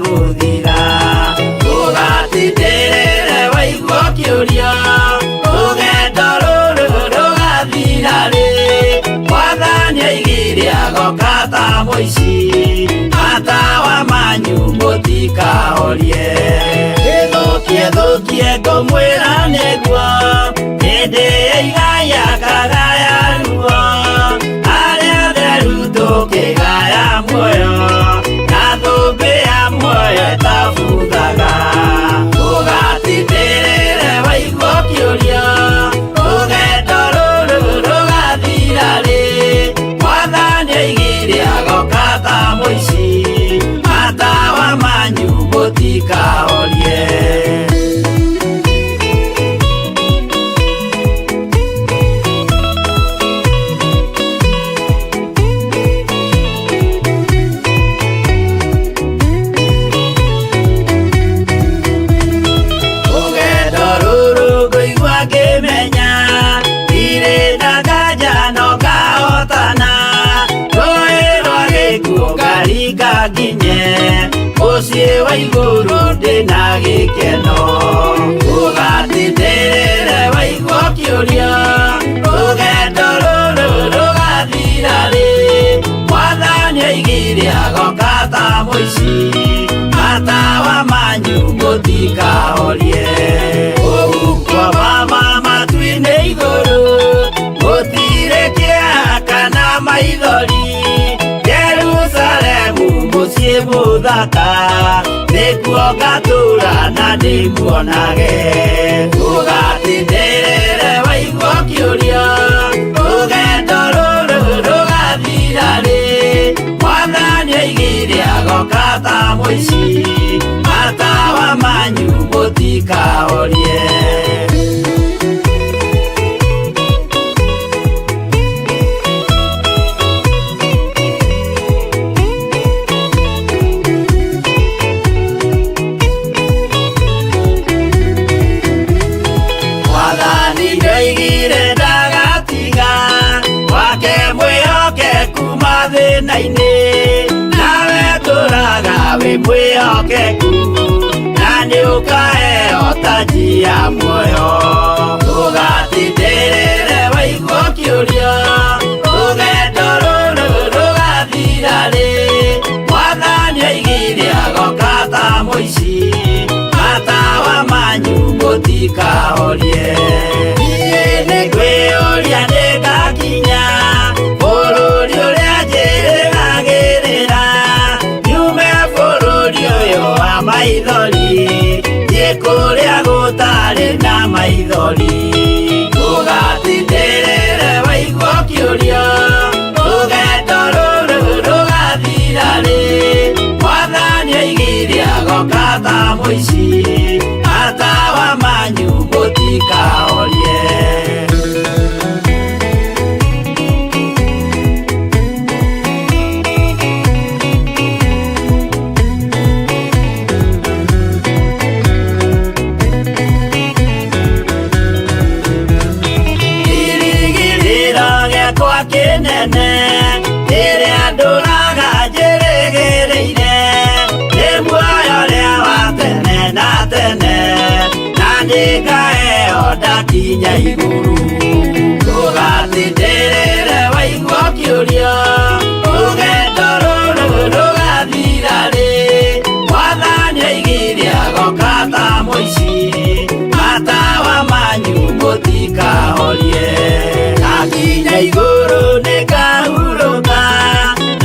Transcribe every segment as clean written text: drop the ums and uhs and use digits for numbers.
gũthira. Ũgatindĩrĩre waigua ũkĩũria, rũgendo rũrũ rũgathira rĩ? Mwathani oigire agoka ta mũici, matawa manyu mũtikahorie. Ĩthũkie thũkie ngũmwĩra nĩguo, hĩndĩ ya igaya kagaya ruo, arĩa atheru tũkĩgaya muoyo, na thũmbĩ ya muoyo ĩtabuthaga. Ũgatindĩrĩre waigua ũkĩũria, rũgendo rũrũ rũgathira rĩ? Mwathani oigire agoka ta mũici, matawa manyu mũtikahorie. Rũgendo rũrũ ngũigua ngĩmenya, ndirĩ na nganja no ngahotana, rũĩ rwa gĩkuũ ngaringa nginye, mũciĩ wa igũrũ ndĩna gĩkeno. Ũgatindĩrĩre waigua ũkĩũria, rũgendo rũrũ rũgathira rĩ? Mwathani oigire agoka ta mũici, matawa manyu mũtikahorie. Kũu kwa mama matu-inĩ igũrũ, gũtirĩ kĩeha kana maithori, Jerusalemu mũciĩ mũthaka, nĩkuo ngatũũra na ndĩmuonage. Ũgatindĩrĩre waigua ũkĩũria, rũgendo rũrũ rũgathira rĩ? Mwathani oigire agoka ta mũici, matawa manyu mũtikahorie. Mwathani nĩoigire ndagatiga wake mwĩhokeku mathĩna-inĩ, nawe tũraga wĩ mwĩhokeku, na nĩũkaheo taji ya muoyo. Ũgatindĩrĩre waigua ũkĩũria, rũgendo rũrũ rũgathira rĩ? Mwathani oigire agoka ta mũici, matawa manyu mũtikahorie. Niĩ nĩngwĩyũria nĩngakinya bũrũri ũrĩa njĩrĩgagĩrĩra, nyume bũrũri ũyũ wa maithori, thiĩ kũrĩa gũtarĩ na maithori. Ũgatindĩrĩre waigua ũkĩũria, rũgendo rũrũ rũgathira rĩ? Mwathani oigire agoka ta mũici, matawa manyu mũtikahorie. Kĩrĩgĩrĩro gĩakwa kĩnene, rĩrĩa ndũraga njĩrĩgĩrĩire, nĩ muoyo ũrĩa wa tene na tene, na nĩngaheo ndakinya igũrũ. Ũgatindĩrĩre waigua ũkĩũria, rũgendo rũrũ rũgathira rĩ? Mwathani oigire agoka ta mũici, matawa manyu mũtikahorie. Ndakinya igũrũ nĩngahurũka,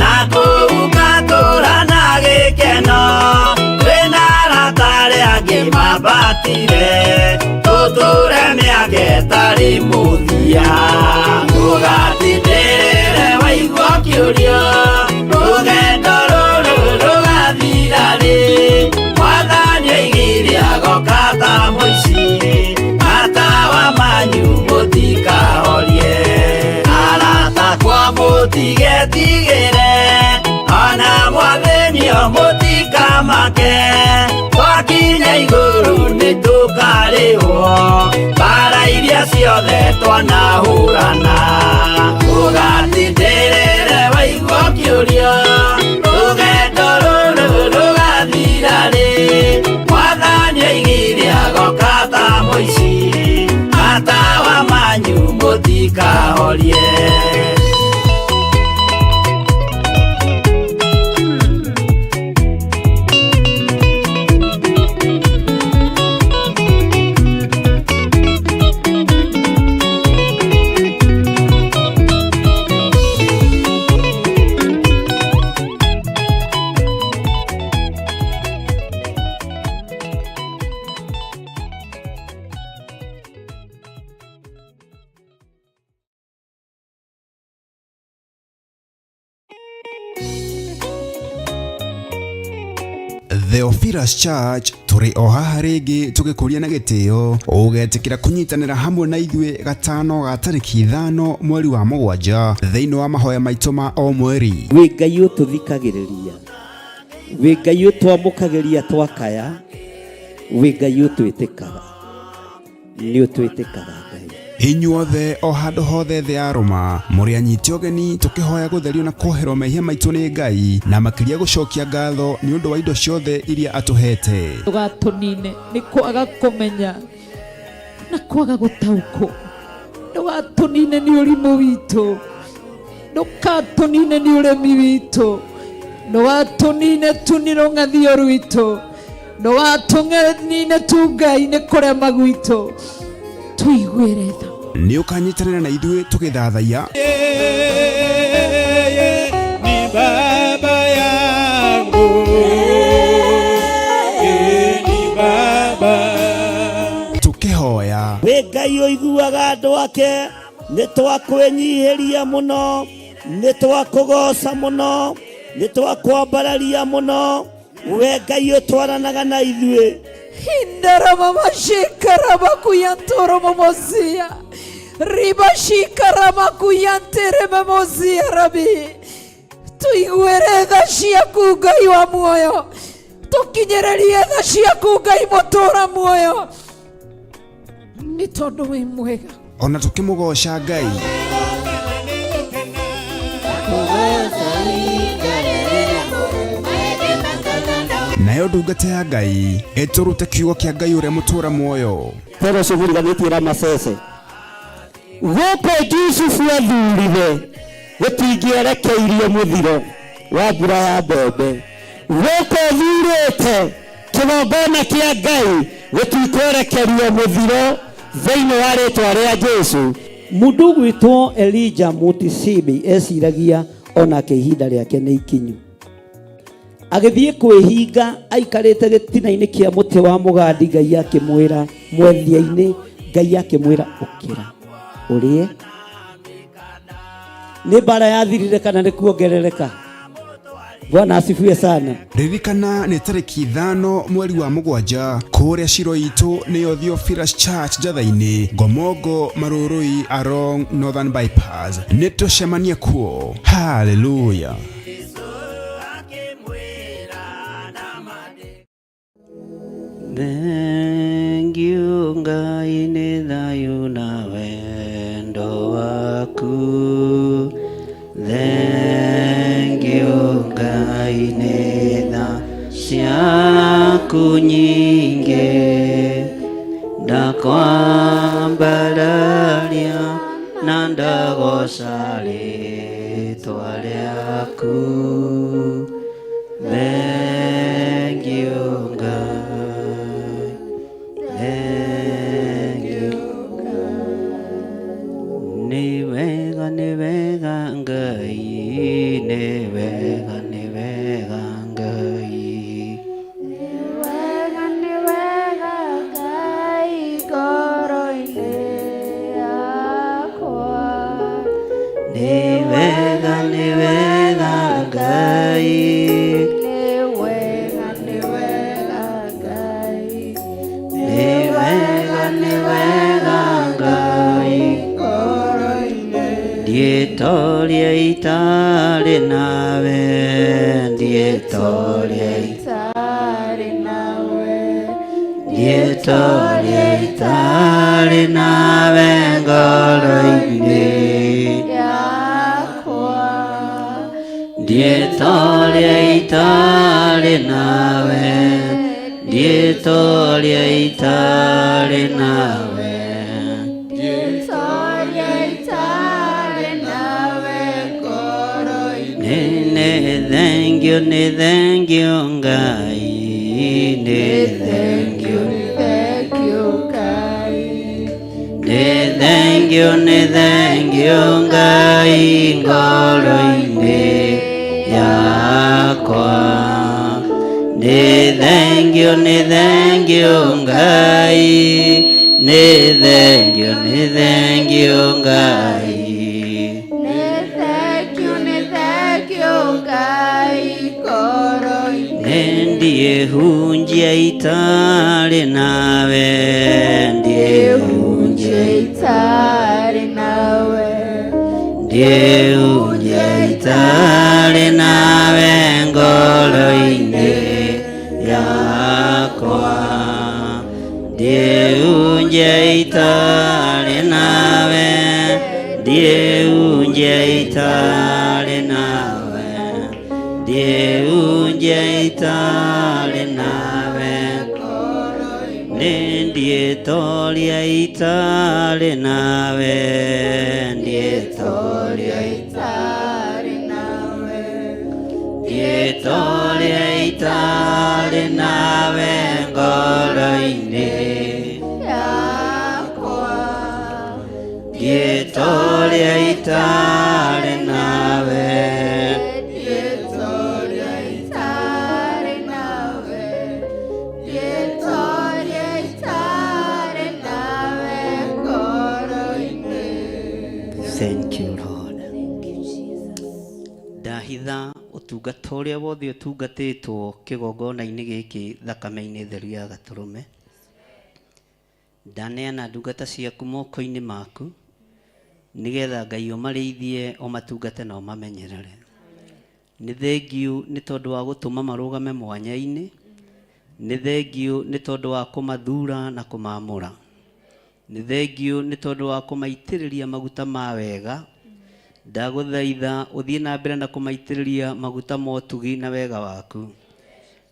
na kũu ngatũũra na gĩkeno, twĩna arata arĩa angĩ mambatire, tũtũũre mĩaka ĩtarĩ mũthia. Ũgatindĩrĩre waigua ũkĩũria, rũgendo rũrũ rũgathira rĩ? Mwathani oigire agoka ta mũici, matawa manyu mũtikahorie. Arata akwa mũtigetigĩre, ona mwathĩnio mũtikamake, twakinya igũrũ nĩtũkarĩhwo, mbara iria ciothe twanahũrana. Ũgatindĩrĩre waigua ũkĩũria, rũgendo rũrũ rũgathira. Theophilus Church tũrĩ o haha rĩngĩ tũgĩkũria na gĩtĩo ũgetĩkĩra kũnyitanĩra hamwe na ithuĩ gatano ga tarĩki 5 mweri wa 7 thĩinĩ wa mahoya maitũ ma o mweri. Wĩ Ngai ũtũthikagĩrĩria, wĩ Ngai ũtwamũkagĩria twakaya, wĩ Ngai ũtwĩtĩkaga, nĩ ũtwĩtĩkaga Ngai. Inyuothe o handũ hothe thĩ ya Rũma mũrĩ anyiti ũgeni tũkĩhoya gũtherio na kuoherwo mehia maitũ nĩ Ngai na makĩria gũcokia ngatho nĩ ũndũ wa indo ciothe iria atũhete. Ndũgatũnine nĩ kwaga kũmenya na kwaga gũtaũkwo, ndũgatũnine nĩ ũrimũ witũ, ndũgatũnine nĩ ũremi witũ, ndũgatũnine tu nĩ rũng'athio rwitũ, ndũgatũnine tu Ngai nĩ kũrema gwitũ, tũiguĩre tha. Nĩ ũkanyitanĩra na ithuĩ tũgĩthathaiya Ni baba yangu, ni baba. Tũkĩhoya. Wĩ Ngai ũiguaga andũ ake, nĩ twakwĩnyihĩria mũno, nĩ twakũgoca mũno, nĩ twakwambararia mũno, we Ngai ũtwaranaga na ithuĩ. Hindaramamashikaramakuyantoromomosia ribashikaramakuyanteramomosia rabi tuiguĩre tha ciaku Ngai wa muoyo, tũkinyĩrĩrie tha ciaku Ngai mũtũra muoyo, nĩ tondũ wĩ mwega. Ona tũkĩmũgoca Ngai. Nayo ndungata ya Ngai ĩtũrute kiugo kĩa Ngai ũrĩa mũtũra muoyo. Toro cũgũriganĩtie Ramasese gũkũ Jusufu athurire gũtingĩerekeirio mũthiro wa mbura ya mbembe, gũkũ thurĩte kĩgongona kĩa Ngai gũtikwerekerio mũthiro thĩinĩ wa rĩtwa rĩa Jesu. Mũndũ ũgwĩtwo Elijah Mutisibi eciragia onake ihinda rĩake nĩ ikinyu, agĩthiĩ kwĩhinga aikarĩte gĩtina-inĩ kĩa mũtĩ wa mũgandi. Ngai akĩmwĩra mwethia-inĩ, Ngai akĩmwĩra ũkĩra ũrĩe. Nĩ mbara yathirire kana nĩ kuongerereka? Bwana asifiwe sana. Ririkana nĩ tarĩki 5 mweri wa 7 kũrĩa ciro itũ nĩyo Theophilus Church Njatha-inĩ, Ngomongo, Marũrũi along Northern Bypass. Nĩ tũcemanie kuo. Hallelujah. Thank you Ngai nĩ thayũ na wendo waku. Thank you Ngai nĩ tha ciaku nyingĩ, ndakwambararia na ndagoca rĩtwa rĩaku. Thank you Ngai, thank you. Nĩ wega, nĩ wega Ngai, nĩ wega, nĩ wega Ngai. Wega nĩ wega Ngai ngoro-inĩ yakwa. Nĩ wega, nĩ wega Ngai. Nĩ wega, nĩ wega Ngai. Nĩ wega, nĩ wega Ngai. Ngoro-inĩ. Ndietoria itarĩ nawe, ndietoria Itarĩ nawe. Ndietoria itarĩ nawe ngoro-inĩ yakwa. Ndietoria itarĩ nawe, ndietoria itarĩ nawe. Ndietoria itarĩ nawe ngoro-inĩ. Nĩ thank you, nĩ thank you Ngai, nĩ thank you. Thank you Ngai. Nĩ thank you, nĩ thank you Ngai ngoro-inĩ yakwa. Nĩ thank you, nĩ thank you Ngai, nĩ thank you, nĩ thank you Ngai. Nĩ thank you, nĩ thank you Ngai ngoro-inĩ. Nĩ Ndiĩhunjia itarĩ nawe. Ndiĩhunjia itarĩ nawe. Ndiĩhunjia itarĩ nawe ngoro-inĩ yakwa. Ndiĩhunjia itarĩ nawe. Ndiĩhunjia itarĩ nawe. Ndiĩhunjia itarĩ nawe. Nĩ ndiĩtoria itarĩ nawe. Ndiĩtoria itarĩ nawe. Ndiĩtoria itarĩ nawe ngoro-inĩ yakwa. Ndiĩtoria itarĩ nawe. Ndiĩtoria itarĩ nawe. Ndiĩtoria itarĩ nawe ngoro-inĩ. Thank you, Lord. Ndahitha ũtungata ũrĩa wothe ũtungatĩtwo kĩgongona-inĩ gĩkĩ thakame-inĩ theru ya gatũrũme. Ndaneana ndungata ciaku moko-inĩ maku nĩgetha Ngai ũmarĩithie, ũmatungate na ũmamenyerere. Nĩ thengiũ nĩ tondũ wa gũtũma marũgame mwanya-inĩ. Nĩ thengiũ nĩ tondũ wa kũmathura na kũmamũra. Nĩ thengiũ nĩ tondũ wa kũmaitĩrĩria maguta ma wega. Ndagũthaitha ũthiĩ na mbere na kũmaitĩrĩria maguta ma ũtugi na wega waku.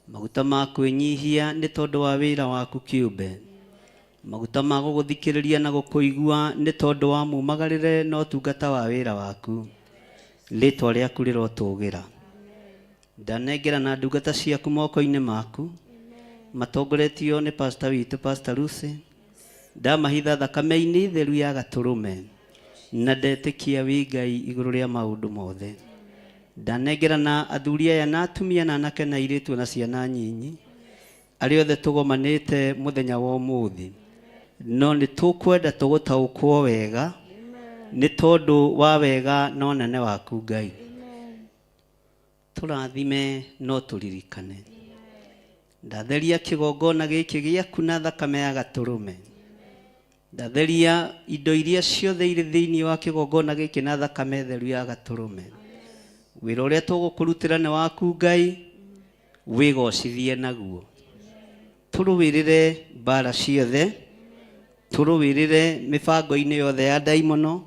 Maguta ma kwĩnyihia nĩ tondũ wa wĩra waku kĩũmbe. Maguta ma gũgũthikĩrĩria na gũkũigua nĩ tondũ wa mumagarĩre na ũtungata wa wĩra waku. Rĩtwa rĩaku rĩrotũgĩra. Ndanengera na ndungata ciaku moko-inĩ maku, matongoretio nĩ pastor witũ Pastor Lucy. Ndamahitha thakame-inĩ theru ya gatũrũme, na ndetĩkia wĩ Ngai igũrũ rĩa maũndũ mothe. Ndanengera na athuri aya na atumia na anake na airĩtu na ciana nyinyi, arĩa othe tũgomanĩte mũthenya wa ũmũthĩ. No nĩ tũkwenda tũgũtaũkwo wega nĩ tondũ wa wega na ũnene waku Ngai. Tũrathime no tũririkane. Ndatheria kĩgongona gĩkĩ gĩaku na thakame ya gatũrũme. Ndatheria indo iria ciothe irĩ thĩinĩ wa kĩgongona gĩkĩ na thakame theru ya gatũrũme. Wĩra ũrĩa tũgũkũrutĩra nĩ waku Ngai, wĩgocithie naguo. Tũrũĩrĩre mbara ciothe, tũrũĩrĩre mĩbango-inĩ yothe ya ndaimono,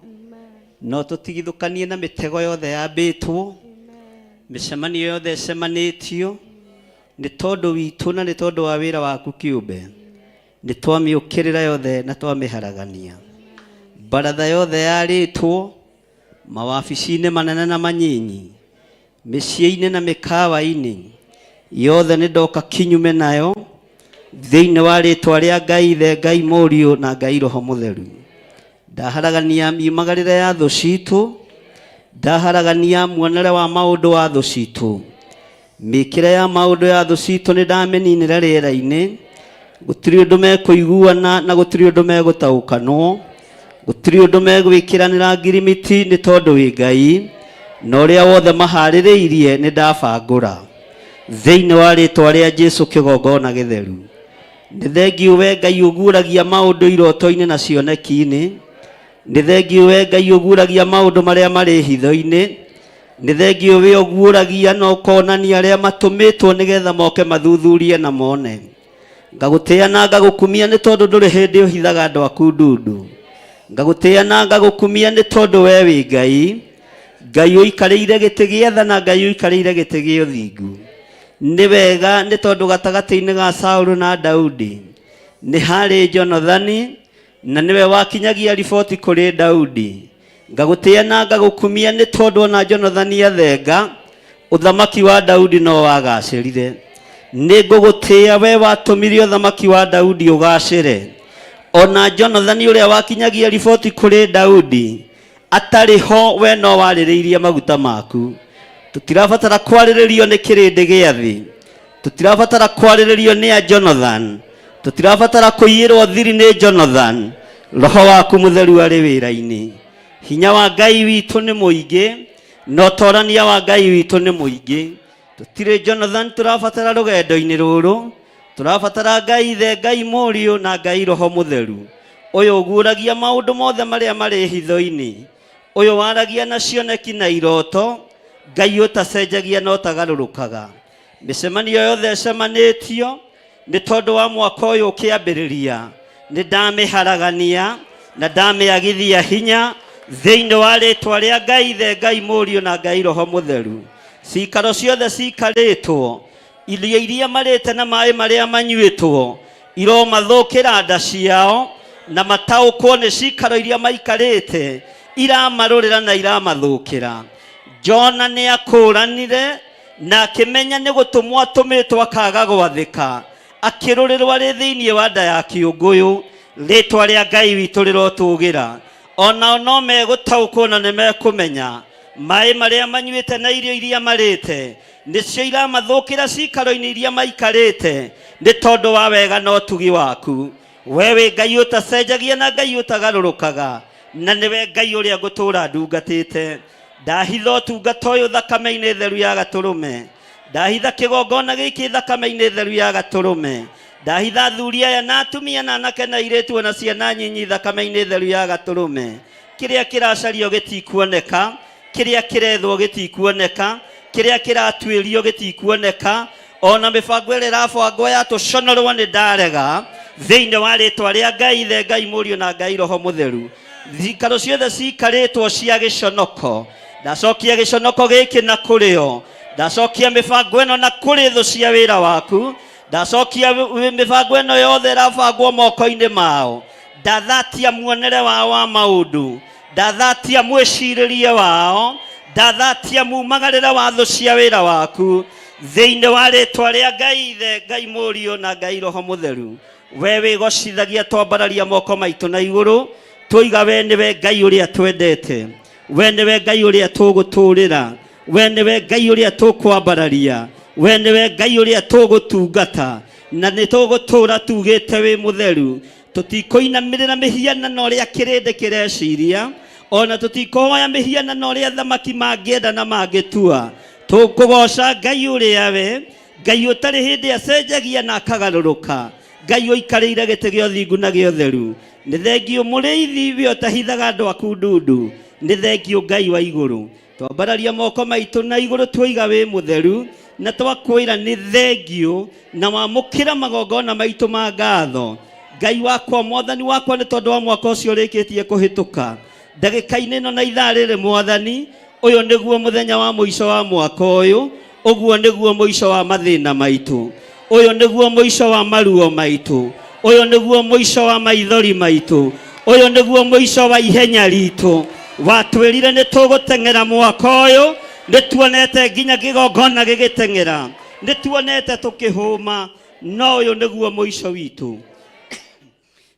no tũtigithũkanie na mĩtego yothe yambĩtwo, mĩcemanio yothe ĩcemanĩtio, nĩ tondũ witũ na nĩ tondũ wa wĩra waku kĩũmbe. Nĩ twamĩũkĩrĩra yothe na twamĩharagania. Baratha yothe yarĩtwo, mawabici-inĩ manene na manyinyi, mĩciĩ-inĩ na mĩkawa-inĩ, yothe nĩ ndoka kinyume nayo, thĩinĩ wa rĩtwa rĩa Ngai Ithe, Ngai Mũriũ na Ngai Roho Mũtheru. Ndaharagania miumagarĩre ya thũ citũ, ndaharagania muonere wa maũndũ wa thũ citũ, mĩkĩre ya maũndũ ya thũ citũ nĩ ndamĩninĩra rĩera-inĩ. Gũtirĩ ũndũ mekũiguana na gũtirĩ ũndũ megũtaũkanwo, gũtirĩ ũndũ megwĩkĩranĩra ngirimiti, nĩ tondũ wĩ Ngai, na ũrĩa wothe maharĩrĩirie nĩ ndabangũra thĩinĩ wa rĩtwa rĩa Jesu kĩgongona gĩtheru. Nĩ thengiũ we Ngai ũguũragia maũndũ iroto-inĩ na cioneki-inĩ. Nĩ thengiũ we Ngai ũguũragia maũndũ marĩa marĩ hitho-inĩ. Nĩ thengiũ we ũguũragia na ũkonania arĩa matũmĩtwo nĩgetha moke mathuthurie na mone. Ngagũtĩĩa na ngagũkumia nĩ tondũ ndũrĩ hĩndĩ ũhithaga andũ aku ndundu. Ngagũtĩĩa na ngagũkumia nĩ tondũ we wĩ Ngai, Ngai ũikarĩire gĩtĩ gĩa tha na Ngai ũikarĩire gĩtĩ gĩa ũthingu. Nĩ wega nĩ tondũ gatagatĩ-inĩ ga Saũlũ na Daudi nĩ harĩ Jonathani, na nĩwe wakinyagia riboti kũrĩ Daudi. Ngagũtĩĩa na ngagũkumia nĩ tondũ ona Jonathani athenga, ũthamaki wa Daudi no wagacĩrire. Nĩ ngũgũtĩĩa we watũmire ũthamaki wa Daudi ũgacĩre. Ona Jonathani ũrĩa wakinyagia riboti kũrĩ Daudi atarĩ ho, we no warĩrĩirie maguta maku. Tũtirabatara kwarĩrĩrio nĩ kĩrĩndĩ gĩa thĩ. Tũtirabatara kwarĩrĩrio nĩ a Jonathan. Tũtirabatara kũiyĩrwo thiri nĩ Jonathan. Roho waku mũtheru arĩ wĩra-inĩ. Hinya wa Ngai witũ nĩ mũingĩ, na ũtorania wa Ngai witũ nĩ mũingĩ. Tũtirĩ Jonathan tũrabatara rũgendo-inĩ rũrũ. Tũrabatara Ngai Ithe, Ngai Mũriũ na Ngai Roho Mũtheru. Ũyũ ũguũragia maũndũ mothe marĩa marĩ hitho-inĩ. Ũyũ waragia na cioneki na iroto. Ngai ũtacenjagia na ũtagarũrũkaga. Mĩcemanio yothe ĩcemanĩtio nĩ tondũ wa mwaka ũyũ ũkĩambĩrĩria nĩ ndamĩharagania na ndamĩagithia hinya thĩinĩ wa rĩtwa rĩa Ngai Ithe, Ngai Mũriũ na Ngai Roho Mũtheru. Cikaro ciothe cikarĩtwo, irio iria marĩte na maĩ marĩa manyuĩtwo iromathũkĩra nda ciao na mataũkwo nĩ cikaro iria maikarĩte iramarũrĩra na iramathũkĩra. Jona nĩ akũranire na akĩmenya nĩ gũtũmwo atũmĩtwo akaga gwathĩka, akĩrũrĩrwo arĩ thĩinĩ wa nda ya kĩũngũyũ. Rĩtwa rĩa Ngai witũ rĩrotũgĩra. Onao no megũtaũkwo na nĩ mekũmenya maĩ marĩa manyuĩte na irio iria marĩte nĩcio iramathũkĩra cikaro-inĩ iria maikarĩte nĩ tondũ wa wega na ũtugi waku. We wĩ Ngai ũtacenjagia na Ngai ũtagarũrũkaga, na nĩwe Ngai ũrĩa ngũtũũra ndungatĩte. Ndahitha ũtungata ũyũ thakame-inĩ theru ya gatũrũme. Ndahitha kĩgongona gĩkĩ thakame-inĩ theru ya gatũrũme. Ndahitha athuri aya na atumia na anake na airĩtu ona ciana nyinyi thakame-inĩ theru ya gatũrũme. Kĩrĩa kĩracario gĩtikuoneka, kĩrĩa kĩrethwo gĩtikuoneka, kĩrĩa kĩratuĩrio gĩtikuoneka, ona mĩbango ĩrĩa ĩrabangwo ya tũconorwo nĩ ndarega thĩinĩ wa rĩtwa rĩa Ngai Ithe, Ngai Mũriũ na Ngai Roho Mũtheru. Cikaro ciothe cikarĩtwo cia gĩconoko, ndacokia gĩconoko gĩkĩ na kũrĩ o, ndacokia mĩbango ĩno na kũrĩ thũ cia wĩra waku, ndacokia mĩbango ĩno yothe ĩrabangwo moko-inĩ mao, ndathatia muonere wao wa maũndũ, ndathatia mwĩcirĩrie wao, ndathatia mumagarĩre wa thũ cia wĩra waku thĩinĩ wa rĩtwa rĩa Ngai Ithe, Ngai Mũriũ na Ngai Roho Mũtheru. We wĩgocithagia twambararia moko maitũ na igũrũ, twoiga we nĩwe Ngai ũrĩa twendete, we nĩwe Ngai ũrĩa tũgũtũũrĩra, we nĩwe Ngai ũrĩa tũkwambararia, we nĩwe Ngai ũrĩa tũgũtungata, na nĩ tũgũtũũra tugĩte wĩ mũtheru. Tũtikũinamĩrĩra mĩhianano ũrĩa kĩrĩndĩ kĩreciria, ona tũtikũhoya mĩhianano ũrĩa athamaki mangĩenda na mangĩtua. Tũkũgoca Ngai ũrĩa we Ngai ũtarĩ hĩndĩ acenjagia na akagarũrũka, Ngai ũikarĩire gĩtĩ gĩa ũthingu na gĩa ũtheru. Nĩ thengiũ mũrĩithi we ũtahithaga andũ aku ndundu, nĩ thengiũ Ngai wa igũrũ. Twambararia moko maitũ na igũrũ twoiga wĩ mũtheru, na twakwĩra nĩ thengiũ na wamũkĩra magongona maitũ ma ngatho. Ngai wakwa, Mwathani wakwa, nĩ tondũ wa mwaka ũcio ũrĩkĩtie kũhĩtũka, ndagĩka-inĩ ĩno na ithaa rĩrĩ Mwathani, ũyũ nĩguo mũthenya wa mũico wa mwaka ũyũ, ũguo nĩguo mũico wa mathĩna maitũ, ũyũ nĩguo mũico wa maruo maitũ, ũyũ nĩguo mũico wa maithori maitũ, ũyũ nĩguo mũico wa ihenya ritũ. Watwĩrire nĩ tũgũteng'era mwaka ũyũ, nĩ tuonete nginya kĩgongona gĩgĩteng'era, nĩ tuonete tũkĩhũma, no ũyũ nĩguo mũico witũ.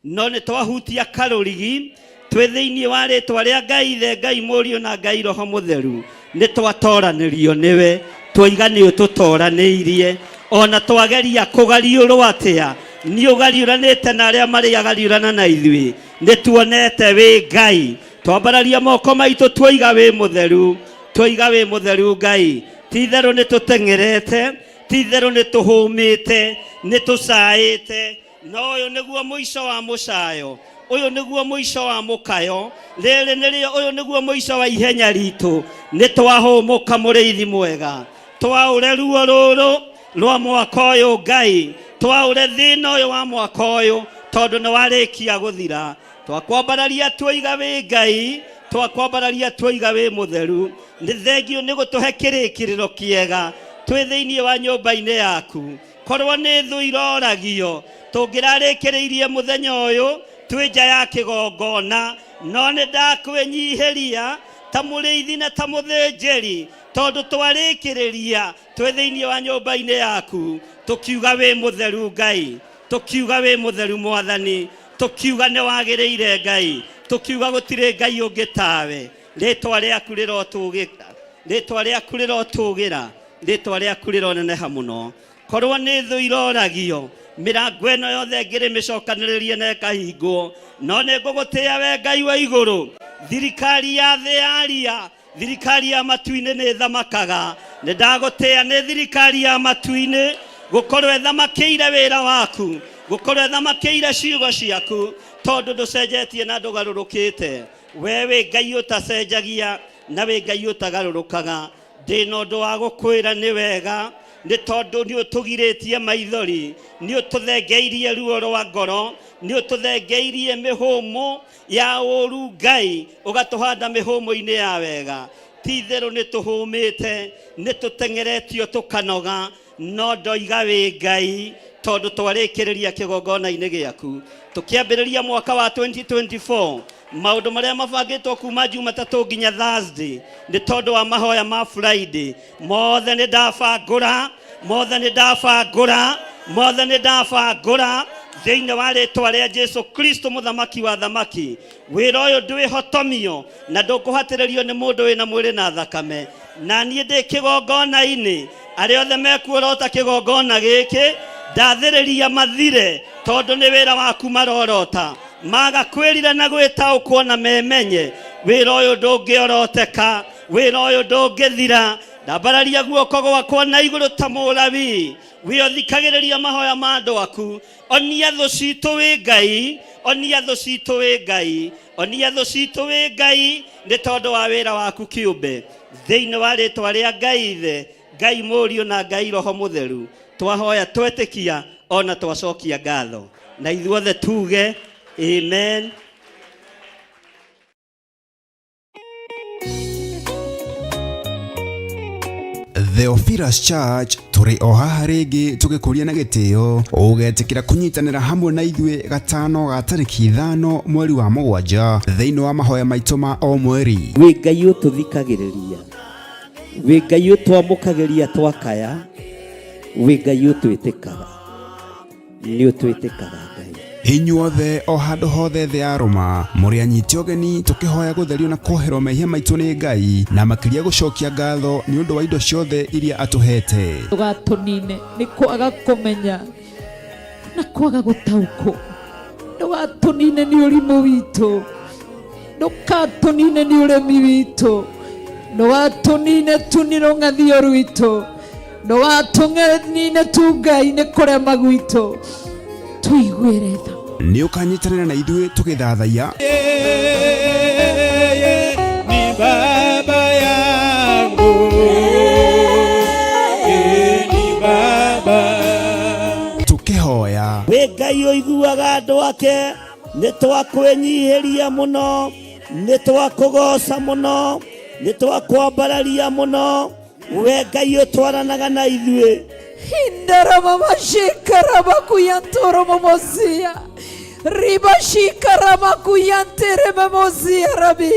No nĩ twahutia karũrigi twĩ thĩinĩ wa rĩtwa rĩa Ngai Ithe, Ngai Mũriũ na Ngai Roho Mũtheru, nĩ twatoranĩrio nĩwe, twoiga nĩ ũtũtoranĩirie. Ona twageria kũgariũrwo atĩa, nĩ ũgariũranĩte na arĩa marĩ agariũrana na ithuĩ, nĩ tuonete wĩ Ngai. Twambararia moko maitũ twoiga wĩ mũtheru, twoiga wĩ mũtheru Ngai. Ti itherũ nĩ tũteng'erete, ti itherũ nĩ tũhũmĩte, nĩ tũcaĩte, no ũyũ nĩguo mũico wa mũcayo, ũyũ nĩguo mũico wa mũkayo, rĩrĩ nĩrĩo, ũyũ nĩguo mũico wa ihenya ritũ. Nĩ twahũmũka mũrĩithi mwega, twaũre ruo rũrũ rwa mwaka ũyũ Ngai, twaũre thĩna ũyũ wa mwaka ũyũ, tondũ nĩ warĩkia gũthira. Twakwambararia twoiga wĩ Ngai, twakwambararia twoiga wĩ mũtheru. Nĩ thengiũ nĩ gũtũhe kĩrĩkĩrĩro kĩega twĩ thĩinĩ wa nyũmba-inĩ yaku. Korwo nĩ thũ iroragio, tũngĩrarĩkĩrĩirie mũthenya ũyũ twĩ nja ya kĩgongona, no nĩ ndakwĩnyihĩria ta mũrĩithi na ta mũthĩnjĩri, tondũ twarĩkĩrĩria twĩ thĩinĩ wa nyũmba-inĩ yaku, tũkiuga wĩ mũtheru Ngai, tũkiuga wĩ mũtheru Mwathani, tũkiuga nĩ wagĩrĩire Ngai, tũkiuga gũtirĩ Ngai ũngĩ tawe. Rĩtwa rĩaku rĩrotũgĩra, rĩtwa rĩaku rĩrotũgĩra, rĩtwa rĩaku rĩroneneha mũno. Korwo nĩ thũ iroragio, mĩrango ĩno yothe ngĩrĩ mĩcokanĩrĩrie na ĩkahingwo, no nĩ ngũgũtĩĩa we Ngai wa igũrũ. Thirikari ya thĩ yaria, Thirikari ya matu-inĩ nĩ ĩthamakaga. Nĩ ndagũtĩa nĩ thirikari ya matu-inĩ gũkorwo ĩthamakĩire wĩra waku, gũkorwo ĩthamakĩire ciugo ciaku, tondũ ndũcenjetie na ndũgarũrũkĩte. We wĩ Ngai ũtacenjagia na wĩ Ngai ũtagarũrũkaga. Ndĩna ũndũ wa gũkwĩra nĩ wega, nĩ tondũ nĩ ũtũgirĩtie maithori, nĩ ũtũthengeirie ruo rwa ngoro, nĩ ũtũthengeirie mĩhũmũ ya ũru Ngai, ũgatũhanda mĩhũmũ-inĩ ya wega. Ti itherũ nĩ tũhũmĩte, nĩ tũteng'eretio tũkanoga, no ndoiga wĩ Ngai tondũ twarĩkĩrĩria kĩgongona-inĩ gĩaku. Tũkĩambĩrĩria mwaka wa 2024, maũndũ marĩa mabangĩtwo kuma Jumatatũ nginya Thursday nĩ tondũ wa mahoya ma Friday, mothe nĩ ndabangũra, mothe nĩ ndabangũra, mothe nĩ ndabangũra thĩinĩ wa rĩtwa rĩa Jesu Kristo mũthamaki wa thamaki. Wĩra ũyũ ndwĩhotomio na ndũkũhatĩrĩrio nĩ mũndũ wĩna mwĩrĩ na thakame. Na niĩ ndĩ kĩgongona-inĩ, arĩa othe mekuorota kĩgongona gĩkĩ ndathĩrĩria mathire, tondũ nĩ wĩra waku marorota. Maga kwĩrira na gwĩtaũkwo na memenye wĩra ũyũ ndũngĩoroteka, wĩra ũyũ ndũngĩthira. Ndambararia guoko gwakwa na igũrũ ta mũlawi, wĩothikagĩrĩria mahoya ma andũ aku. Onia thũ citũ wĩ Ngai, onia thũ citũ wĩ Ngai, onia thũ citũ wĩ Ngai, nĩ tondũ wa wĩra waku kĩũmbe. Thĩinĩ wa rĩtwa rĩa Ngai Ithe, Ngai Mũriũ na Ngai Roho Mũtheru, twahoya twetĩkia ona twacokia ngatho. Na ithuothe tuge amen. Theophilus Church tũrĩ o haha rĩngĩ tũgĩkũria na gĩtĩo ũgetĩkĩra kũnyitanĩra hamwe na ithuĩ gatano ga tarĩki 5 mweri wa 7 thĩinĩ wa mahoya maitũ ma o mweri. Wĩ Ngai ũtũthikagĩrĩria, wĩ Ngai ũtwamũkagĩria twakaya, wĩ Ngai ũtwĩtĩkaga, nĩ ũtwĩtĩkaga Ngai. Inyuothe o handũ hothe thĩ ya Roma mũrĩ anyiti ũgeni tũkĩhoya gũtherio na kuoherwo mehia maitũ nĩ Ngai, na makĩria gũcokia ngatho nĩ ũndũ wa indo ciothe iria atũhete. Ndũgatũnine nĩ kwaga kũmenya na kwaga gũtaũkwo, ndũgatũnine nĩ ũrimũ witũ, ndũgatũnine nĩ ũremi witũ, ndũgatũnine tu nĩ rũng'athio rwitũ, ndũgatũnine tu Ngai nĩ kũrema gwitũ, tũiguĩre tha. Nĩ ũkanyitanĩra na ithuĩ tũgĩthathaiya. Yeye ni baba yangu, yeye ni baba. Tũkĩhoya. Wĩ Ngai ũiguaga andũ ake, nĩ twakwĩnyihĩria mũno, nĩ twakũgoca mũno, nĩ twakwambararia mũno, we Ngai ũtwaranaga na ithuĩ. Indaramamashikaramakuyantoromomosia. Ribashikaramakuyanteramomosia rabi.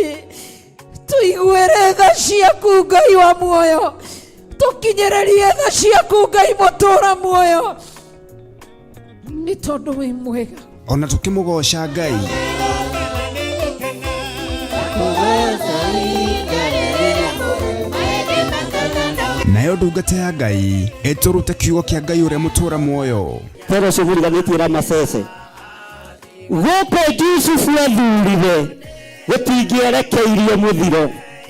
Tuiguĩre tha ciaku Ngai wa muoyo, tũkinyĩrĩrie tha ciaku Ngai mũtũũra muoyo, nĩ tondũ wĩ mwega. Ona tũkĩmũgoca Ngai. Nayo ndungata ya Ngai ĩtũrute kiugo kĩa Ngai ũrĩa mũtũũra muoyo. Tero ũcio mũriganĩtie Ramasese. Gũkũ Jusufu athurire gũtingĩerekeirio mũthiro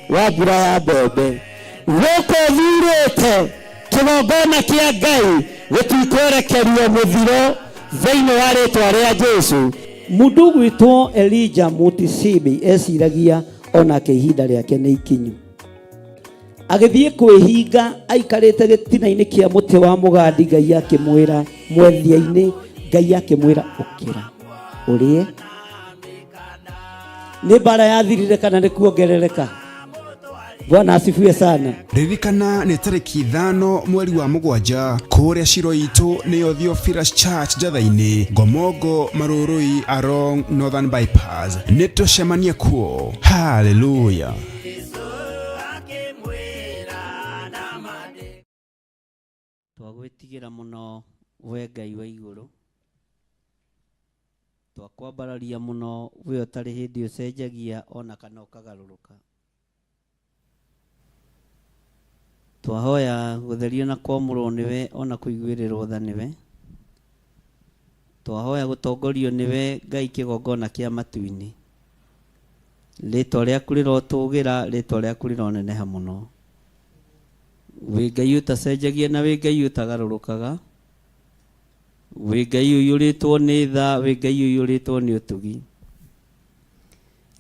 wa mbura ya mbembe. Gũkũ thurĩte kĩgongona kĩa Ngai gũtikwerekerio mũthiro thĩinĩ wa rĩtwa rĩa Jesu. Mũndũ ũgwĩtwo Elijah Mutisibi eciragia onake ihinda rĩake nĩ ikinyu. Agĩthiĩ kwĩhinga aikarĩte gĩtina-inĩ kĩa mũtĩ wa mũgandi, Ngai akĩmwĩra mwethia-inĩ, Ngai akĩmwĩra ũkĩra ũrĩe. Nĩ mbara yathirire kana nĩ kuongerereka? Bwana asifiwe sana. Ririkana nĩ tarĩki 5 mweri wa 7 kũrĩa Shiro itũ nĩyo Theophilus Church Njatha-inĩ, Ngomongo, Marũrũi, along Northern Bypass. Nĩ tũcemanie kuo. Hallelujah. Twagwĩtigĩra mũno we Ngai wa igũrũ, twakwambararia mũno we ũtarĩ hĩndĩ ũcenjagia ona kana ũkagarũrũka. Twahoya gũtherio na kwamũrwo nĩwe ona kũiguĩrĩrwo tha nĩwe. Twahoya gũtongorio nĩwe Ngai kĩgongona kĩa matu-inĩ. Rĩtwa rĩaku rĩrotũgĩra, rĩtwa rĩaku rĩroneneha mũno. Wĩ Ngai ũtacenjagia na wĩ Ngai ũtagarũrũkaga. Wĩ Ngai ũiyũrĩtwo nĩ tha, wĩ Ngai ũiyũrĩtwo nĩ ũtugi.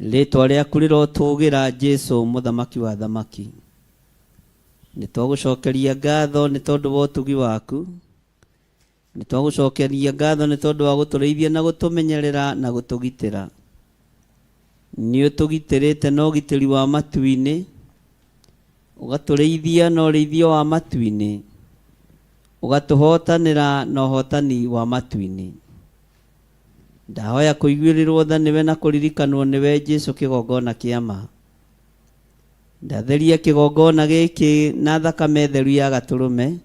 Rĩtwa rĩaku rĩrotũgĩra Jesu mũthamaki wa thamaki. Nĩ twagũcokeria ngatho nĩ tondũ wa ũtugi waku. Nĩ twagũcokeria ngatho nĩ tondũ wa gũtũrĩithia na gũtũmenyerera na gũtũgitĩra. Nĩ ũtũgitĩrĩte na ũgitĩri wa matu-inĩ, ũgatũrĩithia na ũrĩithio wa matu-inĩ, ũgatũhotanĩra na ũhotani wa matu-inĩ. Ndahoya kũiguĩrĩrwo tha nĩwe na kũririkanwo nĩwe Jesu kĩgongona kĩa ma. Ndatheria kĩgongona gĩkĩ na thakame theru ya gatũrũme,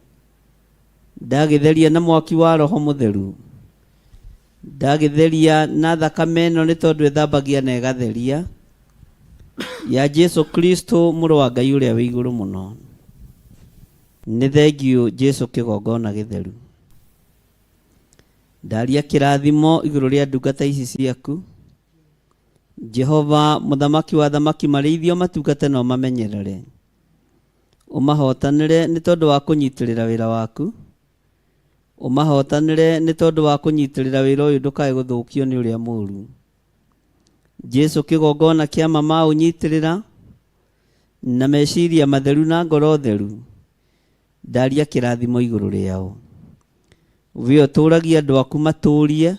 ndagĩtheria na mwaki wa Roho Mũtheru, ndagĩtheria na thakame ĩno nĩ tondũ ĩthambagia na ĩgatheria, ya Jesu Kristo mũrũ wa Ngai ũrĩa wĩ igũrũ mũno. Nĩ thengiũ Jesu kĩgongona gĩtheru. Ndaria kĩrathimo igũrũ rĩa ndungata ici ciaku. Jehova mũthamaki wa thamaki marĩithio matungate na ũmamenyerere. Ũmahotanĩre nĩ tondũ wa kũnyitĩrĩra wĩra waku. Ũmahotanĩre nĩ tondũ wa kũnyitĩrĩra wĩra ũyũ ndũkae gũthũkio nĩ ũrĩa mũũru. Jesu kĩgongona kĩa ma ũnyitĩrĩra na meciria matheru na ngoro theru. Ndaria kĩrathimo igũrũ rĩao. We ũtũragia andũ aku matũrie.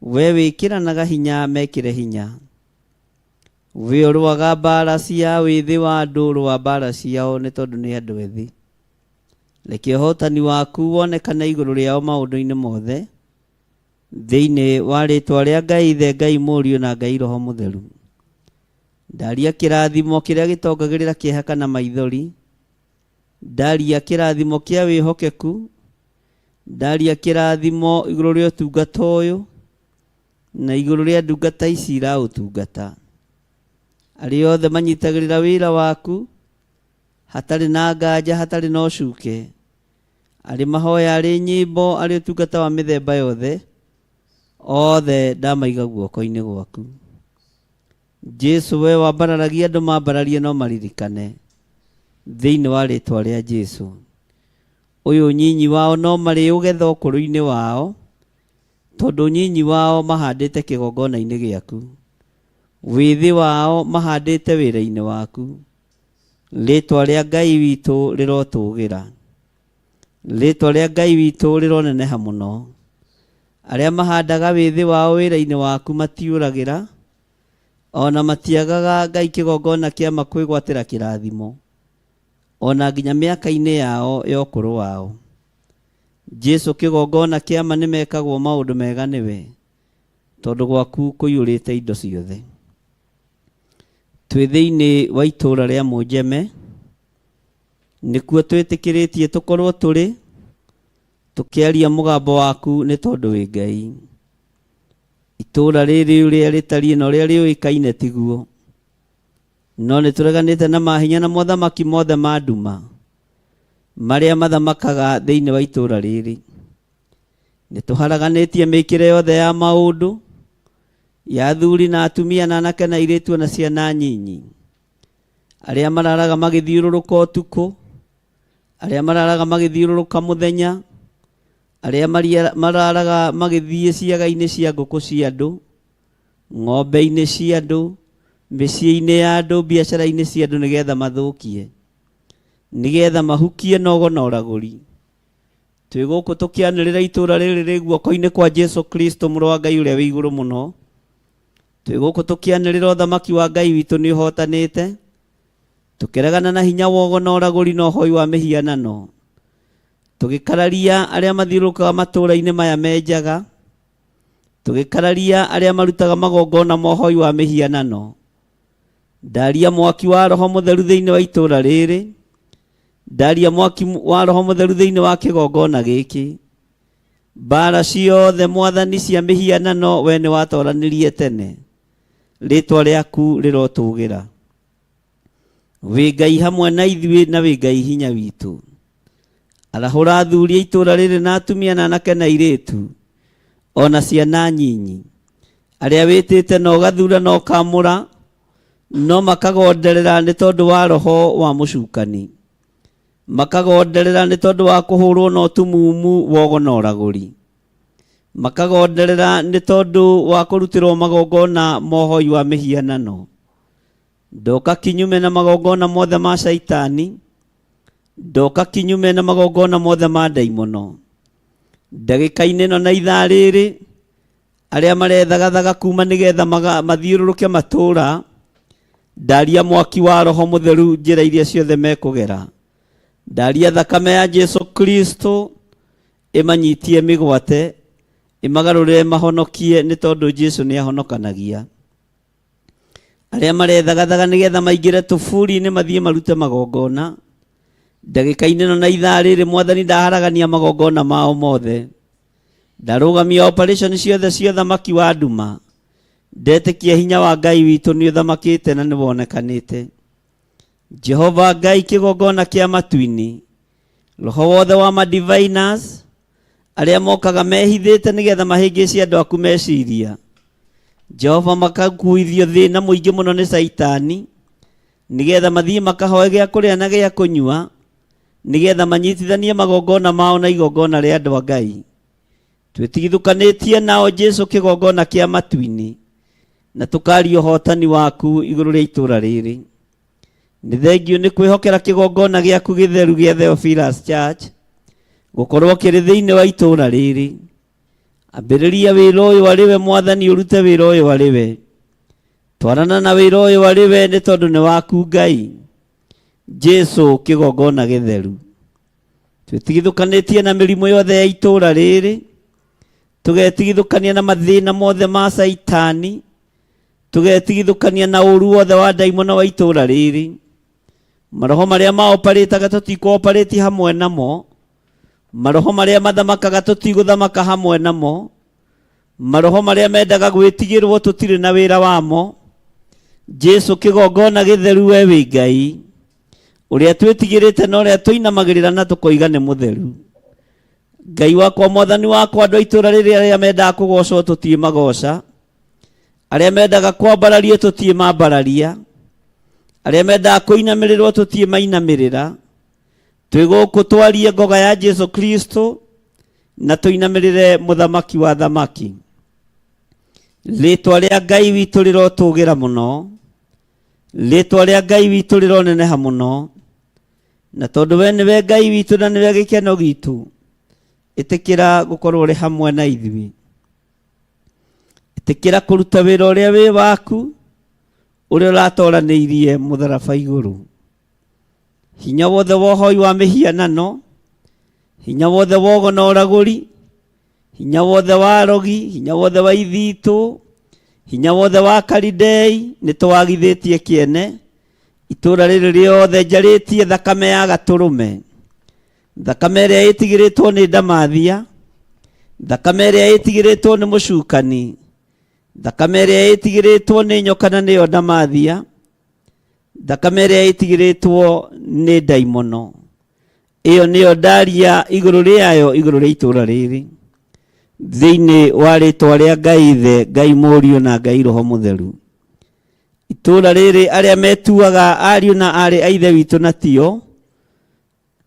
We wĩkĩranaga hinya mekĩre hinya. We ũrũaga mbara cia wĩthĩ wa andũ rũa mbara ciao nĩ tondũ nĩ andũ ethĩ. Reke ũhotani waku wonekane igũrũ rĩao maũndũ-inĩ mothe. Thĩinĩ wa rĩtwa rĩa Ngai Ithe, Ngai Mũriũ na Ngai Roho Mũtheru. Ndaria kĩrathimo kĩrĩa gĩtongagĩrĩra kĩeha kana maithori. Ndaria kĩrathimo kĩa wĩhokeku. Ndaria kĩrathimo igũrũ rĩa ũtungata ũyũ na igũrũ rĩa ndungata ici iraũtungata. Arĩa othe manyitagĩrĩra wĩra waku hatarĩ na nganja, hatarĩ na ũcuke, arĩ mahoya, arĩ nyĩmbo, arĩ ũtungata wa mĩthemba yothe, othe ndamaiga guoko-inĩ gwaku. Jesu we wambararagia andũ mambararie no maririkane thĩinĩ wa rĩtwa rĩa Jesu. Ũyũ nyinyi wao no marĩũgetha ũkũrũ-inĩ wao, tondũ nyinyi wao mahandĩte kĩgongona-inĩ gĩaku. Wĩthĩ wao mahandĩte wĩra-inĩ waku. Rĩtwa rĩa Ngai witũ rĩrotũgĩra. Rĩtwa rĩa Ngai witũ rĩroneneha mũno. Arĩa mahandaga wĩthĩ wao wĩra-inĩ waku matiũragĩra, ona matiagaga Ngai kĩgongona kĩa ma kwĩgwatĩra kĩrathimo, ona nginya mĩaka-inĩ yao ya ũkũrũ wao. Jesu kĩgongona kĩa ma nĩmekagwo maũndũ mega nĩwe, tondũ gwaku kũiyũrĩte indo ciothe. Twĩ thĩinĩ wa itũũra rĩa Mũnjeme, nĩkuo twĩtĩkĩrĩtie tũkorwo tũrĩ, tũkĩaria mũgambo waku nĩ tondũ wĩ Ngai. Itũũra rĩrĩ ũrĩa rĩtariĩ na ũrĩa rĩũĩkaine tiguo, no nĩ tũreganĩte na mahinya na mothamaki mothe ma nduma marĩa mathamakaga thĩinĩ wa itũũra rĩrĩ. Nĩ tũharaganĩtie mĩkĩre yothe ya maũndũ ya athuri na atumia na anake na airĩtu na ciana nyinyi, arĩa mararaga magĩthiũrũrũka ũtukũ, arĩa mararaga magĩthiũrũrũka mũthenya, arĩa mararaga magĩthiĩ ciaga-inĩ cia ngũkũ cia andũ, ng'ombe-inĩ cia andũ, mĩciĩ-inĩ ya andũ, biacara-inĩ cia andũ, nĩgetha mathũkie, nĩgetha mahukie nogo na ũragũri. Twĩ gũkũ tũkĩanĩrĩra itũũra rĩrĩ rĩ guoko-inĩ kwa Jesu Kristo mũrũ wa Ngai ũrĩa wĩ igũrũ mũno. Twĩ gũkũ tũkĩanĩrĩra ũthamaki wa Ngai witũ nĩ ũhotanĩte, tũkĩregana na hinya wogo na ũragũri na ũhoi wa mĩhianano, tũgĩkararia arĩa mathiũrũrũkaga matũũra-inĩ maya menjaga, tũgĩkararia arĩa marutaga magongona ma ũhoi wa mĩhianano. Ndaria mwaki wa Roho Mũtheru thĩinĩ wa itũũra rĩrĩ, ndaria mwaki wa Roho Mũtheru thĩinĩ wa kĩgongona gĩkĩ. Mbara ciothe Mwathani cia mĩhianano we nĩ watoranirie tene, rĩtwa rĩaku rĩrotũgĩra. Wĩ Ngai hamwe na ithuĩ na wĩ Ngai hinya witũ. Arahũra athuri a itũũra rĩrĩ na atumia na anake na airĩtu, ona ciana nyinyi, arĩa wĩtĩte na ũgathura na ũkamũra, No makagonderera nĩ tondũ wa roho wa mũcukani, makagonderera nĩ tondũ wa kũhũrwo na ũtumumu wogo na ũragũri, makagonderera nĩ tondũ wa kũrutĩrwo magongona mohoi wa mĩhianano. Ndoka kinyume na magongona mothe ma caitani, ndoka kinyume na magongona mothe ma ndaimono. Ndagĩka-inĩ ĩno na ithaa rĩrĩ, arĩa marethagathaga kuma nĩgetha mathiũrũrũke matũũra, ndaria mwaki wa roho mũtheru njĩra iria ciothe mekũgera. Ndaria thakame ya Jesu Kristo ĩmanyitie mĩgwate, ĩmagarũrĩre mahonokie, nĩ tondũ Jesu nĩ ahonokanagia. Arĩa marethagathaga nĩgetha maingĩre tũburi-inĩ mathiĩ marute magongona, ndagĩka-inĩ ĩno na ithaa rĩrĩ mwathani ndaharagania magongona mao mothe. Ndarũgamia operation ciothe cia ũthamaki wa nduma. Ndetĩkia hinya wa Ngai witũ nĩ ũthamakĩte na nĩ wonekanĩte. Jehova Ngai kĩgongona kĩa matu-inĩ, roho wothe wa madiviners arĩa mokaga mehithĩte nĩgetha mahĩngĩce andũ aku meciria, Jehova makakuithio thĩna mũingĩ mũno nĩ caitani nĩgetha mathiĩ makahoe gĩa kũrĩa na gĩa kũnyua, nĩgetha manyitithanie magongona mao na igongona rĩa andũ a Ngai. Twĩtigithũkanĩtie nao Jesu kĩgongona kĩa matu-inĩ, na tũkaria ũhotani waku igũrũ rĩa itũũra rĩrĩ. Nĩ thengio nĩ kwĩhokera kĩgongona gĩaku gĩtheru gĩa Theophilus Church gũkorwo kĩrĩ thĩinĩ wa itũũra rĩrĩ. Ambĩrĩria wĩra ũyũ arĩ we mwathani, ũrute wĩra ũyũ arĩ we. Twarana na wĩra ũyũ arĩ we nĩ tondũ nĩ waku Ngai. Jesu kĩgongona gĩtheru. Twĩtigithũkanĩtie na mĩrimũ yothe ya itũũra rĩrĩ, tũgetigithũkania na mathĩna mothe ma caitani, tũgetigithũkania na ũru wothe wa ndaimono wa itũũra rĩrĩ. Maroho marĩa maoparĩtaga tũtikũoparĩti hamwe namo, maroho marĩa mathamakaga tũtigũthamaka hamwe namo, maroho marĩa mendaga gwĩtigĩrwo tũtirĩ na wĩra wamo. Jesu kĩgongona gĩtheru we wĩ Ngai ũrĩa twĩtigĩrĩte na ũrĩa tũinamagĩrĩra na tũkoiga nĩ mũtheru. Ngai wakwa mwathani wakwa, andũ a itũũra rĩrĩ arĩa mendaga kũgocwo tũtiĩ magoca, arĩa mendaga kwambarario tũtiĩ mambararia, arĩa mendaga kũinamĩrĩrwo tũtiĩ mainamĩrĩra. Twĩ gũkũ twarie ngoga ya Jesu Kristo na tũinamĩrĩre mũthamaki wa thamaki. Rĩtwa rĩa Ngai witũ rĩrotũgĩra mũno, rĩtwa rĩa Ngai witũ rĩroneneha mũno, na tondũ we nĩwe Ngai witũ na nĩwe gĩkeno gitũ, ĩtĩkĩra gũkorwo ũrĩ hamwe na ithuĩ. Ĩtĩkĩra kũruta wĩra ũrĩa wĩ waku, ũrĩa ũratoranĩirie mũtharaba igũrũ. Hinya wothe wa ũhoi wa mĩhianano, hinya wothe wa ũgo na ũragũri, hinya wothe wa arogi, hinya wothe wa ithitũ, hinya wothe wa karidei, nĩ tũwagithĩtie kĩene. Itũũra rĩrĩ rĩothe njarĩtie thakame ya gatũrũme, thakame ĩrĩa ĩtigĩrĩtwo nĩ ndamathia, thakame ĩrĩa ĩtigĩrĩtwo nĩ mũcukani, thakame ĩrĩa ĩtigĩrĩtwo nĩ nyoka na nĩyo ndamathia, thakame ĩrĩa ĩtigĩrĩtwo nĩ ndaimono. Ĩyo nĩyo ndaria igũrũ rĩayo igũrũ rĩa itũũra rĩrĩ, thĩinĩ wa rĩtwa rĩa Ngai Ithe, Ngai Mũriũ na Ngai Roho Mũtheru. Itũũra rĩrĩ arĩa metuaga ariũ na aarĩ a Ithe witũ na tio,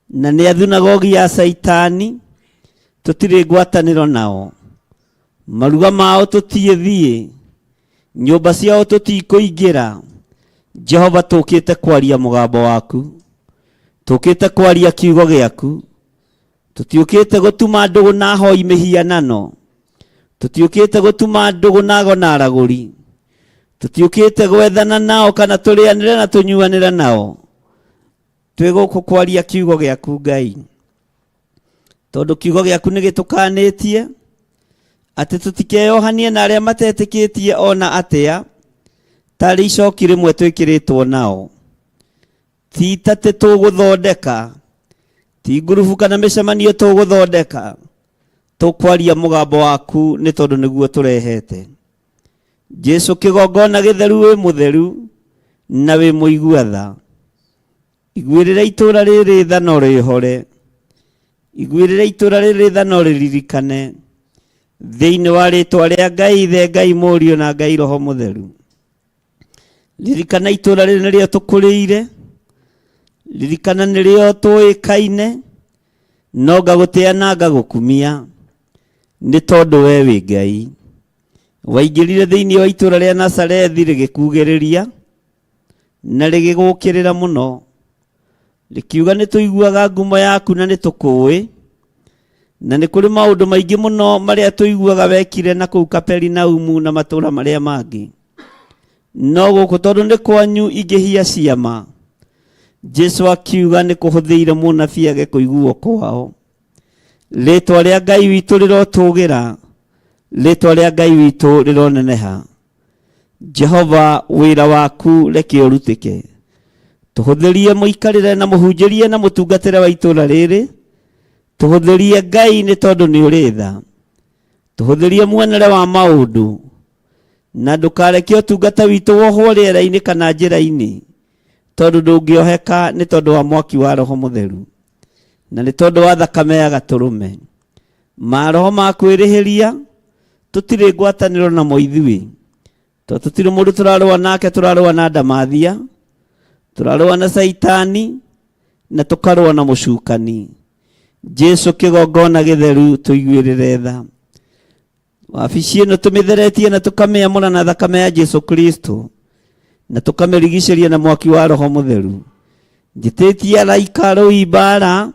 na nĩ athunagogi ya caitani, tũtirĩ ngwatanĩro nao. Maruga mao tũtiĩthiĩ, nyũmba ciao tũtikũingĩra. Jehova, tũkĩte kwaria mũgambo waku, tũkĩte kwaria kiugo gĩaku, tũtiũkĩte gũtuma ndũgũ na ahoi mĩhianano, tũtiũkĩte gũtuma ndũgũ na ago na aragũri, tũtiũkĩte gwethana nao kana tũrĩanĩre na tũnyuanĩre nao. Twĩ gũkũ kwaria kiugo gĩaku Ngai, tondũ kiugo gĩaku nĩ gĩtũkanĩtie atĩ tũtikeyohanie na arĩa matetĩkĩtie ona atĩa, tarĩ icoki rĩmwe twĩkĩrĩtwo nao. Ti tatĩ tũgũthondeka, ti ngurubu kana mĩcemanio tũgũthondeka, tũkwaria mũgambo waku nĩ tondũ nĩguo tũrehete. Jesu kĩgongona gĩtheru wĩ mũtheru na wĩ mũigua tha. Iguĩrĩra itũũra rĩrĩ tha na ũrĩhore, iguĩrĩra itũũra rĩrĩ tha na ũrĩririkane, thĩinĩ wa rĩtwa rĩa Ngai Ithe, Ngai Mũriũ na Ngai Roho Mũtheru. Ririkana itũũra rĩrĩ nĩrĩo tũkũrĩire, ririkana nĩrĩo tũĩkaine, no ngagũtĩa na ngagũkumia nĩ tondũ we wĩ Ngai. Waingĩrire thĩinĩ wa itũũra rĩa Nazarethi rĩgĩkugĩrĩria na rĩgĩgũkĩrĩra mũno, rĩkiuga nĩ tũiguaga ngumo yaku na nĩ tũkũĩ, na nĩ kũrĩ maũndũ maingĩ mũno marĩa tũiguaga wekire na kũu Kaperinaumu na matũũra marĩa mangĩ, no gũkũ tondũ nĩ kwanyu ingĩhia ciama. Jesu akiuga nĩ kũhũthĩire mũnabii age kũiguo kwao. Rĩtwa rĩa Ngai witũ rĩrotũgĩra, rĩtwa rĩa Ngai witũ rĩroneneha. Jehova, wĩra waku reke ũrutĩke. Tũhũthĩrie mũikarĩre na mũhunjĩrie na mũtungatĩre wa itũũra rĩrĩ. Tũhũthĩrie Ngai nĩ tondũ nĩ ũrĩ tha. Tũhũthĩrie muonere wa maũndũ, na ndũkareke ũtungata witũ wohwo rĩera-inĩ kana njĩra-inĩ, tondũ ndũngĩoheka nĩ tondũ wa mwaki wa Roho Mũtheru na nĩ tondũ wa thakame ya Gatũrũme. Maroho ma kwĩrĩhĩria tũtirĩ ngwatanĩro namo ithuĩ, tondũ tũtirĩ mũndũ tũrarũa nake, tũrarũa na ndamathia, tũrarũa na Caitani, na tũkarũa na mũcukani. Jesu kĩgongona gĩtheru, tũiguĩrĩre tha. Wabici ĩno tũmĩtheretie na tũkamĩamũra na thakame ya Jesu Kristo, na tũkamĩrigicĩria na mwaki wa Roho Mũtheru. Njĩtĩtie araika arũi mbara,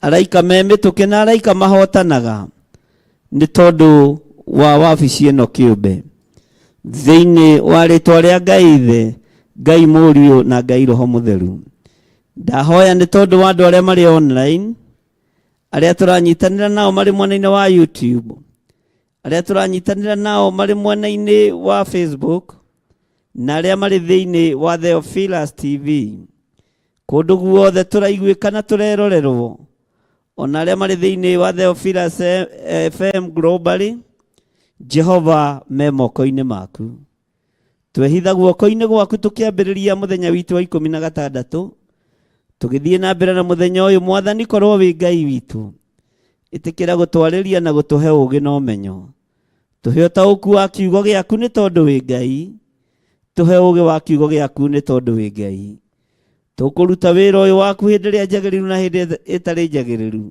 araika me mĩtũkĩ na araika mahotanaga nĩ tondũ wa wabici ĩno kĩũmbe. Thĩinĩ wa rĩtwa rĩa Ngai Ithe, Ngai Mũriũ na Ngai Roho Mũtheru, ndahoya nĩ tondũ wa andũ arĩa marĩ online, arĩa tũranyitanĩra nao marĩ mwena-inĩ wa YouTube, arĩa tũranyitanĩra nao marĩ mwena-inĩ wa Facebook, na arĩa marĩ thĩinĩ wa Theophilus TV, kũndũ guothe tũraiguĩka na tũrerorerwo, ona arĩa marĩ thĩinĩ wa Theophilus FM globally, Jehova me moko-inĩ maku. Twehitha guoko-inĩ gwaku tũkĩambĩrĩria mũthenya witũ wa 16, tũgĩthiĩ na mbere na mũthenya ũyũ. Mwathani, korwo wĩ Ngai witũ, ĩtĩkĩra gũtwarĩria na gũtũhe ũũgĩ na ũmenyo. Tũhe ũtaũku wa kiugo gĩaku nĩ tondũ wĩ Ngai. Tũhe ũũgĩ wa kiugo gĩaku nĩ tondũ wĩ Ngai. Tũkũruta wĩra ũyũ waku hĩndĩ ĩrĩa njagĩrĩru na hĩndĩ ĩtarĩ njagĩrĩru,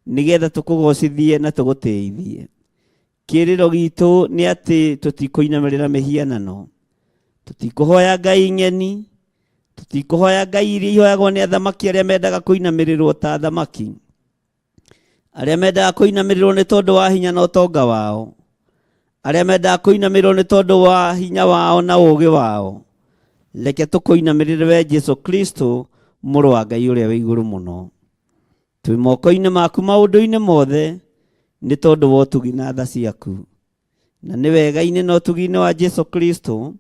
nĩgetha tũkũgocithie na tũgũtĩithie. Kĩrĩro gitũ nĩ atĩ tũtikũinamĩrĩra mĩhianano, tũtikũhoya ngai ng'eni, tũtikũhoya ngai iria ihoyagwo nĩ athamaki arĩa mendaga kũinamĩrĩrwo ta athamaki, arĩa mendaga kũinamĩrĩrwo nĩ tondũ wa hinya na ũtonga wao, arĩa mendaga kũinamĩrĩrwo nĩ tondũ wa hinya wao na ũũgĩ wao. Reke tũkũinamĩrĩre we Jesu Kristo, mũrũ wa Ngai ũrĩa wĩ igũrũ mũno. Twĩ moko-inĩ maku maũndũ-inĩ mothe nĩ tondũ wa ũtugi na tha ciaku, na nĩ wega-inĩ na ũtugi-inĩ wa Jesu Kristo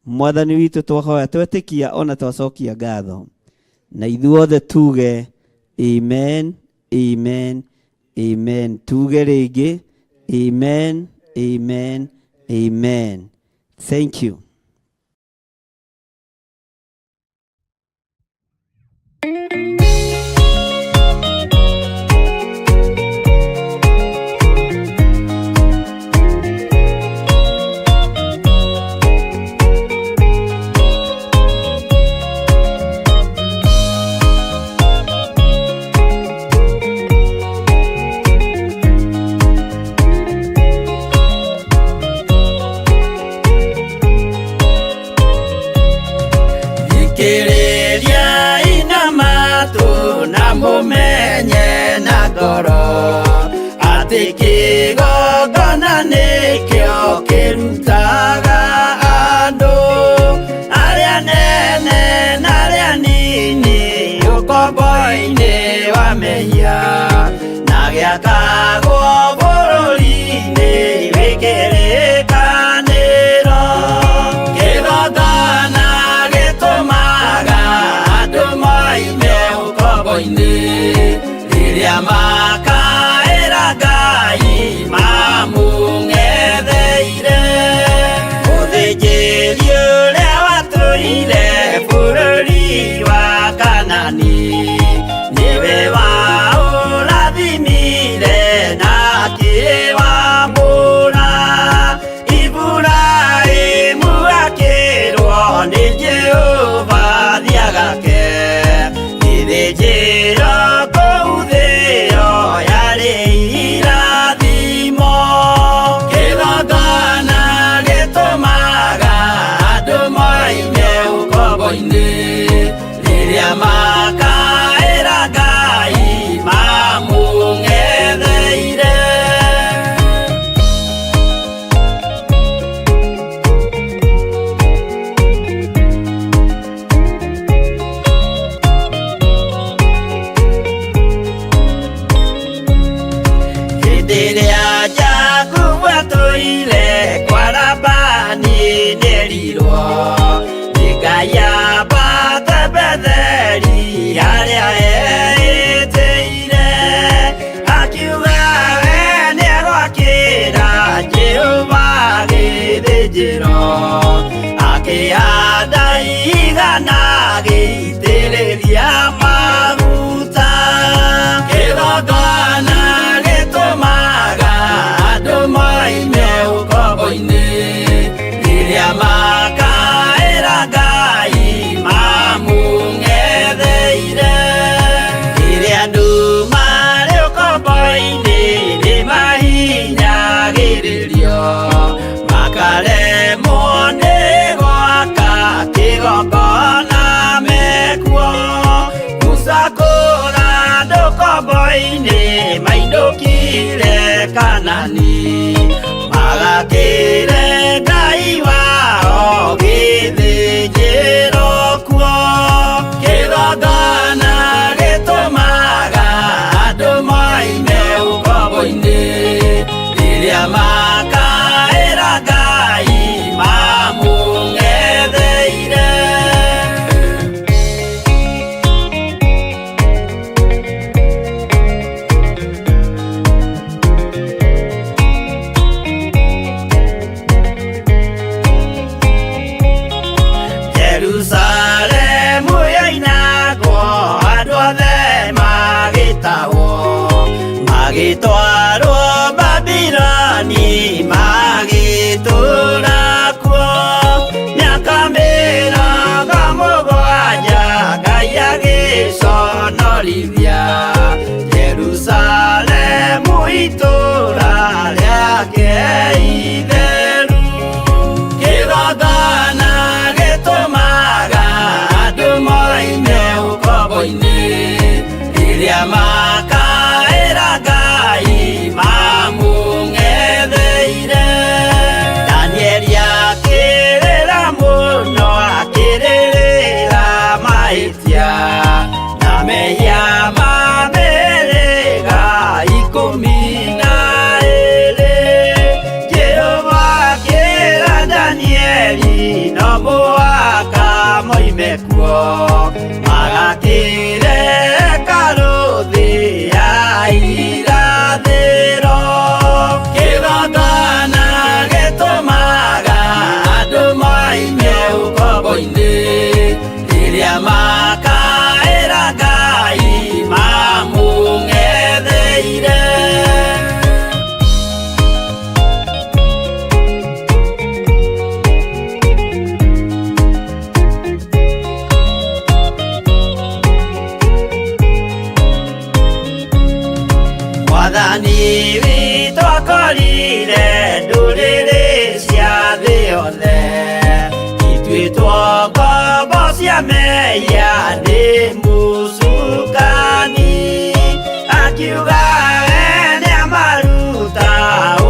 Mwathani witũ twahoya twetĩkia ona twacokia ngatho, na ithuothe tuge amen, amen, amen. Tuge rĩngĩ amen, amen, amen. Thank you. Thikĩrĩria inamatu na mũmenye na ngoro atĩ kĩgongona nĩkĩo kĩrutaga andũ arĩa nene na arĩa nini ũkombo-inĩ wa mehia, na gĩakagwo bũrũri-inĩ wĩ kĩrĩkanĩro. Kĩgongona gĩtũmaga andũ moime ũkombo-inĩ rĩrĩa makaĩra Ngai mamũng'etheire. Mũthĩnjĩri ũrĩa watũire bũrũri wa Kanani nĩwe waũrathimire na Hĩndĩ ĩrĩa Jakubu atũire kwa Labani nĩerirwo nĩ Ngai ambate Betheli harĩa eĩtĩire, akiuga we nĩegwakĩra Jehova gĩthĩnjĩro, akĩhanda igana agĩitĩrĩria maguta. Kĩgongona gĩtũmaga andũ moime ũkombo-inĩ, rĩrĩa makaĩra Ngai mamũng'etheire. Rĩrĩa andũ marĩ ũkombo-inĩ nĩmahinyagĩrĩrio, makaremwo nĩ gwaka kĩgongona mekuo. Musa kũra andũ ũkombo-inĩ mainũkire Kanani, magakĩre Ngai wao gĩthĩnjĩro kuo. Kĩgongona gĩtũmaga andũ moime ũkombo-inĩ, rĩrĩa makaĩra Ngai mamũng'etheire. Jerusalemu yoinagwo andũ othe magĩtahwo, magĩtwarwo Babiloni magĩtũũra kuo. Mĩaka 70 Ngai agĩconorithia Jerusalemu itũũra rĩake itheru. Kĩgongona gĩtũmaga andũ moime ũkombo-inĩ, rĩrĩa makaĩra Ngai mamũng'etheire. Danieli akĩrĩra mũno akĩrĩrĩra mahĩtia na mehia ma mĩhĩrĩga 12. Jehova akĩra Danieli no mũhaka moime kuo, magakĩre hekarũ thĩ ya irathĩro. Kĩgongona gĩtũmaga andũ moime ũkombo-inĩ, rĩrĩa makaĩra Ngai mamũng'etheire. Mwathani witũ akorire ndũrĩrĩ cia thĩ yothe, ituĩtwo ngombo cia mehia nĩ mũcukani, akiuga we nĩamaruta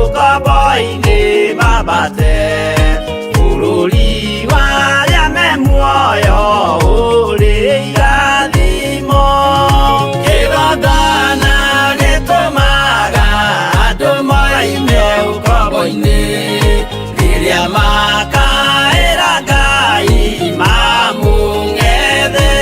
ũkombo-inĩ mambate bũrũri wa arĩa me muoyo ũrĩ irathimo. Kĩgongona gĩtũmaga andũ moime ũkombo-inĩ, rĩrĩa makaĩra Ngai mamũng'etheire.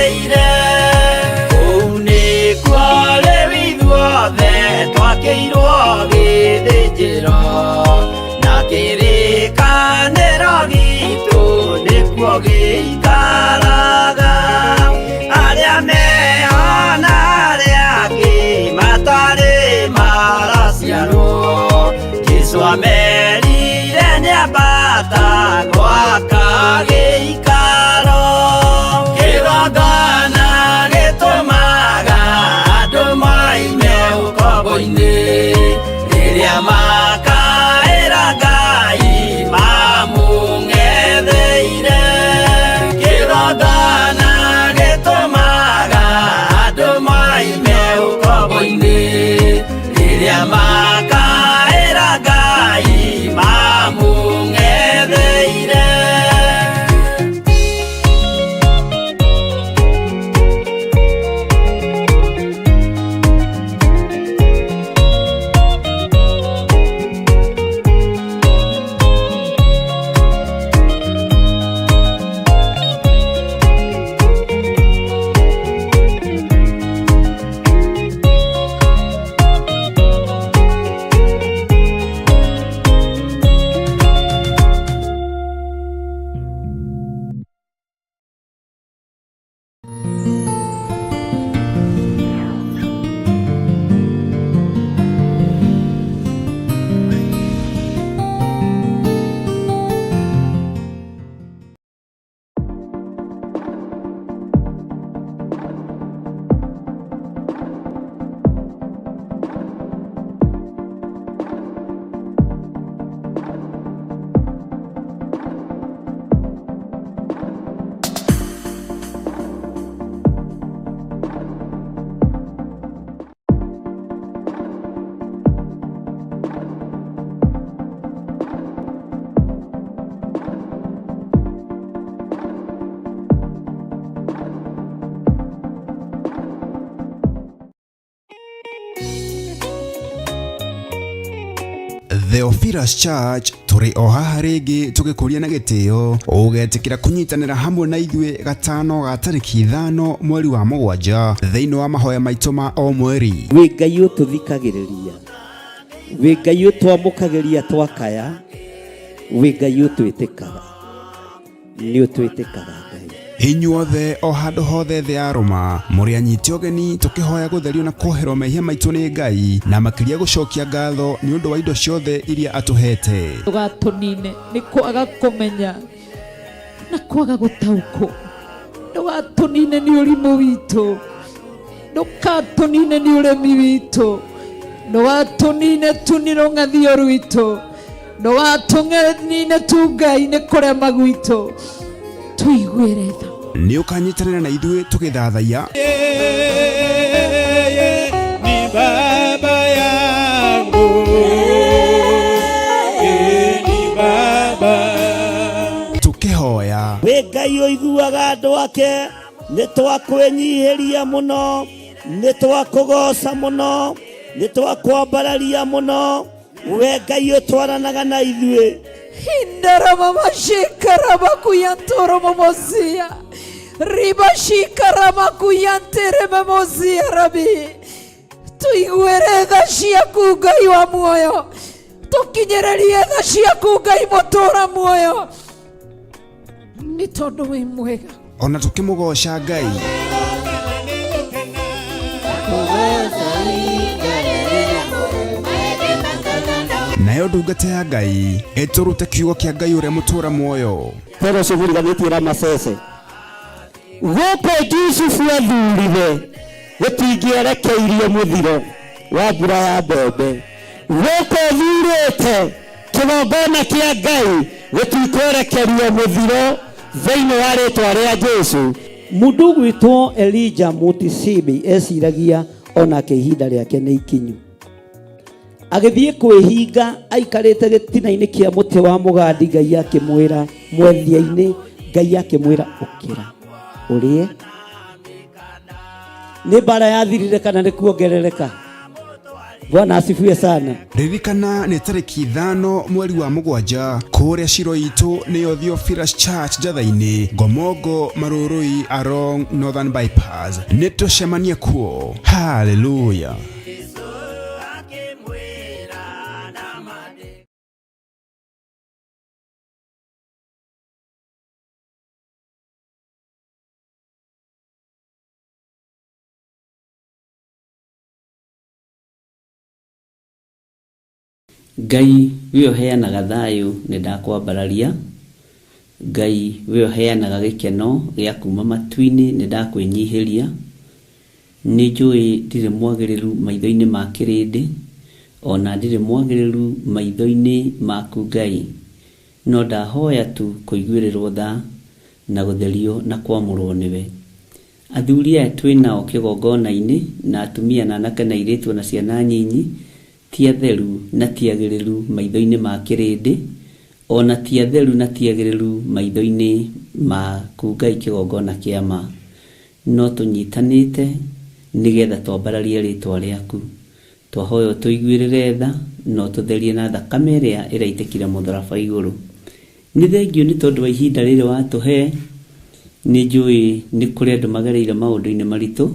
Theophilus Church tũrĩ o haha rĩngĩ tũgĩkũria na gĩtĩo ũgetĩkĩra kũnyitanĩra hamwe na ithuĩ gatano ga tarĩki 5 mweri wa 7 thĩinĩ wa mahoya maitũ ma o mweri. Wĩ Ngai ũtũthikagĩrĩria, wĩ Ngai ũtwamũkagĩria twakaya, wĩ Ngai ũtwĩtĩkaga, nĩ ũtwĩtĩkaga Ngai. Inyuothe o handũ hothe thĩ ya Rũma mũrĩ anyite ũgeni tũkĩhoya gũtherio na kuoherwo mehia maitũ nĩ Ngai na makĩria gũcokia ngatho nĩ ũndũ wa indo ciothe iria atũhete. Ndũgatũnine nĩ kwaga kũmenya na kwaga gũtaũkwo, ndũgatũnine nĩ ũrimũ witũ, ndũgatũnine nĩ ũremi witũ, ndũgatũnine tu nĩ rũng'athio rwitũ, ndũgatũnine tu Ngai nĩ kũrema gwitũ, tũiguĩre tha. Nĩ ũkanyitanĩra na ithuĩ tũgĩthathaiya. Yeye ni baba yangu, yeye ni baba. Tũkĩhoya. Wĩ Ngai ũiguaga andũ ake, nĩ twakwĩnyihĩria mũno, nĩ twakũgoca mũno, nĩ twakwambararia mũno, we Ngai ũtwaranaga na ithuĩ. Hindaramamashikaramakuyantoromomosia ribashikaramakuyanteramomosia rabi tuiguĩre tha ciaku Ngai wa muoyo, tũkinyĩrĩrie tha ciaku Ngai mũtũra muoyo, nĩ tondũ wĩ mwega. Ona tũkĩmũgoca Ngai. Nayo ndungata ya Ngai ĩtũrute kiugo kĩa Ngai ũrĩa mũtũra muoyo. Tero ũcio mũriganĩtie na Masese. Gũkũ Jusufu athurire gũtingĩerekeirio mũthiro wa mbura ya mbembe. Gũkũ thurĩte kĩgongona kĩa Ngai gũtikwerekerio mũthiro thĩinĩ wa rĩtwa rĩa Jesũ. Mũndũ ũgwĩtwo Elijah Mutisibi eciragia onake ihinda rĩake nĩ ikinyu. Agĩthiĩ kwĩhinga aikarĩte gĩtina-inĩ kĩa mũtĩ wa mũgandi, Ngai akĩmwĩra mwethia-inĩ, Ngai akĩmwĩra ũkĩra ũrĩe. Nĩ mbara yathirire kana nĩ kuongerereka? Bwana asifiwe sana. Ririkana nĩ tarĩki 5 mweri wa 7 kũrĩa Shiro itũ nĩyo Theophilus Church Njatha-inĩ, Ngomongo, Marũrũi, along Northern Bypass. Nĩ tũcemanie kuo. Hallelujah. Ngai we ũheanaga thayũ nĩ ndakwambararia, Ngai we ũheanaga gĩkeno gĩa kuma matu-inĩ nĩ ndakwĩnyihĩria, nĩ njũĩ ndirĩ mwagĩrĩru maitho-inĩ ma kĩrĩndĩ, ona ndirĩ mwagĩrĩru maitho-inĩ maku Ngai, no ndahoya tu kũiguĩrĩrwo tha na gũtherio na kwamũrwo nĩwe. Athuri aya twĩ nao kĩgongona-inĩ na atumia na anake na airĩtu na ciana nyinyi ti atheru na ti agĩrĩru maitho-inĩ ma kĩrĩndĩ, ona ti atheru na ti agĩrĩru maitho-inĩ maku Ngai kĩgongona kĩa ma, no tũnyitanĩte nĩgetha twambararie rĩtwa rĩaku. Twahoya ũtũiguĩrĩre tha na ũtũtherie na thakame ĩrĩa ĩraitĩkire mũtharaba igũrũ. Nĩ thengio nĩ tondũ wa ihinda rĩrĩ watũhe, nĩ njũĩ nĩ kũrĩ andũ magereire maũndũ-inĩ maritũ,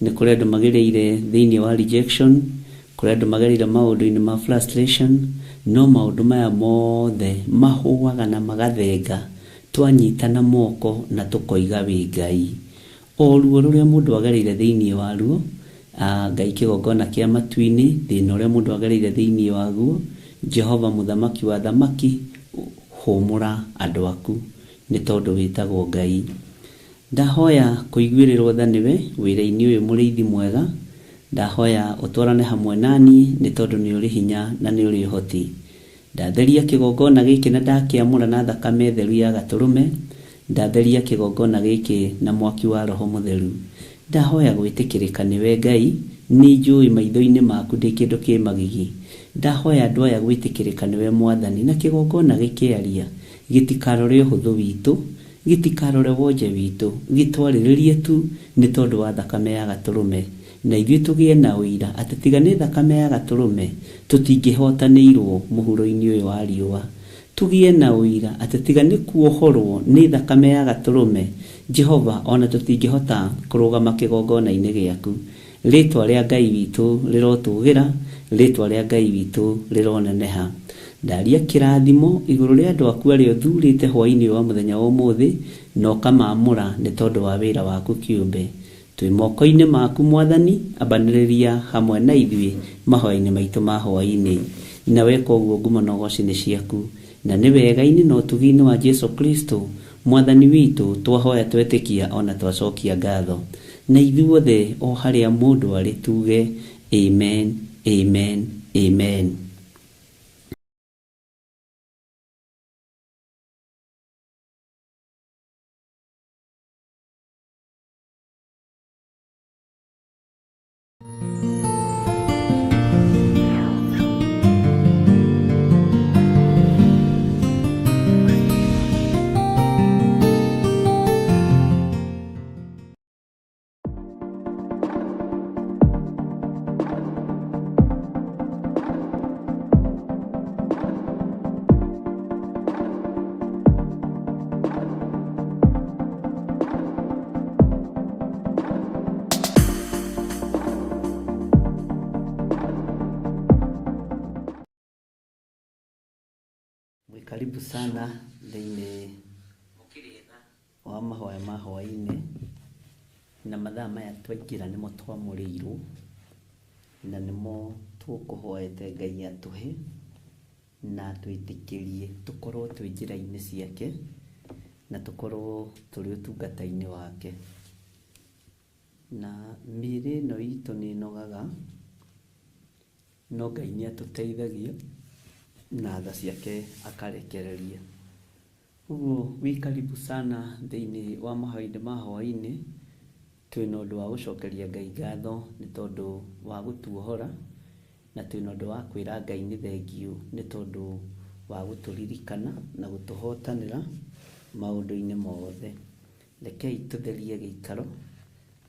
nĩ kũrĩ andũ magereire thĩinĩ wa rejection, kũrĩ andũ magereire maũndũ-inĩ ma frustration, no maũndũ maya mothe mahũaga na magathenga twanyitana moko na tũkoiga wĩ Ngai. O ruo rũrĩa mũndũ agereire thĩinĩ waruo, Ngai kĩgongona kĩa matu-inĩ, thĩna ũrĩa mũndũ agereire thĩinĩ waguo, Jehova mũthamaki wa thamaki, hũmũra andũ aku nĩ tondũ wĩtagwo Ngai. Ndahoya kũiguĩrĩrwo tha nĩwe wĩra-inĩ ũyũ mũrĩithi mwega, ndahoya ũtwarane hamwe naniĩ nĩ tondũ nĩ ũrĩ hinya na nĩ ũrĩ ũhoti. Ndatheria kĩgongona gĩkĩ na ndakĩamũra na thakame theru ya gatũrũme, ndatheria kĩgongona gĩkĩ na mwaki wa Roho Mũtheru. Ndahoya gwĩtĩkĩrĩka nĩwe Ngai, nĩ njũĩ maitho-inĩ maku ndĩ kĩndũ kĩ magigi. Ndahoya andũ aya gwĩtĩkĩrĩka nĩwe Mwathani, na kĩgongona gĩkĩaria gĩtikarore ũhũthũ witũ, gĩtikarore wonje witũ, gĩtwarĩrĩrie tu nĩ tondũ wa thakame ya gatũrũme. Na ithuĩ tũgĩe na ũira atĩ tiga nĩ thakame ya gatũrũme tũtingĩhotanĩirwo mũhuro-inĩ ũyũ wa riũa. Tũgĩe na ũira atĩ tiga nĩ kuohorwo nĩ thakame ya gatũrũme, Jehova, ona tũtingĩhota kũrũgama kĩgongona-inĩ gĩaku. Rĩtwa rĩa Ngai witũ rĩrotũgĩra, rĩtwa rĩa Ngai witũ rĩroneneha. Ndaria kĩrathimo igũrũ rĩa andũ aku arĩa ũthurĩte hwaĩ-inĩ wa mũthenya wa ũmũthĩ na ũkamaamũra nĩ tondũ wa wĩra waku kĩũmbe. Twĩ moko-inĩ maku Mwathani, ambanĩrĩria hamwe na ithuĩ mahoya-inĩ maitũ ma hwaĩ-inĩ. Na weka ũguo ngumo na ũgoci nĩ ciaku. Na nĩ wega-inĩ na ũtugi-inĩ wa Jesu Kristo Mwathani witũ twahoya twetĩkia ona twacokia ngatho. Na ithuothe o harĩa mũndũ arĩ tuge amen, amen, amen. Karibu sana thĩinĩ wa mahoya ma hwaĩ-inĩ, na mathaa maya twaingĩra nĩmo twamũrĩirwo na nĩmo tũkũhoete Ngai atũhe na atwĩtĩkĩrie tũkorwo twĩ njĩra-inĩ ciake na tũkorwo tũrĩ ũtungata-inĩ wake. Na mĩĩrĩ ĩno itũ nĩ ĩnogaga, no Ngai nĩ atũteithagia na tha ciake akarekereria. Ũguo wĩ karibu sana thĩinĩ wa mahoya ma hwaĩ-inĩ, twĩna ũndũ wa gũcokeria Ngai ngatho nĩ tondũ wa gũtuohora, na twĩna ũndũ wa kwĩra Ngai nĩ thengiũ nĩ tondũ wa gũtũririkana na gũtũhotanĩra maũndũ-inĩ mothe. Rekei tũtherie gĩikaro,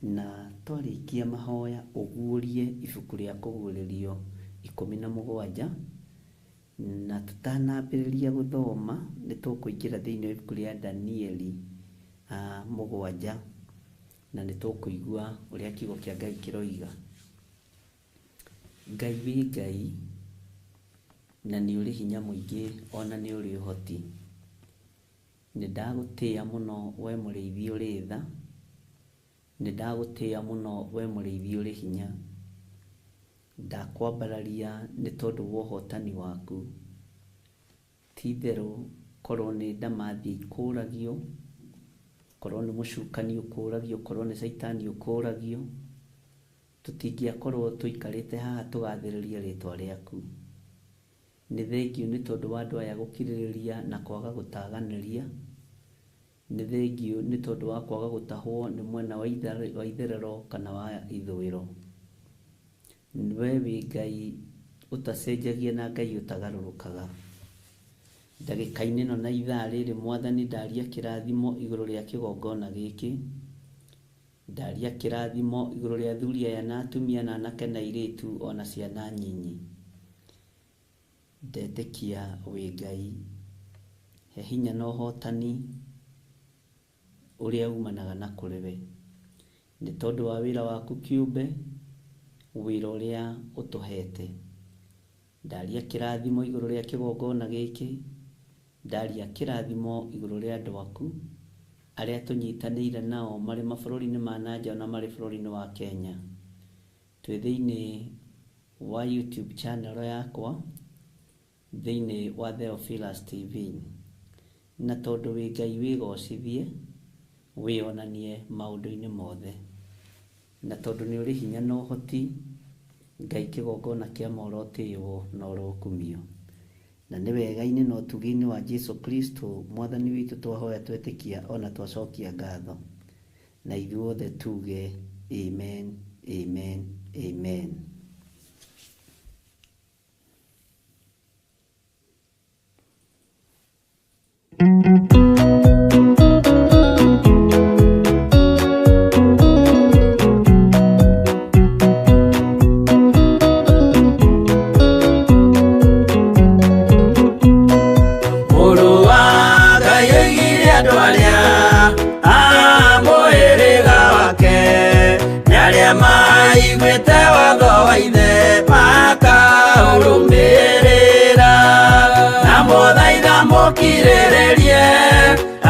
na twarĩkia mahoya ũguũrie ibuku rĩa kũguũrĩrio 17, na tũtanambĩrĩria gũthoma nĩ tũkũingĩra thĩinĩ wa ibuku rĩa Danieli 7, na nĩ tũkũigua ũrĩa kiugo kĩa Ngai kĩroiga. Ngai wĩ Ngai, na nĩ ũrĩ hinya mũingĩ ona nĩ ũrĩ ũhoti. Nĩ ndagũtĩĩa mũno we mũrĩithi ũrĩ tha, nĩ ndagũtĩĩa mũno we mũrĩithi ũrĩ hinya. Ndakwambararia nĩ tondũ wa ũhotani waku. Ti itherũ korwo nĩ ndamathia ikũragio, korwo nĩ mũcukani ũkũragio, korwo nĩ caitani ũkũragio, tũtingĩakorwo tũikarĩte haha tũgathĩrĩria rĩtwa rĩaku. Nĩ thengiũ nĩ tondũ wa andũ aya gũkirĩrĩria na kwaga gũtaganĩria. Nĩ thengiũ nĩ tondũ wa kwaga gũtahwo nĩ mwena wa itherero kana wa ithũĩro. We wĩ Ngai ũtacenjagia na Ngai ũtagarũrũkaga. Ndagĩka-inĩ ĩno na ithaa rĩrĩ Mwathani ndaria kĩrathimo igũrũ rĩa kĩgongona gĩkĩ. Ndaria kĩrathimo igũrũ rĩa athuri aya na atumia na anake na airĩtu ona ciana nyinyi. Ndetĩkia wĩ Ngai, he hinya na ũhotani ũrĩa umanaga na kũrĩ we. Nĩ tondũ wa wĩra waku kĩũmbe, wĩra ũrĩa ũtũhete. Ndaria kĩrathimo igũrũ rĩa kĩgongona gĩkĩ, ndaria kĩrathimo igũrũ rĩa andũ aku arĩa tũnyitanĩire nao marĩ mabũrũri-inĩ ma na nja na marĩ bũrũri-inĩ wa Kenya. Twĩ thĩinĩ wa YouTube channel yakwa, thĩinĩ wa Theophilus TV. Na tondũ wĩ Ngai wĩgocithie, wĩonanie maũndũ-inĩ mothe. Na tondũ nĩ ũrĩ hinya na ũhoti, Ngai kĩgongona kĩa ma ũrotĩĩwo na ũrokumio. Na nĩ wega-inĩ na ũtugi-inĩ wa Jesu Kristo Mwathani witũ twahoya twetĩkia ona twacokia ngatho. Na ithuothe tuge amen, amen, amen. mũkirĩrĩrie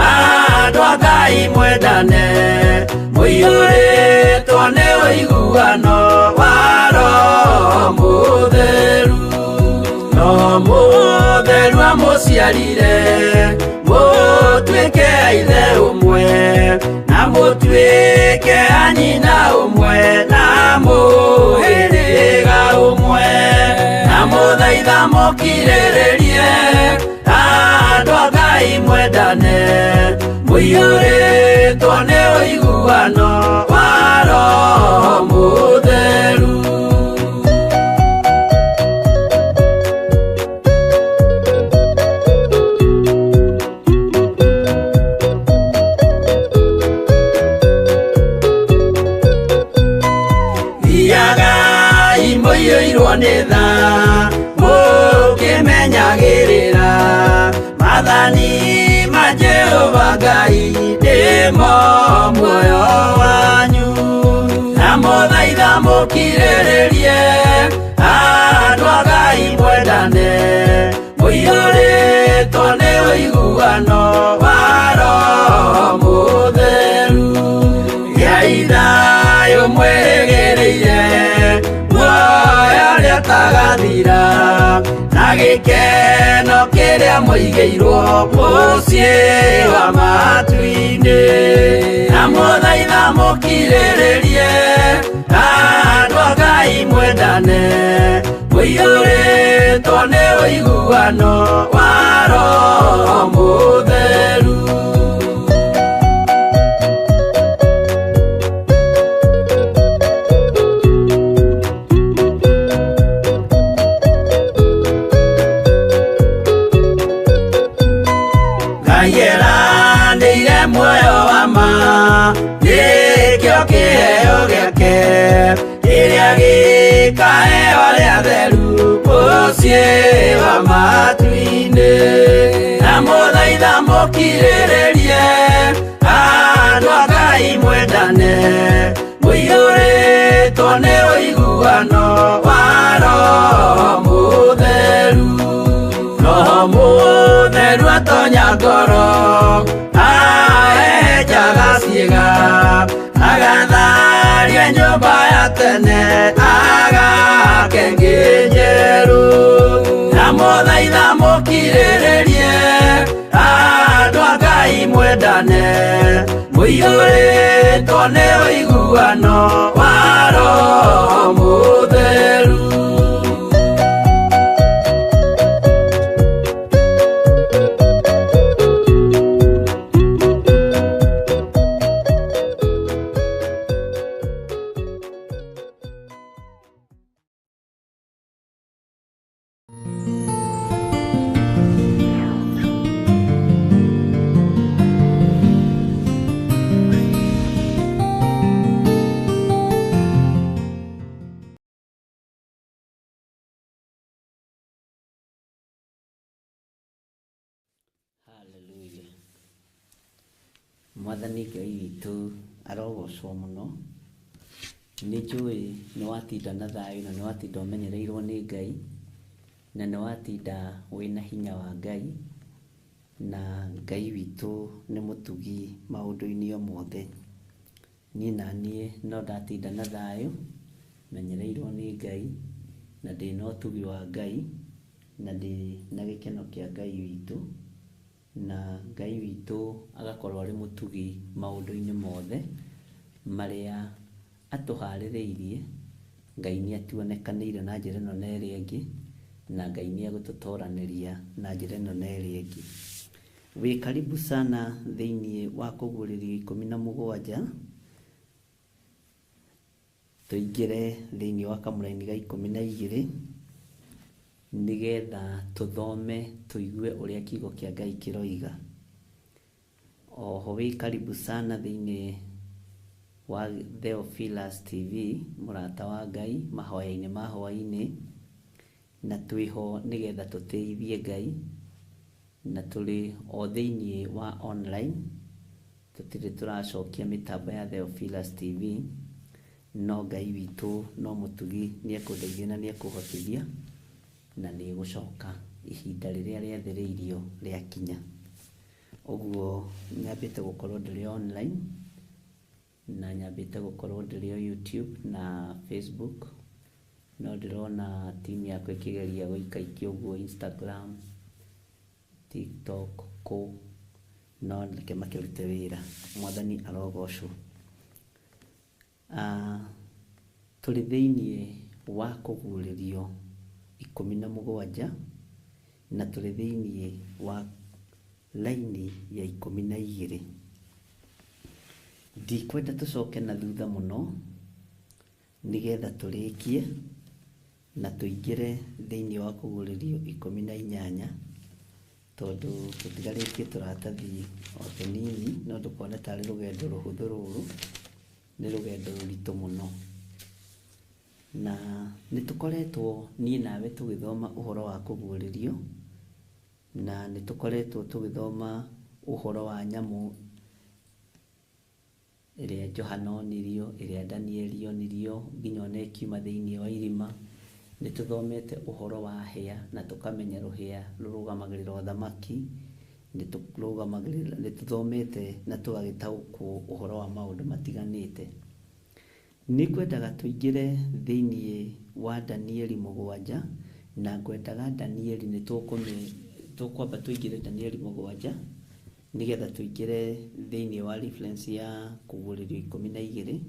andũ a Ngai mwendane mũiyũrĩtwo nĩ ũiguano wa Roho Mũtheru no Mũtheru amũciarire mũtuĩke a ithe ũmwe na mũtuĩke a nyina ũmwe na mũhĩrĩga ũmwe na mũthaitha mũkirĩrĩrie andũ a Ngai mwendane mũiyũrĩtwo nĩ ũiguano wa Roho Mũtheru. Thiagai mũiyũirwo nĩ tha mũkĩmenyagĩrĩra maathani ma Jehova Ngai nĩmo muoyo wanyu na mũthaitha mũkirĩrĩrie andũ a Ngai mwendane mũiyũrĩtwo nĩ ũiguano wa Roho Mũtheru. Gĩai thayũ mwĩrĩgĩrĩire muoyo ũrĩa ũtagathira na gĩkeno kĩrĩa mũigĩirwo mũciĩ wa matu-inĩ na mũthaitha mũkirĩrĩrie andũ a Ngai mwendane mũiyũrĩtwo nĩ ũiguano wa Roho Mũtheru. Ngai eranĩire muoyo wa ma nĩkĩo kĩheo gĩake kĩrĩa gĩkaheo arĩa atheru mũciĩ wa matu-inĩ na mũthaitha mũkirĩrĩrie andũ a Ngai mwendane mũiyũrĩtwo nĩ ũiguano wa Roho Mũtheru. Roho Mũtheru atonya ngoro ahehenjaga ciĩga agatharia nyũmba ya tene agake ĩngĩ njerũ na mũthaitha mũkirĩrĩrie andũ a Ngai mwendane mũiyũrĩtwo nĩ ũiguano wa Roho Mũtheru. Hallelujah. Mwathani Ngai witũ arogocwo mũno. Nĩ njũĩ nĩ watinda na thayũ na nĩ watinda ũmenyereirwo nĩ Ngai na nĩ watinda wĩna hinya wa Ngai na Ngai witũ nĩ mũtugi maũndũ-inĩ o mothe. Niĩ na niĩ no ndatinda na thayũ menyereirwo nĩ Ngai na ndĩna ũtugi wa Ngai na ndĩ na gĩkeno kĩa Ngai witũ na Ngai witũ agakorwo arĩ mũtugi maũndũ-inĩ mothe marĩa atũharĩrĩirie. Ngai nĩ atuonekanĩire na njĩra ĩno na ĩrĩa ĩngĩ na Ngai nĩ egũtũtoranĩria na njĩra ĩno na ĩrĩa ĩngĩ. Wĩ karibu sana thĩinĩ wa kũguũrĩrio 17 tũingĩre thĩinĩ wa kamũraini ga 12 nĩgetha tũthome tũigue ũrĩa kiugo kĩa Ngai kĩroiga. Oho wĩ karibu sana thĩinĩ wa Theophilus TV mũrata wa Ngai mahoya-inĩ ma hwaĩ-inĩ na twĩho nĩgetha tũtĩithie Ngai na tũrĩ o thĩinĩ wa online tũtirĩ tũracokia mĩtambo ya Theophilus TV no Ngai witũ no mũtugi nĩ ekũndeithia na nĩ ekũhotithia na nĩ egũcoka. Ihinda rĩrĩa rĩathĩrĩirio rĩakinya. Ũguo nyambĩte gũkorwo ndĩrĩ online na nyambĩte gũkorwo ndĩrĩ o YouTube na Facebook, no ndĩrona team yakwa ĩkĩgeria gũikaikia ũguo Instagram, TikTok, kũ, no reke makĩrute wĩra. Mwathani arogocwo. Tũrĩ thĩiniĩ wa kũguũrĩrio 17 na tũrĩ thĩiniĩ wa laini ya 12. Ndikwenda tũcoke na thutha mũno nĩgetha tũrĩkie na tũingĩre thĩiniĩ wa kũguũrĩrio 18, tondũ tũtigarĩtie tũratathi o tũnini, no ndũkone tarĩ rũgendo rũhũthũ rũrũ, nĩ rũgendo rũritũ mũno. Na nĩ tũkoretwo niĩ nawe tũgĩthoma ũhoro wa kũguũrĩrio, na nĩ tũkoretwo tũgĩthoma ũhoro wa nyamũ ĩrĩa Johana onirio, ĩrĩa Danieli onirio, nginya ona ĩkiuma thĩiniĩ wa irima. Nĩ tũthomete ũhoro wa hĩa na tũkamenya rũhĩa rũrũgamagĩrĩra ũthamaki. Nĩ tũthomete na tũgagĩtaũkwo ũhoro wa maũndũ matiganĩte. Nĩ ngwendaga tũingĩre thĩiniĩ wa Danieli 7, na ngwendaga Danieli nĩ tũkwamba tũingĩre Danieli 7 nĩgetha tũingĩre thĩiniĩ wa reference ya kũguũrĩrio 12,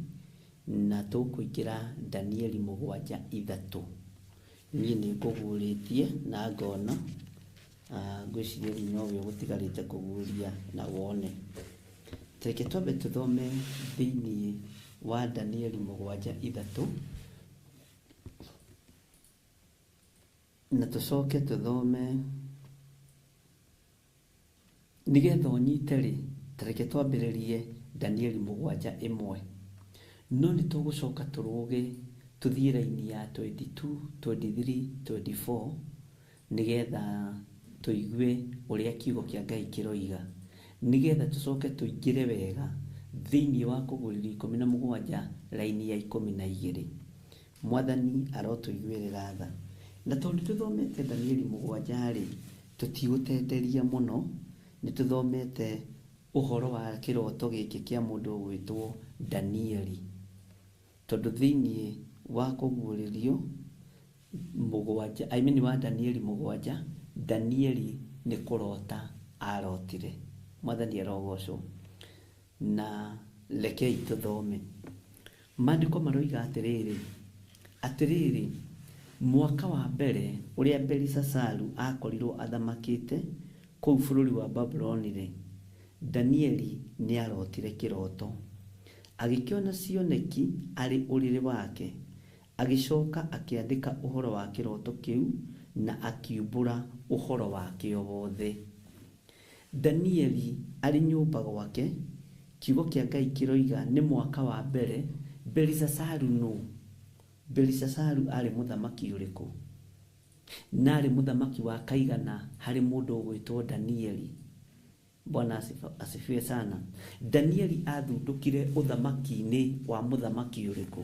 na tũkũingĩra Danieli 7:3. Niĩ nĩ ngũguũrĩtie na ngona, ngwĩciria rĩu nowe ũgũtigarĩte kũguũria na wone. Reke twambe tũthome thĩiniĩ wa Danieli 7:3, na tũcoke tũthome nĩgetha ũnyite rĩ, reke twambĩrĩrie Danieli 7:1. No nĩ tũgũcoka tũrũge tũthiĩ raini ya 22, 23, 24 nĩgetha tũigue ũrĩa kiugo kĩa Ngai kĩroiga, nĩgetha tũcoke tũingĩre wega thĩiniĩ wa kũguũrĩrio 17 raini ya 12. Mwathani arotũiguĩrĩra tha. Na tondũ tũthomete Danieli 7 rĩ, tũtigũtenderia mũno, nĩ tũthomete ũhoro wa kĩroto gĩkĩ kĩa mũndũ ũgwĩtwo Danieli. Tondũ thĩiniĩ wa kũguũrĩrio 7, I mean wa Danieli 7, Danieli nĩ kũrota arotire. Mwathani arogocwo. Na rekei tũthome. Maandĩko maroiga atĩrĩrĩ, atĩrĩrĩ, mwaka wa mbere ũrĩa Belishazaru akorirwo athamakĩte kũu bũrũri wa Babuloni rĩ, Danieli nĩ arotire kĩroto. Agĩkĩona cioneki arĩ ũrĩrĩ wake, agĩcoka akĩandĩka ũhoro wa kĩroto kĩu na akiumbũra ũhoro wakĩo wothe. Danieli arĩ nyũmba gwake, kiugo kĩa Ngai kĩroiga nĩ mwaka wa mbere Belishazaru nũ? Belishazaru arĩ mũthamaki ũrĩkũ? Na arĩ mũthamaki wa kaigana harĩ mũndũ ũgwĩtwo Danieli. Bwana asifiwe sana. Danieli athundũkire ũthamaki-inĩ wa mũthamaki ũrĩkũ?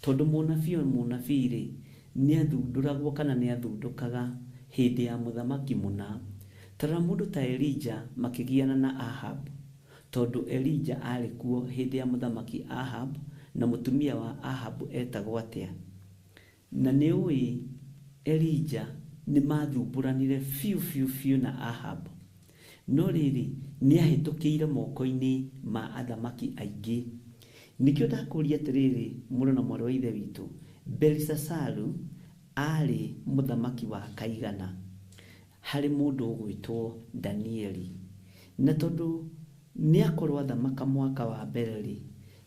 Tondũ mũnabii o mũnabii rĩ, nĩ athundũragwo kana nĩ athundũkaga hĩndĩ ya mũthamaki mũna. Tarora mũndũ ta Elijah makĩgiana na Ahab, tondũ Elijah arĩ kuo hĩndĩ ya mũthamaki Ahab, na mũtumia wa Ahab etagwo atĩa? Na nĩ ũĩ Elijah nĩ mathumbũranire biũ biũ biũ na Ahab. No rĩrĩ, nĩ ahĩtũkĩire moko-inĩ ma athamaki aingĩ. Nĩkĩo ndakũria atĩrĩrĩ, mũrũ na mwarĩ wa Ithe witũ, Belishazaru arĩ mũthamaki wa kaigana harĩ mũndũ ũgwĩtwo Danieli. Na tondũ nĩ akorwo athamaka mwaka wa mbere rĩ,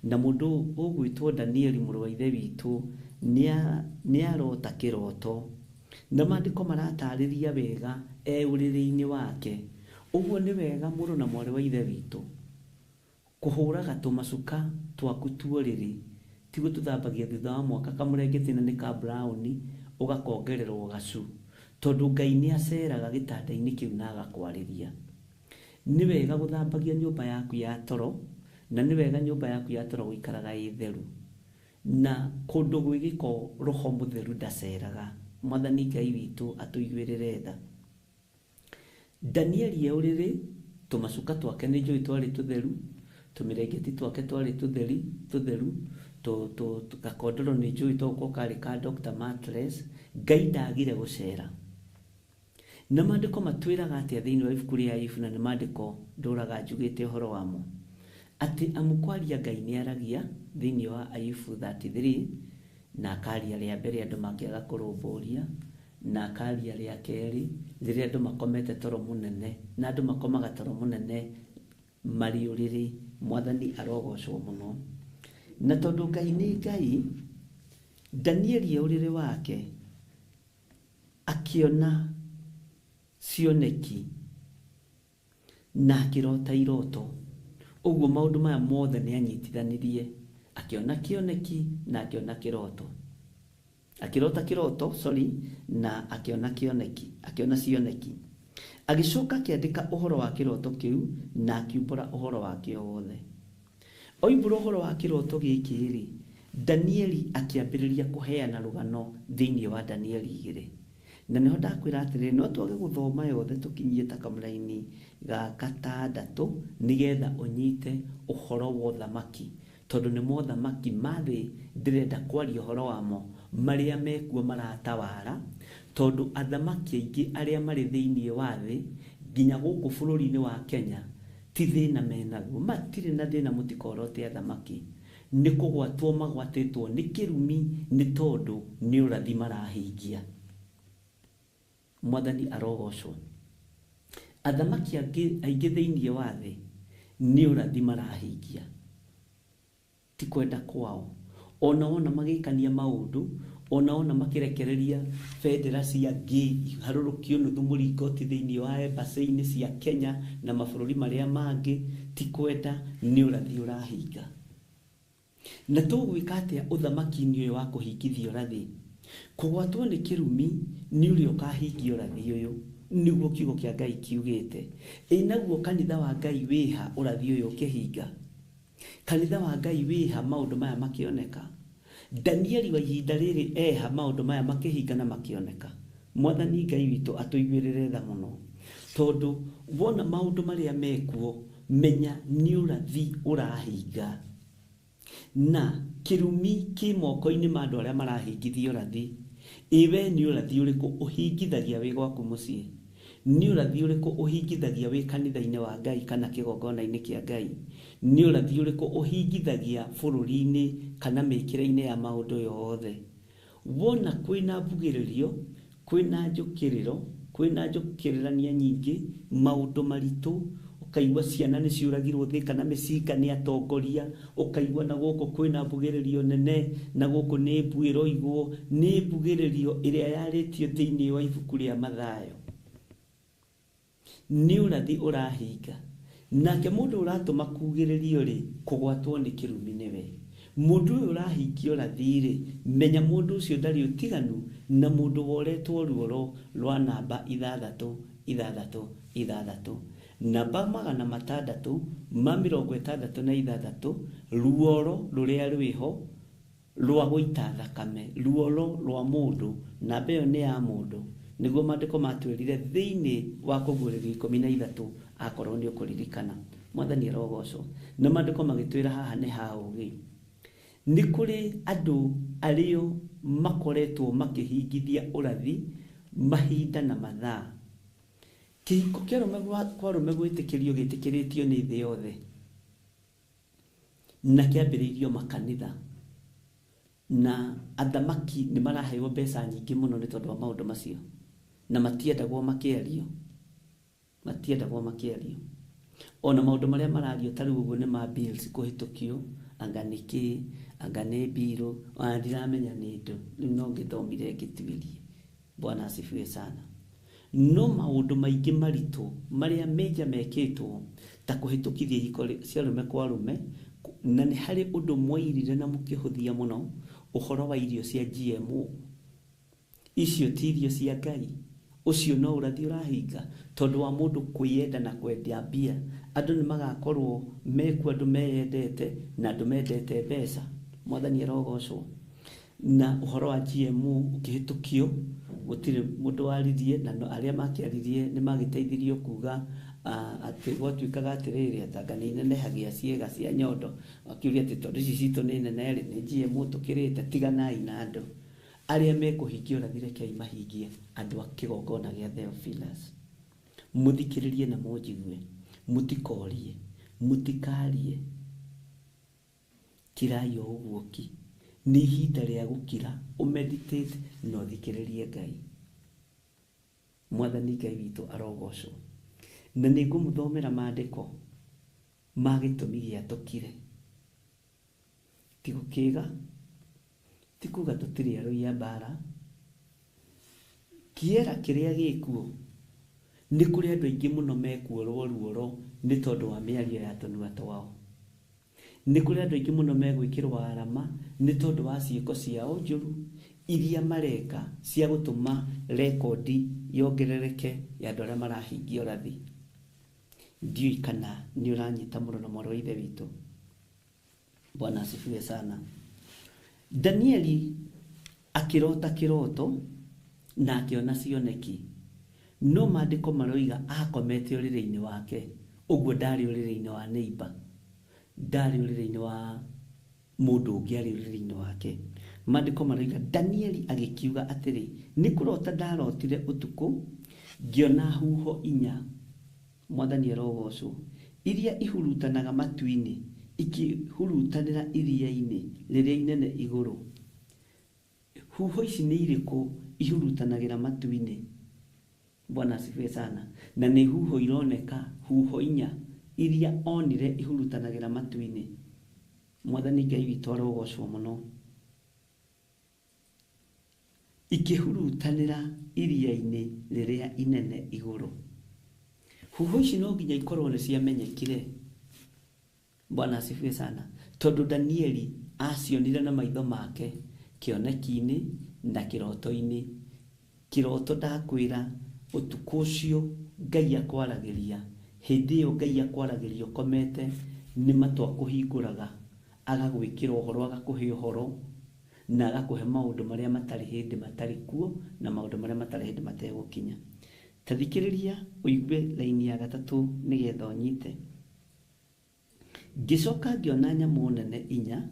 na mũndũ ũgwĩtwo Danieli mũrũ wa Ithe witũ nĩ arota kĩroto. Na maandĩko maratarĩria wega e ũrĩrĩ-inĩ wake. Ũguo nĩ wega mũrũ na mwarĩ wa Ithe witũ kũhũraga tũmacuka twaku tuorĩrĩ, ti gũtũthambagia thutha wa mwaka kamũrengeti na nĩ ka brown ũgakongererwo gacu, tondũ Ngai nĩ aceraga gĩtanda-inĩ kĩu na agakwarĩria. Nĩ wega gũthambagia nyũmba yaku ya toro, na nĩ wega nyũmba yaku ya toro gũikaraga ĩ theru. Na kũndũ gwĩ gĩko roho mũtheru ndaceraga. Mwathani Ngai witũ atũiguĩrĩre tha. Danieli e ũrĩrĩ, tũmacuka twake nĩ njũĩ twarĩ tũtheru, tũmĩrengeti twake twarĩ tũtheri tũtheru, gakondoro nĩ njũĩ togũkorwo karĩ ka Dr. Mattress. Ngai ndagire gũcera. Na maandĩko matwĩraga atĩa thĩinĩ wa ibuku rĩa Ayubu, na nĩ maandĩko ndũraga njugĩte ũhoro wamo, atĩ amu kwaria Ngai nĩ aragia thĩinĩ wa Ayubu 33, na akaria rĩa mbere andũ makĩaga kũrũmbũria, na akaria rĩa kerĩ rĩrĩa andũ makomete toro mũnene, na andũ makomaga toro mũnene marĩ ũrĩrĩ. Mwathani arogocwo mũno. Na tondũ Ngai nĩ Ngai, Danieli e ũrĩrĩ wake akĩona cioneki na akĩrota iroto. Ũguo maũndũ maya mothe nĩ anyitithanirie, akĩona kĩoneki na akĩona kĩroto, akĩrota kĩroto, sorry, na akĩona kĩoneki, akĩona cioneki, agĩcoka akĩandĩka ũhoro wa kĩroto kĩu na akiumbũra ũhoro wakĩo wothe. Oimbũra ũhoro wa kĩroto gĩkĩ rĩ, Danieli akĩambĩrĩria kũheana rũgano thĩinĩ wa Danieli 2. Na nĩho ndakwĩra atĩrĩrĩ, no twage gũthoma yothe tũkinyie ta kamũraini ga gatandatũ nĩgetha ũnyite ũhoro wa ũthamaki, tondũ nĩ mothamaki ma thĩ ndĩrenda kwaria ũhoro wamo, marĩa mekuo maratawara, tondũ athamaki aingĩ arĩa marĩ thĩinĩ wa thĩ nginya gũkũ bũrũri-inĩ wa Kenya ti thĩna menaguo, matirĩ na thĩna, mũtikorote athamaki, nĩ kũgwatwo magwatĩtwo nĩ kĩrumi nĩ tondũ nĩ ũrathi marahingia. Mwathani arogocwo. Athamaki aingĩ thĩinĩ wa thĩ nĩ ũrathi marahingia, ti kwenda kwao. Ona wona magĩkania maũndũ, ona wona makĩrekereria bendera cia ngĩ iharũrũkio nuthu mũringoti thĩinĩ wa embassy-inĩ cia Kenya na mabũrũri marĩa mangĩ, ti kwenda, nĩ ũrathi ũrahinga. Na tũgwĩka atĩa ũthamaki-inĩ ũyũ wa kũhingithia ũrathi? Kũgwatwo nĩ kĩrumi nĩ ũrĩa ũkahingia ũrathi ũyũ, nĩguo kiugo kĩa Ngai kiugĩte. Ĩ naguo kanitha wa Ngai wĩha ũrathi ũyũ ũkĩhinga? Kanitha wa Ngai wĩha maũndũ maya makĩoneka? Danieli wa ihinda rĩrĩ eha maũndũ maya makĩhinga na makĩoneka? Mwathani Ngai witũ atũiguĩrĩre tha mũno, tondũ wona maũndũ marĩa mekuo, menya nĩ ũrathi ũrahinga. Na kĩrumi kĩ moko-inĩ ma andũ arĩa marahingithia ũrathi. Ĩ we nĩ ũrathi ũrĩkũ ũhingithagia wĩ gwaku mũciĩ? Nĩ ũrathi ũrĩkũ ũhingithagia wĩ kanitha-inĩ wa Ngai kana kĩgongona-inĩ kĩa Ngai? Nĩ ũrathi ũrĩkũ ũhingithagia bũrũri-inĩ kana mĩkĩre-inĩ ya maũndũ yothe? Wona kwĩna mbugĩrĩrio, kwĩna njũkĩrĩro, kwĩna njũkĩrĩrania nyingĩ, maũndũ maritũ, ũkaigua ciana nĩ ciũragirwo thĩ kana mĩcinga nĩ atongoria, ũkaigua na gũkũ kwĩna mbugĩrĩrio nene, na gũkũ nĩ mbu ĩroigwo, nĩ mbugĩrĩrio ĩrĩa yarĩtio thĩinĩ wa ibuku rĩa Mathayo. Nĩ ũrathi ũrahinga. Nake mũndũ ũratũma kugĩrĩrio rĩ, kũgwatwo nĩ kĩrumi nĩwe. Mũndũ ũyũ ũrahingia ũrathi rĩ, menya mũndũ ũcio ndarĩ ũtiganu na mũndũ woretwo ruoro rwa namba 6 6 6, namba 666, ruoro rũrĩa rwĩho rwa gũita thakame, ruoro rwa mũndũ, namba ĩyo nĩ ya mũndũ. Nĩguo maandĩko matwĩrire thĩinĩ wa kũguũrĩrio 13, akorwo nĩ ũkũririkana. Mwathani arogocwo. Na maandĩko magĩtwĩra haha nĩ ha ũũgĩ. Nĩ kũrĩ andũ arĩo makoretwo makĩhingithia ũrathi mahinda na mathaa. Kĩhiko kĩa arũme kwa arũme gwĩtĩkĩrio gĩtĩkĩrĩtio nĩ thĩ yothe, na kĩambĩrĩirio makanitha, na athamaki nĩ maraheo mbeca nyingĩ mũno nĩ tondũ wa maũndũ macio, na matiendagwo makĩario, matiendagwo makĩario. Ona maũndũ marĩa marario ta rĩu ũguo nĩ ma bills kũhĩtũkio, anga nĩ kĩ, anga nĩ mbirũ, ona ndiramenya nĩ ndũ, rĩu no ngĩthomire ngĩtuĩrie. Bwana asifiwe sana. No maũndũ maingĩ maritũ marĩa major mekĩtwo ta kũhĩtũkithia ihiko cia arũme kwa arũme, na nĩ harĩ ũndũ mwairire na mũkĩhũthia mũno, ũhoro wa irio cia GMO. Icio ti irio cia Ngai. Ũcio no ũrathi ũrahinga, tondũ wa mũndũ kwĩyenda na kwenda mbia. Andũ nĩ magakorwo mekuo, andũ meyendete na andũ mendete mbeca. Mwathani arogocwo. Na ũhoro wa GMO ũkĩhĩtũkio, Gũtirĩ mũndũ waririe, na arĩa makĩaririe nĩ magĩteithirio kuga atĩ gwatuĩkaga atĩrĩrĩ, atanga nĩ inenehagia ciĩga cia nyondo. Akiuria atĩ tondũ ici citũ nĩ nene rĩ, nĩ GMO tũkĩrĩte. Tiganai na andũ arĩa mekũhingia ũrathi, rekei mahingie. Andũ a kĩgongona gĩa Theophilus, mũthikĩrĩrie na mũnjigue, mũtikorie, mũtikarie, kirai o ũguo ki. Nĩ ihinda rĩa gũkira, ũmeditate na ũthikĩrĩrie Ngai. Mwathani Ngai witũ arogocwo. Na nĩ ngũmũthomera maandĩko ma gĩtũmi gĩa tũkire. Ti gũkĩga, ti kuga tũtirĩ arũi a mbara. Kĩera kĩrĩa gĩkuo nĩ kũrĩ andũ aingĩ mũno mekuorwo ruoro nĩ tondũ wa mĩario ya tũnua twao. Nĩ kũrĩ andũ aingĩ mũno megwĩkĩrwo arama nĩ tondũ wa ciĩko ciao njũru iria mareka cia gũtũma rekondi yongerereke ya andũ arĩa marahingia ũrathi. Ndiũĩ kana nĩ ũranyita mũno na mwarĩ wa ithe witũ. Bwana asifiwe sana. Danieli akĩrota kĩroto na akĩona cioneki, no maandĩko maroiga akomete ũrĩrĩ-inĩ wake. Ũguo ndarĩ ũrĩrĩ-inĩ wa neighbor, ndarĩ ũrĩrĩ-inĩ wa mũndũ ũngĩ, arĩ ũrĩrĩ-inĩ wake. Maandĩko maroiga Danieli agĩkiuga atĩrĩ, nĩ kũrota ndarotire ũtukũ, ngĩona huho inya, Mwathani arogocwo, iria ihurutanaga matu-inĩ, ikihurutanĩra iria-inĩ rĩrĩa inene igũrũ. Huho ici nĩ irĩkũ ihurutanagĩra matu-inĩ? Bwana asifiwe sana. Na nĩ huho ironeka, huho inya iria onire ihurutanagĩra matu-inĩ. Mwathani Ngai witũ arogocwo mũno. Ikĩhurutanĩra iria-inĩ rĩrĩa inene igũrũ. Huho ici no nginya ikorwo nĩ ciamenyekire. Bwana asifiwe sana. Tondũ Danieli acionire na maitho make kĩoneki-inĩ na kĩroto-inĩ. Kĩroto ndakwĩra, ũtukũ ũcio Ngai akwaragĩria, hĩndĩ ĩyo Ngai akwaragĩria ũkomete, nĩ matũ akũhingũraga, agagwĩkĩra ũhoro, agakũhe ũhoro, na agakũhe maũndũ marĩa matarĩ hĩndĩ matarĩ kuo, na maũndũ marĩa matarĩ hĩndĩ mategũkinya. Ta thikĩrĩria ũigue raini ya gatatũ nĩgetha ũnyite. Ngĩcoka ngĩona nyamũ nene inya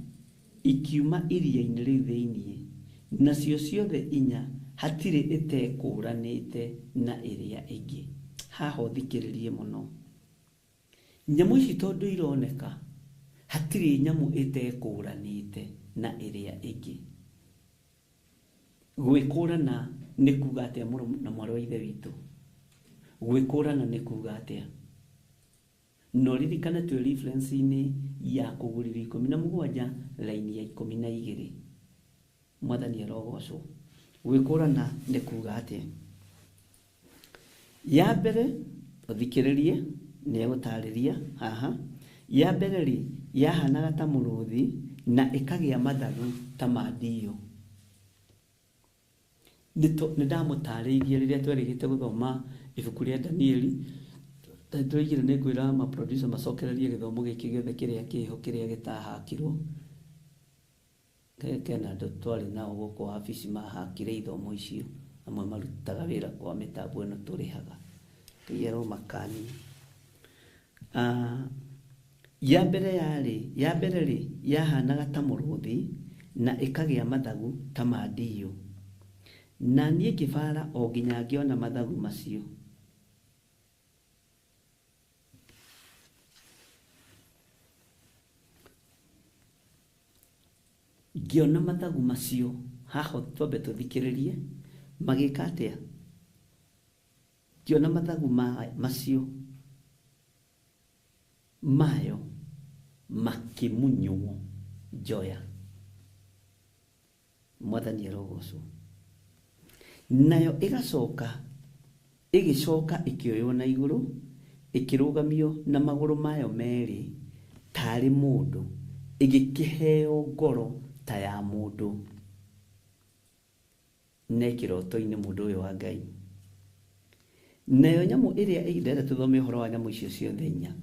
ikiuma iria-inĩ rĩu thĩinĩ, nacio ciothe inya hatirĩ ĩtekũũranĩte na ĩrĩa ĩngĩ. Haha ũthikĩrĩrie mũno. Nyamũ ici tondũ ironeka, hatirĩ nyamũ ĩtekũũranĩte na ĩrĩa ĩngĩ. Gwĩkũrana nĩ kuga atĩa, mũrũ na mwarĩ wa ithe witũ? Gwĩkũrana nĩ kuga atĩa? Na ũririkane twĩ reference-inĩ ya Kũgũrĩrio 17 raini ya 12. Mwathani arogocwo. Gwĩkũrana nĩ kuga atĩa? Ya mbere ũthikĩrĩrie, nĩ egũtarĩria haha. Ya mbere rĩ, yahanaga ta mũrũthi na ĩkagĩa mathagu ta ma ndiyo. Nĩ ndamũtarĩirie rĩrĩa twerĩgĩte gũthoma ibuku rĩa Danieli. Ndĩroigire nĩ ngwĩra ma producer macokererie gĩthomo gĩkĩ gĩothe kĩrĩa kĩho, kĩrĩa gĩtahakirwo. Kena andũ twarĩ nao gũkũ wabici mahakire ithomo icio, amwe marutaga wĩra kwa mĩtambo ĩno tũrĩhaga. Ngai aromakania. Ya mbere yarĩ, ya mbere rĩ, yahanaga ta mũrũthi na ĩkagĩa mathagu ta ma ndiyo. Na niĩ ngĩbara o nginya ngĩona mathagu macio. Ngĩona mathagu macio, haha twambe tũthikĩrĩrie, magĩka atĩa? Ngĩona mathagu macio mayo makĩmunywo njoya. Mwathani arogocwo. Nayo ĩgacoka, ĩgĩcoka ĩkĩoywo na igũrũ, ĩkĩrũgamio na magũrũ mayo merĩ tarĩ mũndũ, ĩgĩkĩheo ngoro ta ya mũndũ. Ne kĩroto-inĩ mũndũ ũyũ wa Ngai. Nayo nyamũ ĩrĩa ĩngĩ, ndĩrenda tũthome ũhoro wa nyamũ icio ciothe inya.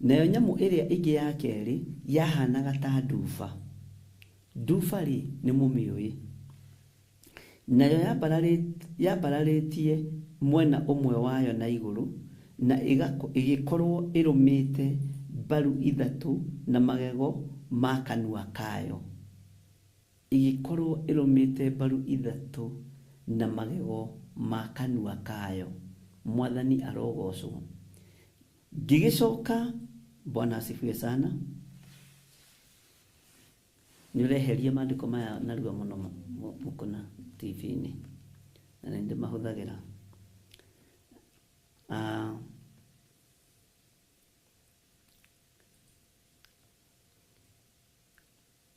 Nayo nyamũ ĩrĩa ĩngĩ ya kerĩ yahanaga ta nduba. Nduba rĩ, nĩ mũmĩũĩ. Nayo yambararĩtie mwena ũmwe wayo na igũrũ, na ĩgĩkorwo ĩrũmĩte mbaru ithatũ na magego ma kanua kayo. Ĩgĩkorwo ĩrũmĩte mbaru ithatũ na magego ma kanua kayo. Mwathani arogocwo. Ngĩgĩcoka, Bwana asifiwe sana. Nĩ ũreheria maandĩko maya narua mũno mũkũna TV-inĩ, na nĩ ndĩmahũthagĩra.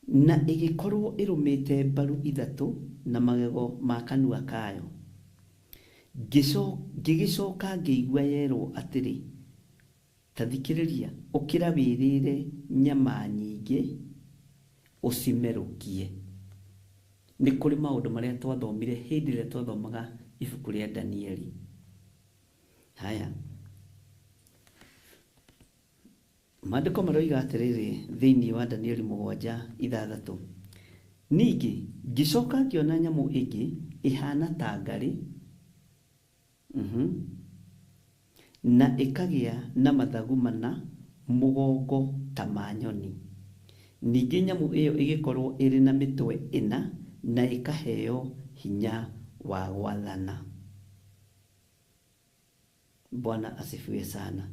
Na ĩgĩkorwo ĩrũmĩte mbaru ithatũ na magego ma kanua kayo. Ngĩgĩcoka ngĩigua yerwo atĩrĩ, ta thikĩrĩria, ũkĩra wĩrĩre nyama nyingĩ ũcimerũkie. Nĩ kũrĩ maũndũ marĩa twathomire hĩndĩ ĩrĩa twathomaga ibuku rĩa Danieli. Haya, maandĩko maroiga atĩrĩrĩ thĩinĩ wa Danieli 7:6. Ningĩ ngĩcoka ngĩona nyamũ ĩngĩ ĩhana ta ngarĩ, na ĩkagĩa na mathagu mana mũgongo ta ma nyoni. Ningĩ nyamũ ĩyo ĩgĩkorwo ĩrĩ na mĩtwe ĩna na ĩkaheo hinya wa gwathana. Bwana asifiwe sana.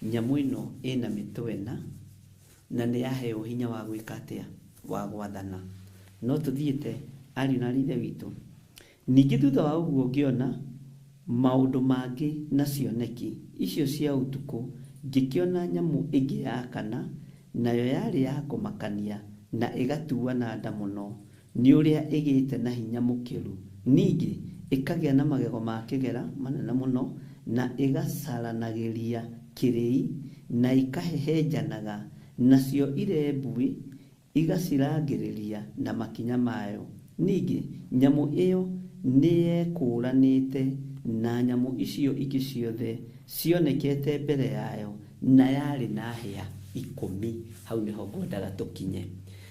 Nyamũ ĩno ĩna mĩtwe ĩna na nĩ yaheo hinya wa gwĩka atĩa? Wa gwathana. No tũthiĩte ariũ na ithe witũ. Ningĩ thutha wa ũguo ngĩona maũndũ mangĩ na cioneki icio cia ũtukũ, ngĩkĩona nyamũ ĩngĩ ya kana, nayo yarĩ ya kũmakania na ĩgatuana nda mũno nĩ ũrĩa ĩgĩte na hinya mũkĩru. Ningĩ ĩkagĩa na magego ma kĩgera manene mũno, na ĩgacaranagĩria kĩrĩi, na ĩkahehenjanaga, nacio irembuĩ igacirangĩrĩria na makinya mayo. Ningĩ nyamũ ĩyo nĩyekũũranĩte na nyamũ icio ingĩ ciothe cionekete mbere yayo, na yarĩ na hĩa 10. Hau nĩho ngwendaga tũkinye.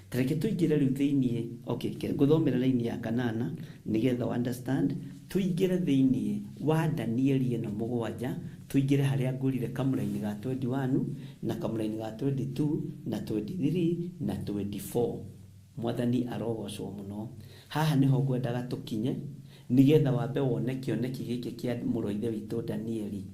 Tareke tũingĩre rĩu thĩinĩ, okay, ngũthomera raini ya kanana nĩgetha understand. Tũingĩre thĩinĩ wa Danieli ĩno 7, tũingĩre harĩa ngũrire kamũraini ga 21 na kamũraini ga 22 na 23 na 24. Mwathani arogocwo mũno. Haha nĩho ngwendaga tũkinye nĩgetha wambe wone kĩoneki gĩkĩ kĩa mũrũ wa ithe witũ Danieli,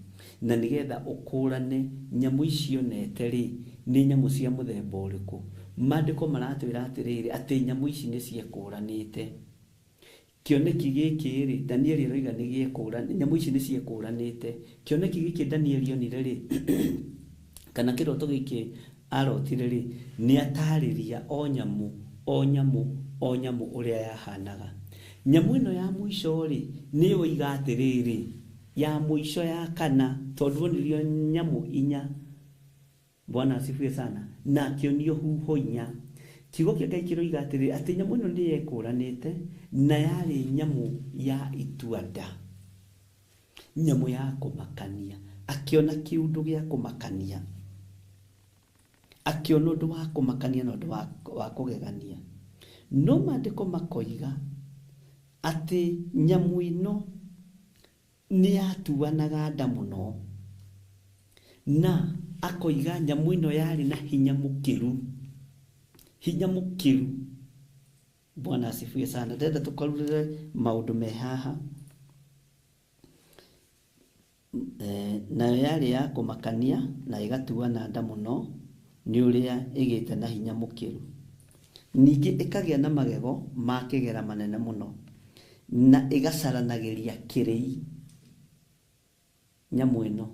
na nĩgetha ũkũrane nyamũ icio nete rĩ nĩ nyamũ cia mũthemba ũrĩkũ. Maandĩko maratwĩra atĩrĩrĩ atĩ nyamũ ici nĩ ciekũranĩte. Kĩoneki gĩkĩ rĩ, Danieli aroiga nĩ gĩekũranĩte, nyamũ ici nĩ ciekũranĩte. Kĩoneki gĩkĩ Danieli onire rĩ, kana kĩroto gĩkĩ arotire rĩ, nĩ atarĩria o nyamũ, o nyamũ, o nyamũ ũrĩa yahanaga. Nyamũ ĩno ya mũico rĩ, nĩyo iga atĩrĩrĩ, ya mũico ya kana, tondũ onirio nyamũ 4. Bwana asifiwe sana. Na akĩonio huho 4. Kiugo kĩa Ngai kĩroiga atĩrĩrĩ atĩ nyamũ ĩno nĩ yekũranĩte na yarĩ nyamũ ya ituanda, nyamũ ya kũmakania. Akĩona kĩũndũ gĩa kũmakania, akĩona ũndũ wa kũmakania na ũndũ wa kũgegania. No maandĩko makoiga atĩ nyamũ ĩno nĩ yatuanaga nda mũno, na akoiga nyamũ ĩno yarĩ na hinya mũkĩru, hinya mũkĩru. Bwana asifiwe sana. Ndĩrenda tũkarurĩre maũndũ me haha. Nayo yarĩ ya kũmakania na ĩgatuana nda mũno nĩ ũrĩa ĩgĩte na hinya mũkĩru. Ningĩ ĩkagĩa na magego ma kĩgera manene mũno, na ĩgacaranagĩria kĩrĩi. Nyamũ ĩno,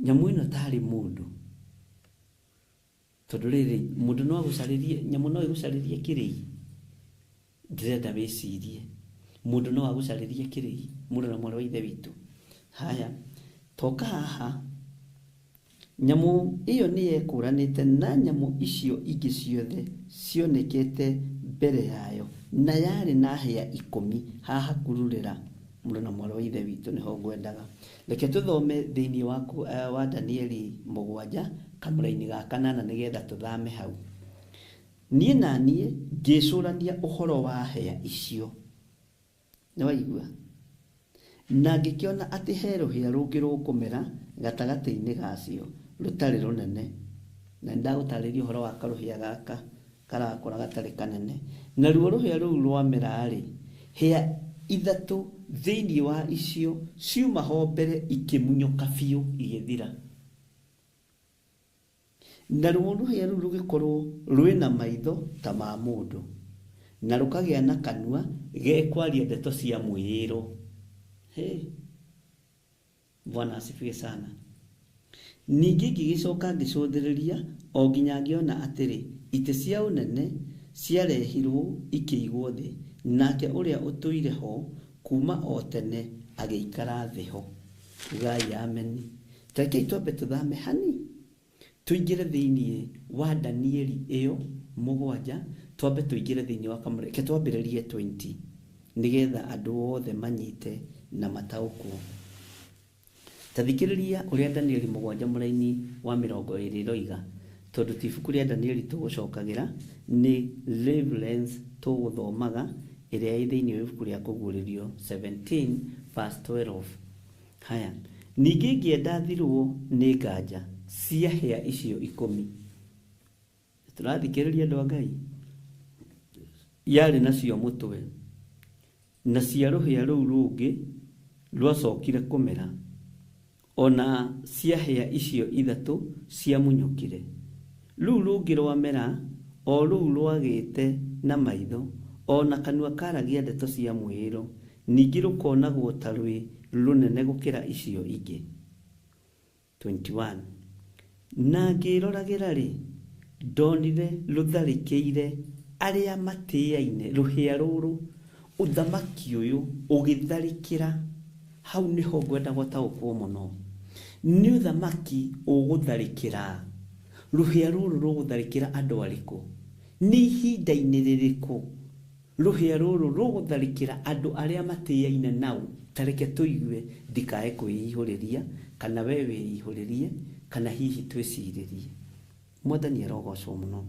nyamũ ĩno tarĩ mũndũ, tondũ rĩrĩ mũndũ no agũcarĩrie, nyamũ no ĩgũcarĩrie kĩrĩi. Ndĩrenda wĩcirie, mũndũ no agũcarĩrie kĩrĩi, mũndũ na mwarĩ wa ithe witũ. Haya, toka haha. Nyamũ ĩyo nĩ yekũranĩte na nyamũ icio ingĩ ciothe cionekete mbere yayo, na yarĩ na hĩa 10. Haha kururĩra mũndũ na mwarĩ wa ithe witũ nĩho ngwendaga. Reke tũthome thĩinĩ wa Danieli 7 kamũraini ga kanana nĩgetha tũthame hau. Niĩ na niĩ ngĩcũrania ũhoro wa hĩa icio. Nĩ waigua? Na ngĩkĩona atĩ he rũhĩa rũngĩ rũkũmera gatagatĩ-inĩ gacio rũtarĩ rũnene. Na nĩndagũtarĩria ũhoro wa karũhĩa gaka karakũra gatarĩ kanene. Naruo rũhĩa rũu rwamera-rĩ, hĩa ithatũ thĩinĩ wa icio ciuma ho mbere ikĩmunyũka biũ igĩthira. Naruo rũhĩa rũu rũgĩkorwo rwĩna maitho ta ma mũndũ, na rũkagĩa na kanua gekwaria ndeto cia mwĩĩro. Hey, Bwana asifiwe sana. Ningĩ ngĩgĩcoka ngĩcũthĩrĩria o nginya ngĩona atĩrĩ, itĩ cia ũnene ciarehirwo ikĩigwo thĩ, nake ũrĩa ũtũire ho kuuma o tene agĩikara thĩ ho. Ugai ameni. Ta rekei twambe tũthame hani tũingĩre thĩinĩ wa Danieli ĩyo mũgwanja, twambe tũingĩre thĩinĩ wa kamũre, reke twambĩrĩrie 20 nĩgetha andũ othe manyite na mataũkwo. Ta thikĩrĩria ũrĩa Danieli mũgwanja mũraini wa mĩrongo ĩrĩ ĩroiga, tondũ ti ibuku rĩa Danieli tũgũcokagĩra, nĩ reference tũgũthomaga ĩrĩa ĩ thĩinĩ wa ibuku rĩa Kũguũrĩrio 17 verse 12. Haya, ningĩ ngĩenda thirwo nĩ nganja cia hĩa icio ikũmi. Tũrathikĩrĩria andũ a Ngai? Yarĩ nacio mũtwe, na cia rũhĩa rũu rũngĩ rwacokire kũmera, o na cia hĩa icio ithatũ ciamunyũkire. Rũu rũngĩ rwamera, o rũu rwagĩte na maitho, o na kanua karagia ndeto cia mwĩĩro, ningĩ rũkonagwo ta rwĩ rũnene gũkĩra icio ingĩ. 21 Na ngĩĩroragĩra-rĩ, ndonire rũtharĩkĩire arĩa matĩaine, rũhĩa rũrũ, ũthamaki ũyũ ũgĩtharĩkĩra. Hau nĩho ngwenda gũtaũkwo mũno. Nĩ ũthamaki ũgũtharĩkĩra. Rũhĩa rũrũ rũgũtharĩkĩra andũ arĩkũ? Nĩ ihinda-inĩ rĩrĩkũ rũhĩa rũrũ rũgũtharĩkĩra andũ arĩa matĩaine nao? Ta reke tũigue, ndikae kwĩihũrĩria, kana we wĩihũrĩrie, kana hihi twĩcirĩrie. Mwathani arogocwo mũno.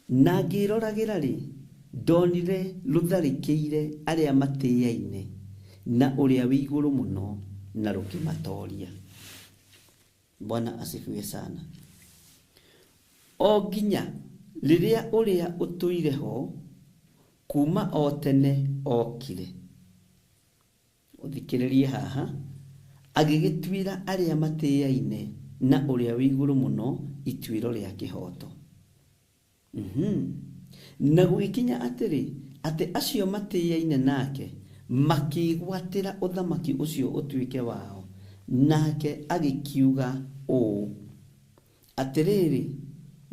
Na ngĩĩroragĩra-rĩ, ndonire rũtharĩkĩire arĩa matĩaine na ũrĩa wĩ igũrũ mũno, na rũkĩmatoria. Bwana asifiwe sana. O nginya rĩrĩa ũrĩa ũtũire ho kuma o tene okire. Ũthikĩrĩrie haha, agĩgĩtuĩra arĩa matĩaine na ũrĩa wĩ igũrũ mũno ituĩro rĩa kĩhooto. Na gũgĩkinya atĩrĩ, atĩ acio matĩaine nake makĩĩgwatĩra ũthamaki ũcio ũtuĩke wao, nake agĩkiuga ũũ, atĩrĩrĩ,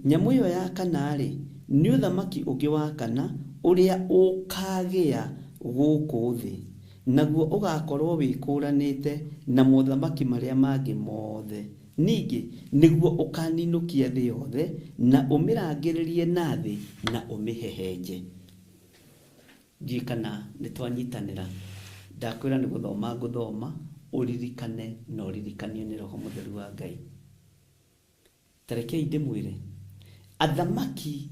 nyamũ ĩyo ya kana-rĩ, nĩ ũthamaki ũngĩ wa kana ũrĩa ũkaagĩa gũkũ thĩ, naguo ũgakorwo wĩkũũranĩte na mothamaki marĩa mangĩ mothe. Ningĩ nĩguo ũkaninũkia thĩ yothe, na ũmĩrangĩrĩrie na thĩ, na ũmĩhehenje. Ndiũĩ kana nĩ twanyitanĩra. Ndakwĩra nĩ gũthoma ngũthoma, ũririkane na ũririkanio nĩ Roho Mũtheru wa Ngai. Ta rekei ndĩmwĩre, athamaki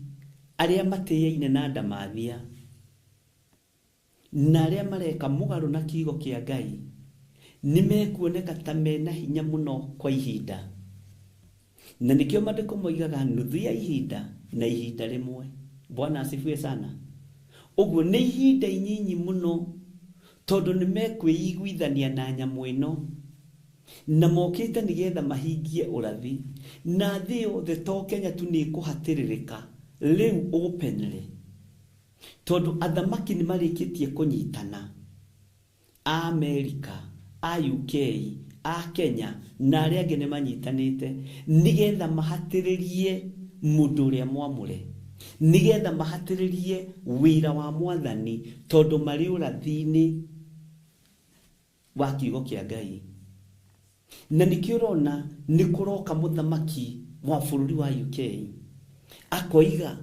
arĩa matĩaine na ndamathia, na arĩa mareka mũgarũ na kiugo kĩa Ngai, nĩ mekuoneka ta mena hinya mũno kwa ihinda. Na nĩkĩo maandĩko moigaga nuthu ya ihinda na ihinda rĩmwe. Bwana asifiwe sana. Ũguo nĩ ihinda inyinyi mũno, tondũ nĩ mekwĩiguithania na nyamũ ĩno, na mokĩte nĩgetha mahingie ũrathi, na thĩ yothe to Kenya tu nĩ ĩkũhatĩrĩrĩka rĩu openly, tondũ athamaki nĩ marĩkĩtie kũnyitana, a Amerika, a UK, a Kenya na arĩa angĩ nĩ manyitanĩte nĩgetha mahatĩrĩrie mũndũ ũrĩa mwamũre, nĩgetha mahatĩrĩrie wĩra wa mwathani, tondũ marĩ ũrathi-inĩ wa kiugo kĩa Ngai. Na nĩkĩo ũrona nĩ kũroka mũthamaki wa bũrũri wa UK akoiga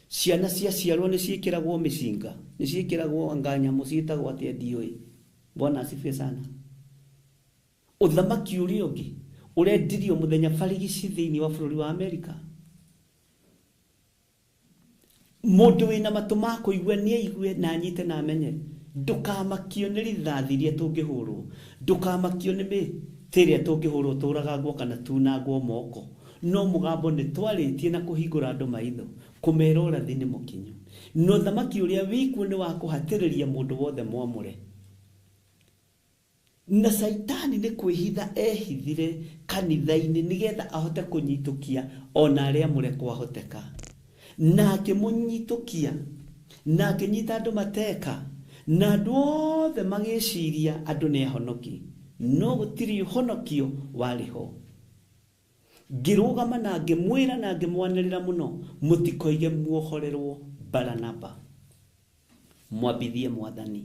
ciana ciaciarwo nĩ ciĩkĩragwo mĩcinga, nĩ ciĩkĩragwo anga nyamũ ciĩtagwo atĩa ndiũĩ. Bwana asifiwe sana. Ũthamaki ũrĩa ũngĩ ũrendirio mũthenya barigici thĩinĩ wa bũrũri wa Amerika. Mũndũ wĩna matũ ma kũigua nĩ aigue na anyite na amenye. Ndũkamakio nĩ rithathi iria tũngĩhũrwo, ndũkamakio nĩ mĩtĩ ĩrĩa tũngĩhũrwo tũragangwo kana tunangwo moko. No mũgambo nĩ twarĩtie na kũhingũra andũ maitho, kũmera ũrathi nĩ mũkinyu. Na ũthamaki ũrĩa wĩkuo nĩ wa kũhatĩrĩria mũndũ wothe mwamũre. Na Caitani nĩ kwĩhitha ehithire kanitha-inĩ nĩgetha ahote kũnyitũkia ona arĩa amũre kwahoteka. Na akĩmũnyitũkia, na akĩnyita andũ mateka, na andũ othe magĩciria andũ nĩ ahonoki. No gũtirĩ ũhonokio warĩ ho. Ngĩrũgama na ngĩmwĩra na ngĩmwanĩrĩra mũno, mũtikoige muohorerwo Baranaba. Mwambithie Mwathani.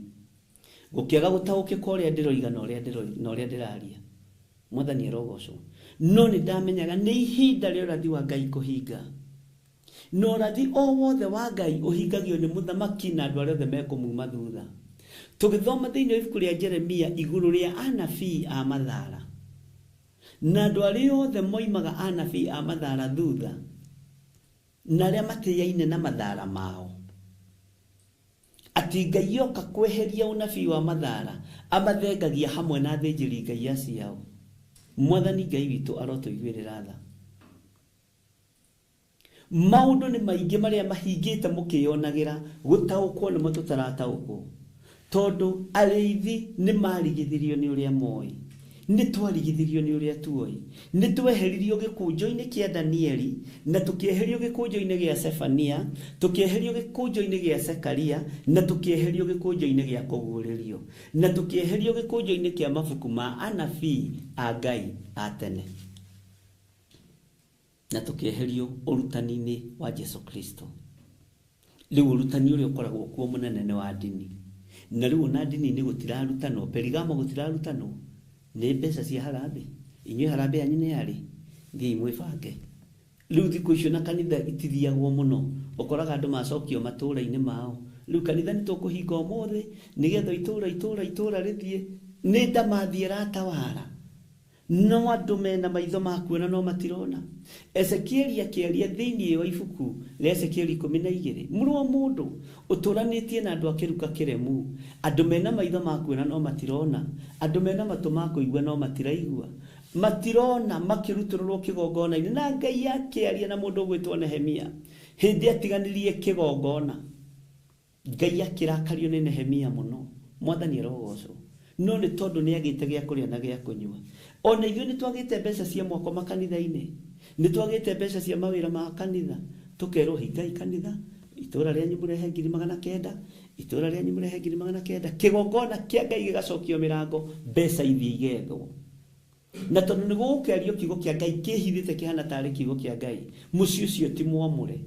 Gũkĩaga gũtaũkĩka ũrĩa ndĩroiga na ũrĩa ndĩraria. Mwathani arogocwo. No nĩ ndamenyaga nĩ ihinda rĩa ũrathi wa Ngai kũhinga. Na ũrathi o wothe wa Ngai ũhingagio nĩ mũthamaki na andũ arĩa othe mekũmuma thutha. Tũgĩthoma thĩinĩ wa ibuku rĩa Jeremia igũrũ rĩa anabii a Mathara. Na andũ arĩa othe moimaga anabii a Mathara thutha, na arĩa matĩaine na mathara mao. Ati Ngai oka kweheria ũnabii wa Mathara, amathengagia hamwe na athĩnjĩri Ngai aciao. Mwathani Ngai witũ arotũiguĩrĩra tha. Maũndũ nĩ maingĩ marĩa mahingĩte mũkĩyonagĩra, gũtaũkwo nĩmo tũtarataũkwo. Tondũ arĩithi nĩ marigithirio nĩ ũrĩa moĩ. Nĩ twarigithirio nĩ ũrĩa tuoĩ. Nĩ tweheririo gĩkũnjo-inĩ kĩa Danieli, na tũkĩeherio gĩkũnjo-inĩ gĩa Sefania, tũkĩeherio gĩkũnjo-inĩ gĩa Sekaria, na tũkĩeherio gĩkũnjo-inĩ gĩa Kũguũrĩrio, na tũkĩeherio gĩkũnjo-inĩ kĩa mabuku ma anabii a Ngai a tene. Na tũkĩeherio ũrutani-inĩ wa Jesu Kristo. Rĩu ũrutani ũrĩa ũkoragwo kuo mũnene nĩ wa ndini. Na rĩu ona ndini-inĩ gũtirarutanwo, Perigamo gũtirarutanwo. Nĩ mbeca cia harambee. Inyuĩ harambee yanyu nĩ yarĩ, thiĩi mwĩbange. Rĩu thikũ icio na kanitha itithiagwo mũno, ũkoraga andũ macokio matũũra-inĩ mao. Rĩu kanitha nĩ tũkũhinga ũmũthĩ, nĩgetha itũũra itũũra itũũra rĩthiĩ. Nĩ ndamathi ĩratawara. No andũ mena maitho ma kuona no matirona. Ezekieli akĩaria thĩinĩ wa ibuku rĩa Ezekieli 12, mũrũ wa mũndũ ũtũranĩtie na andũ a kĩruka kĩremu, andũ mena maitho ma kuona no matirona, andũ mena matũ ma kũigua no matiraigua, matirona makĩrutũrũrwo kĩgongona-inĩ. Na Ngai akĩaria na mũndũ ũgwĩtwo Nehemia hĩndĩ atiganirie kĩgongona. Ngai akĩrakario nĩ Nehemia mũno. Mwathani arogocwo. No nĩ tondũ nĩ agĩte gĩa kũrĩa na gĩa kũnyua. Ona ithuĩ nĩ twagĩte mbeca cia mwako makanitha-inĩ, nĩ twagĩte mbeca cia mawĩra ma kanitha, tũkerwo hingai kanitha, itũũra rĩanyu mũrehe 900,000, itũũra rĩanyu mũrehe 900,000, kĩgongona kĩa Ngai gĩgacokio mĩrango, mbeca ithiĩ igethwo. Na tondũ nĩ gũgũkĩario kiugo kĩa Ngai kĩhithĩte kĩhana tarĩ kiugo kĩa Ngai, mũciĩ ũcio ti mwamũre.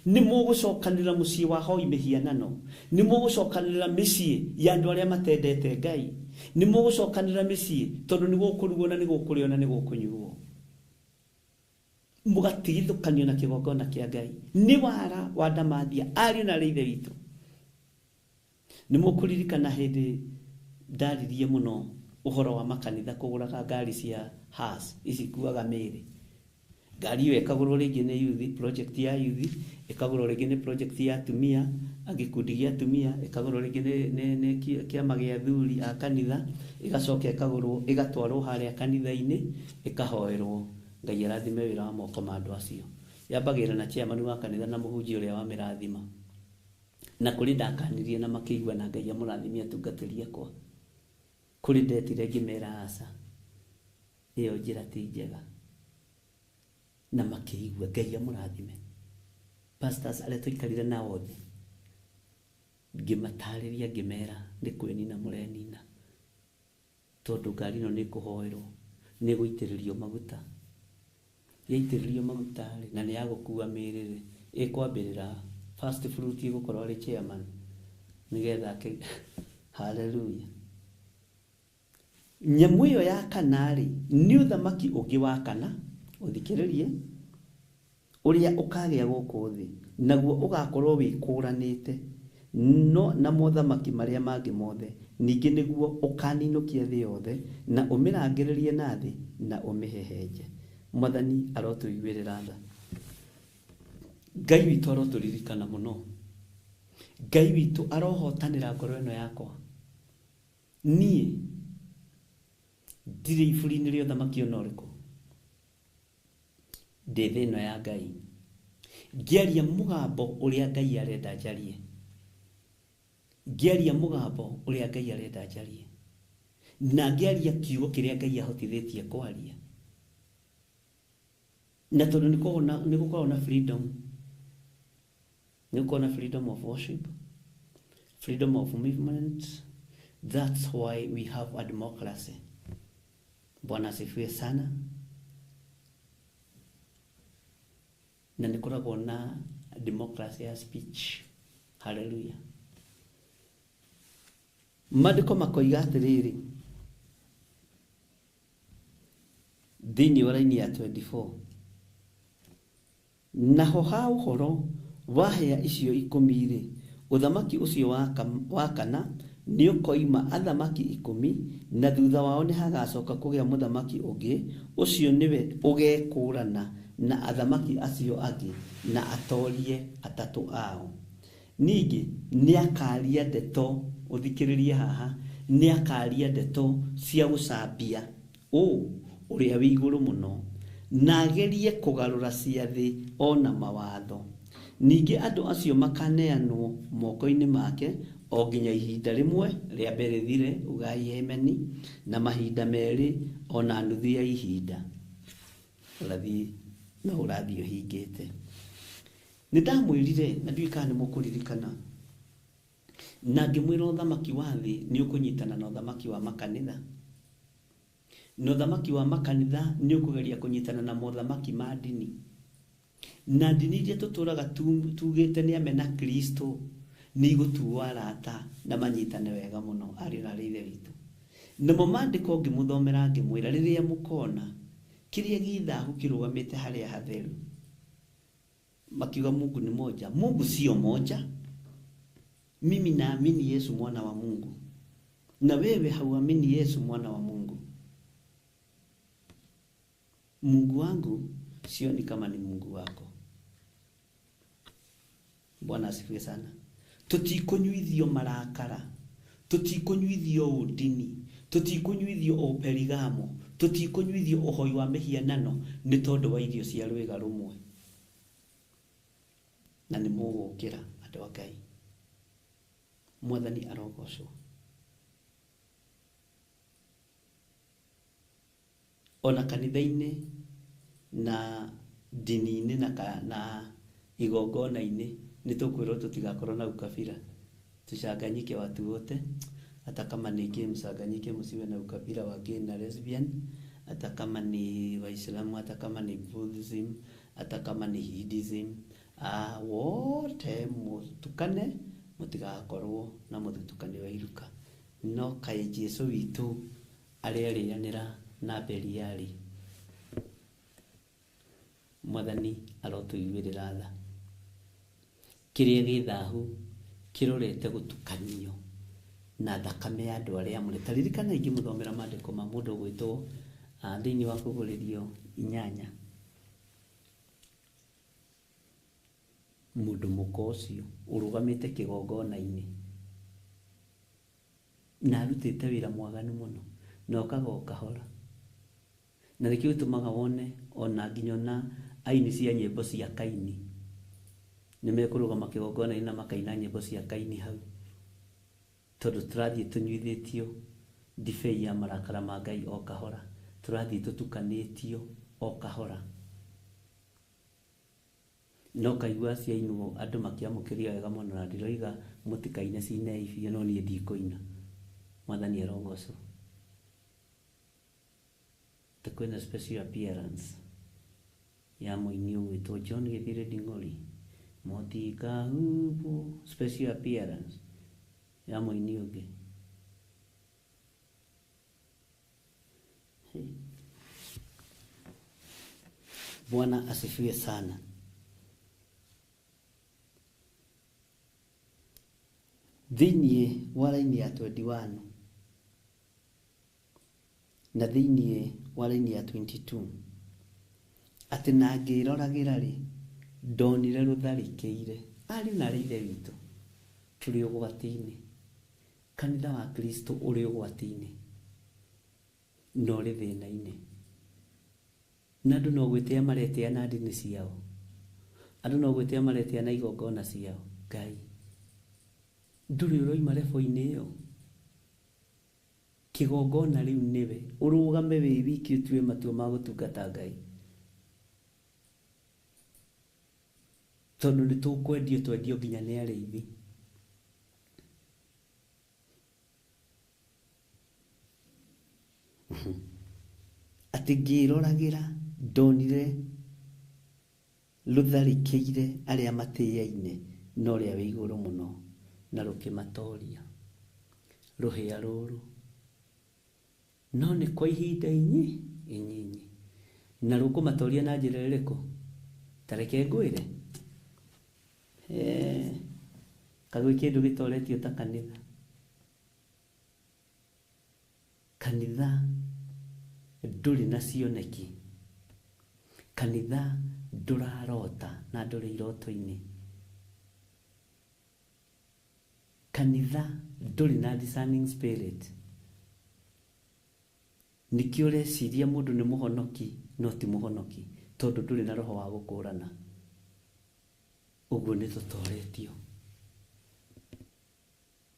Nĩ mũgũcokanĩrĩra mũciĩ wa hoi mĩhianano, nĩ mũgũcokanĩrĩra mĩciĩ ya andũ arĩa matendete Ngai, nĩ mũgũcokanĩrĩra mĩciĩ tondũ nĩ gũkũrugwo na nĩ gũkũrĩo na nĩ gũkũnyuo. Mũgatigithũkanio na kĩgongona kĩa Ngai. Nĩ wara wa ndamathia, ariũ na arĩ ithe witũ. Nĩ mũkũririkana hĩndĩ ndaririe mũno ũhoro wa makanitha kũgũraga ngari cia hearse ici ikuaga mĩĩrĩ. Ngari ĩyo ĩkagũrwo rĩngĩ nĩ youth, project ya youth, ĩkagũrwo rĩngĩ nĩ project ya atumia, gĩkundi gĩa atumia, ĩkagũrwo rĩngĩ nĩ kĩama gĩa athuri a kanitha, ĩgacoka ĩkagũrwo, ĩgatwarwo harĩa kanitha-inĩ, ĩkahoerwo. Ngai arathime wĩra wa moko ma andũ acio. Yambagĩrĩra na chairman wa kanitha na mũhunjia ũrĩa wamĩrathima. Na kũrĩ ndakanirie na makĩigua na Ngai amũrathimie atungatĩri akwa. Kũrĩ ndetire ngĩmera aca, ĩyo njĩra ti njega. Na makĩigua Ngai amũrathime. Pastors arĩa tũikarire nao thĩ, ngĩmatarĩria ngĩmera nĩ kwĩnina mũrenina. Tondũ ngari ĩno nĩ ĩkũhoerwo, nĩ ĩgũitĩrĩrio maguta. Yaitĩrĩrio maguta rĩ, na nĩ ya gũkua mĩĩrĩ rĩ, ĩkwambĩrĩra first fruit ĩgũkorwo arĩ chairman nĩgetha hallelujah. Nyamũ ĩyo ya kana rĩ, nĩ ũthamaki ũngĩ wa kana, ũthikĩrĩrie, ũrĩa ũkagĩa gũkũ thĩ, naguo ũgakorwo wĩkũranĩte no na mothamaki marĩa mangĩ mothe, ningĩ nĩguo ũkaninũkia thĩ yothe na ũmĩrangĩrĩrie na thĩ na ũmĩhehenje. Mwathani arotũiguĩrĩra tha. Ngai witũ arotũririkana mũno. Ngai witũ arohotanĩra ngoro ĩno yakwa. Niĩ ndirĩ iburi-inĩ rĩa ũthamaki ona ũrĩkũ, ndĩ thĩ ĩno ya Ngai ngĩaria mũgambo ũrĩa Ngai arenda njarie, ngĩaria mũgambo ũrĩa Ngai arenda njarie, na ngĩaria kiugo kĩrĩa Ngai ahotithĩtie kwaria. Na tondũ nĩ gũkoragwo na freedom, nĩ gũkoragwo na freedom of worship, freedom of movement. That's why we have a democracy. Bwana asifiwe sana. Na nĩ koragwo na democracy ya speech. Hallelujah. Maandĩko makoiga atĩrĩrĩ thĩinĩ wa raini ya 24, naho ha ũhoro wa hĩa icio 10-rĩ, ũthamaki ũcio wa kana nĩũkoima athamaki 10, na thutha wao nĩhagacoka kũgĩa mũthamaki ũngĩ, ũcio nĩwe ũgekũũrana na athamaki acio angĩ na atoorie 3 ao. Ningĩ nĩakaria ndeto, ũthikĩrĩrie haha, nĩakaria ndeto cia gũcambia ũ ũrĩa wĩ igũrũ mũno, na agerie kũgarũra ciathĩ ona mawatho. Ningĩ andũ acio makaneanwo moko-inĩ make o nginya ihinda rĩmwe rĩa mbere rĩthire, ugai ameni, na mahinda 2 ona nuthu ya ihinda. Ũrathi no ũrathiĩ ũhingĩte. Nĩ ndamwĩrire na ndiũĩ kana nĩ mũkũririkana, na ngĩmwĩra ũthamaki wa thĩ nĩ ũkũnyitana na ũthamaki wa makanitha, na ũthamaki wa makanitha nĩ ũkũgeria kũnyitana na mothamaki ma ndini, na ndini iria tũtũraga tugĩte nĩ amena Kristo nĩ igũtuo arata na manyitane wega mũno ariũ na arĩ ithe witũ. Namo maandĩko ngĩmũthomera ngĩmwĩra rĩrĩa mũkona kĩrĩa gĩ thahu kĩrũgamĩte harĩa hatheru, makiuga Mungu ni moja. Mungu sio moja. Mimi naamini Yesu mwana wa Mungu, na wewe hauamini Yesu mwana wa Mungu. Mungu wangu sioni kama ni Mungu wako. Bwana asifiwe sana. Tutikũnyuithio marakara, tutikũnyuithio ũndini, tutikũnyuithio ũperigamo, tutikũnyuithio ũhoi wa mĩhianano nĩ tondũ wa irio cia rwĩga rũmwe. Na nĩ mũgũkĩra andũ a Ngai. Mwathani arogocwo. Ona kanitha-inĩ na ndini-inĩ na igongona-inĩ nĩ tũkwĩrwo tũtigakorwo na ukabila, tuchanganyike watu wote, hata kama ni gay mchanganyike, msiwe na ukabila wa gay na lesbian, hata kama ni Waislamu, hata kama ni Buddhism, hata kama ni Hinduism, wote mutukane, mutigakorwo na mũthutũkanio wa iruka. No kaĩ Jesu witũ arerĩanĩra na Beliali. Mwathani arotũiguĩrĩra tha. Kĩrĩa gĩ thahu kĩrorete gũtukanio na thakame ya andũ arĩa amũre. Ta ririkana ingĩmũthomera maandĩko ma mũndũ ũgwĩtwo thĩinĩ wa kũgũrĩrio 8, mũndũ mũka ũcio ũrũgamĩte kĩgongona-inĩ na arutĩte wĩra mwaganu mũno na okaga o kahora, na nĩkĩo gĩtũmaga wone ona nginya ona aini cia nyĩmbo cia Kaini nĩ mekũrũgama kĩgongona-inĩ na makaina nyĩmbo cia Kaini hau, tondũ tũrathiĩ tũnyuithĩtio ndibei ya marakara ma Ngai o kahora, tũrathiĩ tũtukanĩtio o kahora. No kaigua ciainwo andũ makĩamũkĩria wega mũno, na ndiroiga mũtikaine cinei biũ, no niĩ ndikũina. Mwathani arogocwo. Ta kwĩna special appearance ya mũini ũgwĩtwo John Gĩthire Nding'ori, mũtikahubwo, special appearance ya mũini ũngĩ. Bwana asifiwe sana. Thĩinĩ wa raini ya 21 na thĩinĩ wa raini ya 22, atĩ na ngĩroragĩra rĩ, ndonire rũtharĩkĩire ariũ na arĩ ithe witũ. Tũrĩ ũgwati-inĩ. Kanitha wa Kristo ũrĩ ũgwati-inĩ na ũrĩ thĩna-inĩ. Na andũ no gwĩtĩa maretĩa na ndini ciao. Andũ no gwĩtĩa maretĩa na igongona ciao. Ngai, ndũrĩ ũroima rebo-inĩ ĩyo. Kĩgongona rĩu nĩwe. Ũrũgame wĩ wiki ũtue matua ma gũtungata Ngai. Tondũ nĩ tũkwendio twendio nginya nĩ arĩithi. Atĩ ngĩroragĩra ndonire rũtharĩkĩire arĩa matĩaine na ũrĩa wĩ igũrũ mũno na rũkĩmatoria. Rũhĩa rũrũ. No nĩ kwa ihinda inyinyi. Na rũkũmatoria na njĩra ĩrĩkũ? Ta reke ngwĩre. Kagwĩ kĩndũ gĩtoretio ta kanitha. Kanitha ndũrĩ na cioneki. Kanitha ndũrarota na ndũrĩ iroto-inĩ. Kanitha ndũrĩ na discerning spirit. Nĩkĩo ũreciria mũndũ nĩ mũhonoki no ti mũhonoki tondũ ndũrĩ na roho wa gũkũrana. Ũguo nĩ tũtoretio.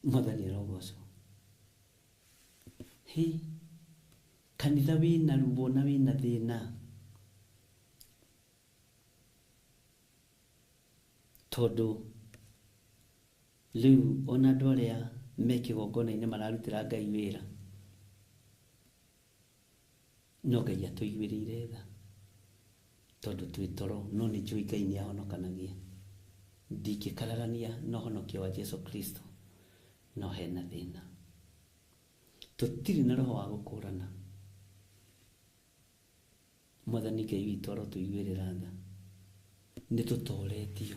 Mwathani arogocwo. Hi, kanitha wĩna ruo na wĩna thĩna. Tondũ rĩu ona andũ arĩa me kĩgongona-inĩ mararutĩra Ngai wĩra. No Ngai atũiguĩrĩire tha. Tondũ twĩ toro, no nĩ njũĩ Ngai nĩ ahonokanagia. Ndingĩkararania na ũhonokio wa Jesu Kristo, no hena thĩna. Tũtirĩ na roho wa gũkũrana. Mwathani Ngai witũ arotũiguĩrĩra tha. Nĩ tũtoretio.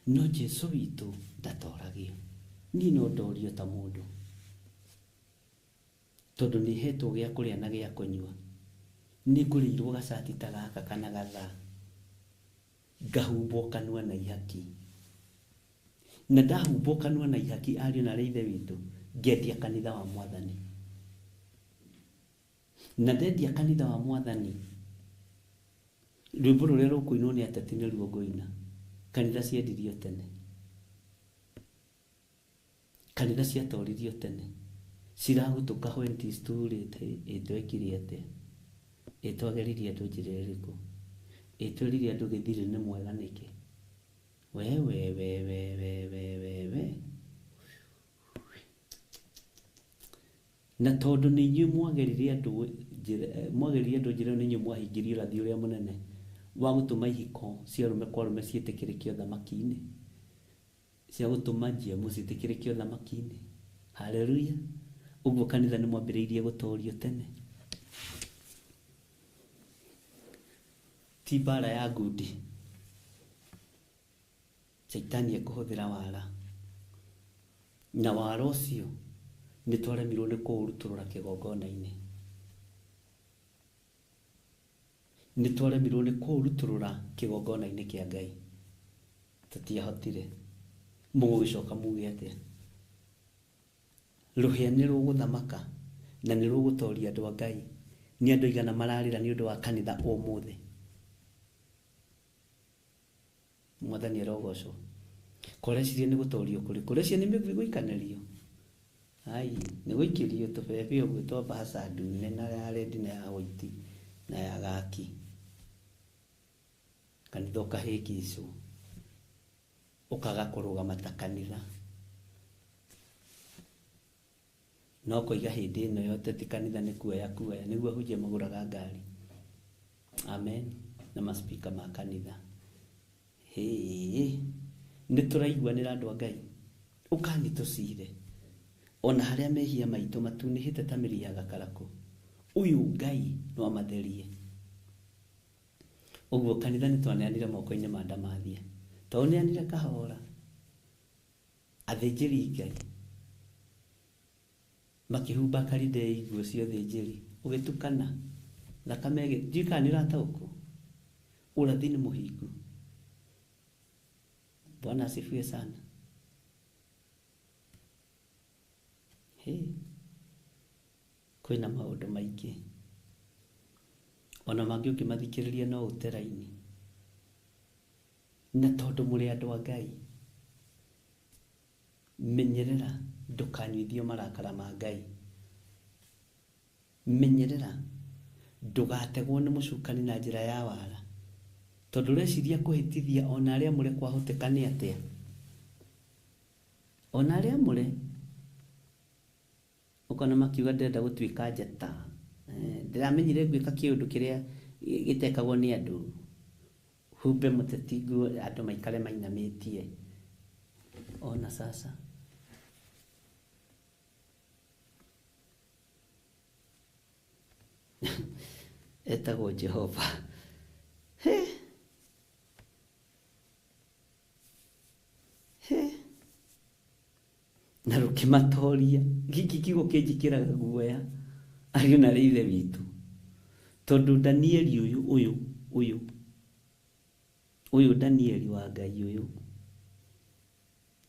No Jesu witũ ndatoragio. Niĩ no ndorio ta mũndũ. Tondũ nĩ hetwo gĩa kũrĩa na gĩa kũnyua. Nĩ ngũrĩirwo gacati ta gaka kana gathaa. Ngahumbwo kanua na ihaki. Na ndahumbwo kanua na ihaki ariũ na arĩa ithe witũ, ngendia kanitha wa Mwathani. Na ndendia kanitha wa Mwathani, rwĩmbo rũrĩa rũkũinwo nĩ ateti nĩruo ngũina. Kanitha ciendirio tene. Kanitha ciatoririo tene. Ciragũtũka when it is too late. Ĩtwekire atĩa? Ĩtwageririe andũ njĩra ĩrĩkũ? Ĩtwĩrire andũ gĩthirĩ nĩ mwega nĩkĩ? We we we we we we we we. Na tondũ nĩ inyuĩ mwageririe andũ njĩra, mwageririe andũ njĩra ĩyo nĩ inyuĩ mwahingirie ũrathi ũrĩa mũnene wa gũtũma ihiko cia arũme kwa arũme ciĩtĩkĩrĩke ũthamaki-inĩ. Cia gũtũma GMO ciĩtĩkĩrĩke ũthamaki-inĩ. Hallelujah. Ũguo kanitha nĩ mwambĩrĩirie gũtorio tene. Ti mbara ya ngundi. Shaitani ekũhũthĩra wara. Na wara ũcio nĩ twaremirwo nĩ kũũrutũrũra kĩgongona-inĩ. Nĩ twaremirwo nĩ kũũrutũrũra kĩgongona-inĩ kĩa Ngai. Tũtiahotire. Mũgũgĩcoka muge atĩa? Rũhĩa nĩ rũgũthamaka na nĩ rũgũtoria andũ a Ngai. Nĩ andũ aigana mararĩra nĩ ũndũ wa kanitha ũmũthĩ. Mwathani arogocwo. Korecirie nĩ gũtorio kũrĩkũ? Ũreciria nĩ mĩguĩ gũikanĩrio? Ai, nĩ gũikĩrio tũbebe ũguo twa mbahaca ndune na ya red na ya white na ya gaki. Kanitha ũkahĩngĩcwo. Ũkaga kũrũgama ta kanitha. No koiga hĩndĩ ĩno ya ũteti kanitha nĩ kuoya kuoya nĩguo ahunjia magũraga ngari. Amen. Na maspika ma kanitha. Hĩ, nĩ tũraiguanĩra andũ a Ngai. Ũkani tũcire. Ona harĩa mehia maitũ matunĩhĩte ta mĩri ya gakarakũ. Ũyũ Ngai no amatherie. Ũguo kanitha nĩ twaneanire moko-inĩ ma ndamathia. Twaũneanire kahora. Athĩnjĩri Ngai makĩhumba karidei nguo cia ũthĩnjĩri. Ũgĩtukana. Thakame ndiũĩ kana nĩ ũrataũkwo. Ũrathi nĩ mũhingu. Bwana asifiwe sana. Hĩ, kwĩna maũndũ maingĩ ona mangĩ ũngĩmathikĩrĩria no ũte raini. Na tondũ mũrĩ andũ a Ngai, menyerera ndũkanyuithio marakara ma Ngai. Menyerera ndũgategwo nĩ mũcukani na njĩra ya wara, tondũ ũreciria kũhĩtithia ona arĩa amũre kwahoteka nĩ atĩa? Ona arĩa amũre ũkona makiuga ndĩrenda gũtuĩka njata, ndĩramenyire ngwĩka kĩũndũ kĩrĩa gĩtekagwo nĩ andũ, humbe mũteti nguo andũ maikare mainamĩtie. Ona sasa etagwo Jehova. He. He. Na rũkĩmatoria. Gĩkĩ kiugo kĩnjĩkĩraga guoya ariũ na arĩ ithe witũ, tondũ Danieli ũyũ ũyũ ũyũ ũyũ Danieli wa Ngai ũyũ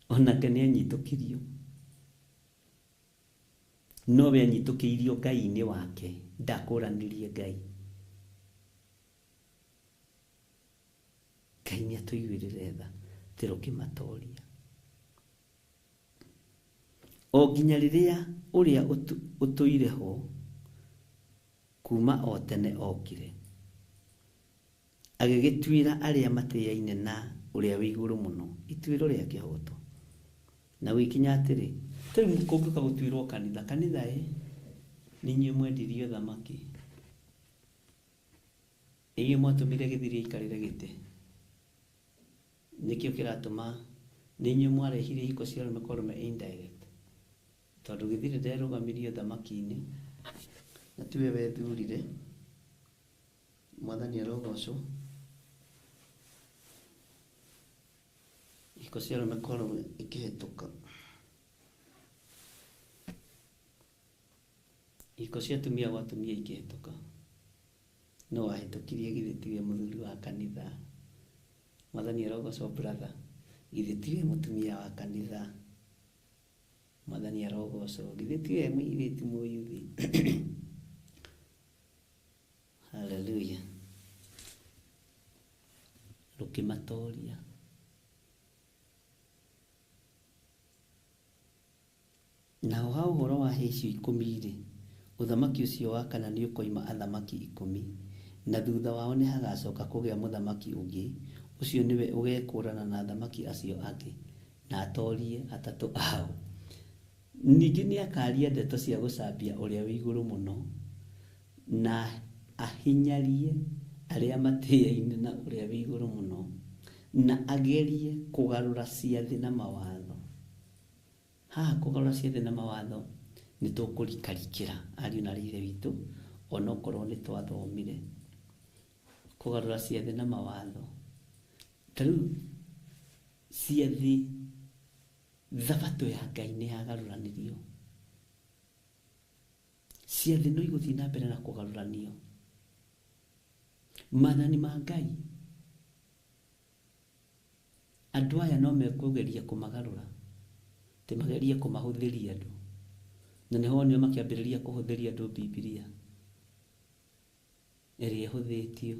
onake nĩ anyitũkirio, nowe anyitũkĩirio Ngai-inĩ wake, ndakũranirie Ngai. Ngai nĩ atũiguĩrĩre tha, atĩ rũkĩmatoria o nginya rĩrĩa ũrĩa ũtũire ho kuma o tene okire, agĩgĩtuĩra arĩa matĩaine na ũrĩa wĩ igũrũ mũno ituĩro rĩa kĩhooto. Na gũgĩkinya atĩrĩ, ta rĩu kũngĩũka gũtuĩrwo kanitha, kanitha ĩ, nĩ inyuĩ mwendirie ũthamaki, inyuĩ mwatũmire gĩthiri aikarĩre gĩtĩ, nĩkĩo kĩratũma, nĩ inyuĩ mwarehire ihiko cia arũme kwa arũme indirect, tondũ gĩthiri nderũgamirie ũthamaki-inĩ, na tiwe wethurire. Mwathani arogocwo. Ihiko cia arũme kwa arũme ikĩhĩtũka, ihiko cia atumia gwa atumia ikĩhĩtũka, no wahĩtũkirie githĩ tiwe mũthuri wa kanitha. Mwathani arogocwo brother, githĩ tiwe mũtumia wa kanitha. Mwathani arogocwo, githĩ tiwe mũirĩtu mũyuthi. Hallelujah. Rũkĩmatoria. Naho ha ũhoro wa hĩa icio ikũmi-rĩ, ũthamaki ũcio wa kana nĩũkoima athamaki ikũmi, na thutha wao nĩhagacoka kũgĩa mũthamaki ũngĩ, ũcio nĩwe ũgekũũrana na athamaki acio angĩ, na atorie atatũ ao. Ningĩ nĩakaaria ndeto cia gũcambia Ũrĩa-wĩ-Igũrũ-Mũno, na ahinyarie arĩa matĩaine na Ũrĩa-wĩ-Igũrũ-Mũno, na agerie kũgarũra ciathĩ na mawatho. Haha kũgarũra ciathĩ na mawatho nĩ tũkũrikarikĩra ariũ na aarĩ a Ithe witũ, onokorwo nĩ twathomire. Kũgarũra ciathĩ na mawatho. Ta rĩu ciathĩ, thabatũ ya Ngai nĩ yagarũranirio. Ciathĩ no igũthiĩ na mbere na kũgarũranio. Maathani ma Ngai, andũ aya no mekũgeria kũmagarũra, atĩ magerie kũmahũthĩria andũ. Na nĩho wonire makĩambĩrĩria kũhũthĩria andũ Bibilia ĩrĩa ĩhũthĩtio.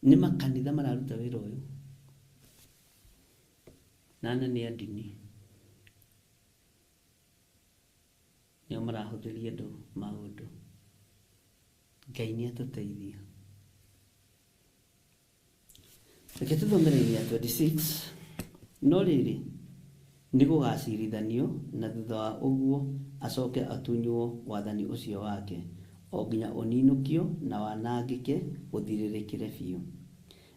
Nĩ makanitha mararuta wĩra ũyũ na anene a ndini nĩo marahũthĩria andũ maũndũ. Ngai nĩ atũteithia. Reke tũthome raini ya 26. No rĩrĩ, nĩ gũgacirithanio, na thutha wa ũguo acoke atunywo wathani ũcio wake, o nginya ũninũkio na wanangĩke ũthirĩrĩkĩre biũ.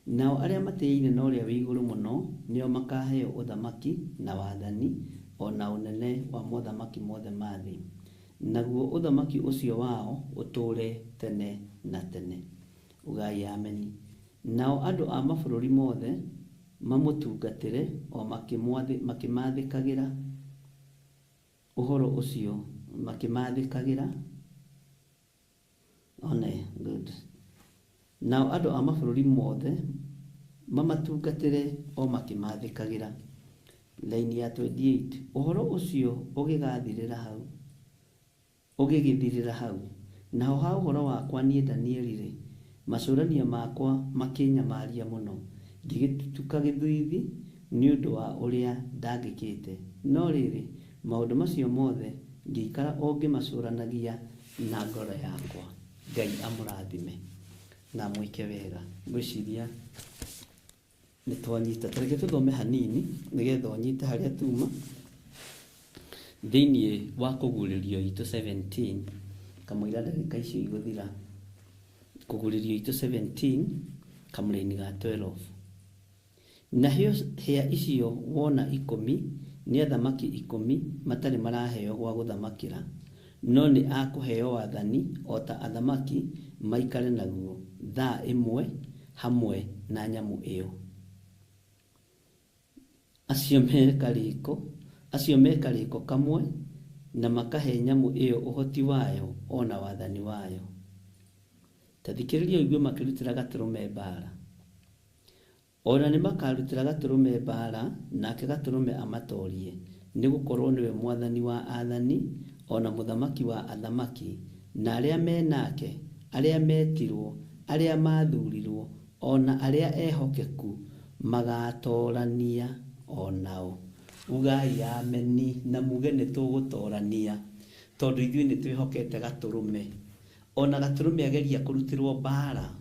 Nao arĩa matĩĩine na Ũrĩa-wĩ-Igũrũ-Mũno nĩo makaheo ũthamaki na wathani, o na ũnene wa mothamaki mothe ma thĩ, naguo ũthamaki ũcio wao ũtũũre tene na tene. Ugai ameni. Nao andũ a mabũrũri mothe mamũtungatĩre o makĩmathĩkagĩra ũhoro ũcio, makĩmathĩkagĩra. One, good. Nao andũ a mabũrũri mothe mamatungatĩre o makĩmathĩkagĩra. Line ya 28, ũhoro ũcio ũgĩgathirĩra hau, ũgĩgĩthirĩra hau. Naho ha ũhoro wakwa niĩ Danieli-rĩ, macũrania makwa makĩnyamaria mũno, ngĩgĩtutuka gĩthiithi nĩ ũndũ wa ũrĩa ndangĩkĩte, no rĩrĩ, maũndũ macio mothe ngĩikara o ngĩmacũranagia na ngoro yakwa. Ngai amũrathime na amwĩke wega. Ngwĩciria nĩ twanyita. Ta reke tũthome hanini nĩgetha ũnyite harĩa tuma thĩinĩ wa kũguũrĩrio itũ 17, kamũira ndagĩka icio igũthira. Kũguũrĩrio itũ 17 kamũraini ga 12. Na hĩa icio wona 10 nĩ athamaki 10 matarĩ maraheo gwa gũthamakĩra, no nĩ akũheo wathani o ta athamaki maikare naguo thaa ĩmwe hamwe na nyamũ ĩyo. Acio me karĩko kamwe na makahe nyamũ ĩyo ũhoti wayo o na wathani wayo. Ta thikĩrĩria ũigue makĩrutĩra gatũrũme mbaara. Ona nĩ makarutĩra gatũrũme mbaara, nake gatũrũme amatorie, nĩ gũkorwo nĩwe mwathani wa athani ona mũthamaki wa athamaki, na arĩa me nake, arĩa metirwo, arĩa mathurirwo, ona arĩa ehokeku magatorania o nao. Ugai ameni na muge nĩ tũgũtorania, tondũ ithuĩ nĩ twĩhokete gatũrũme. Ona gatũrũme ageria kũrutĩrwo mbaara,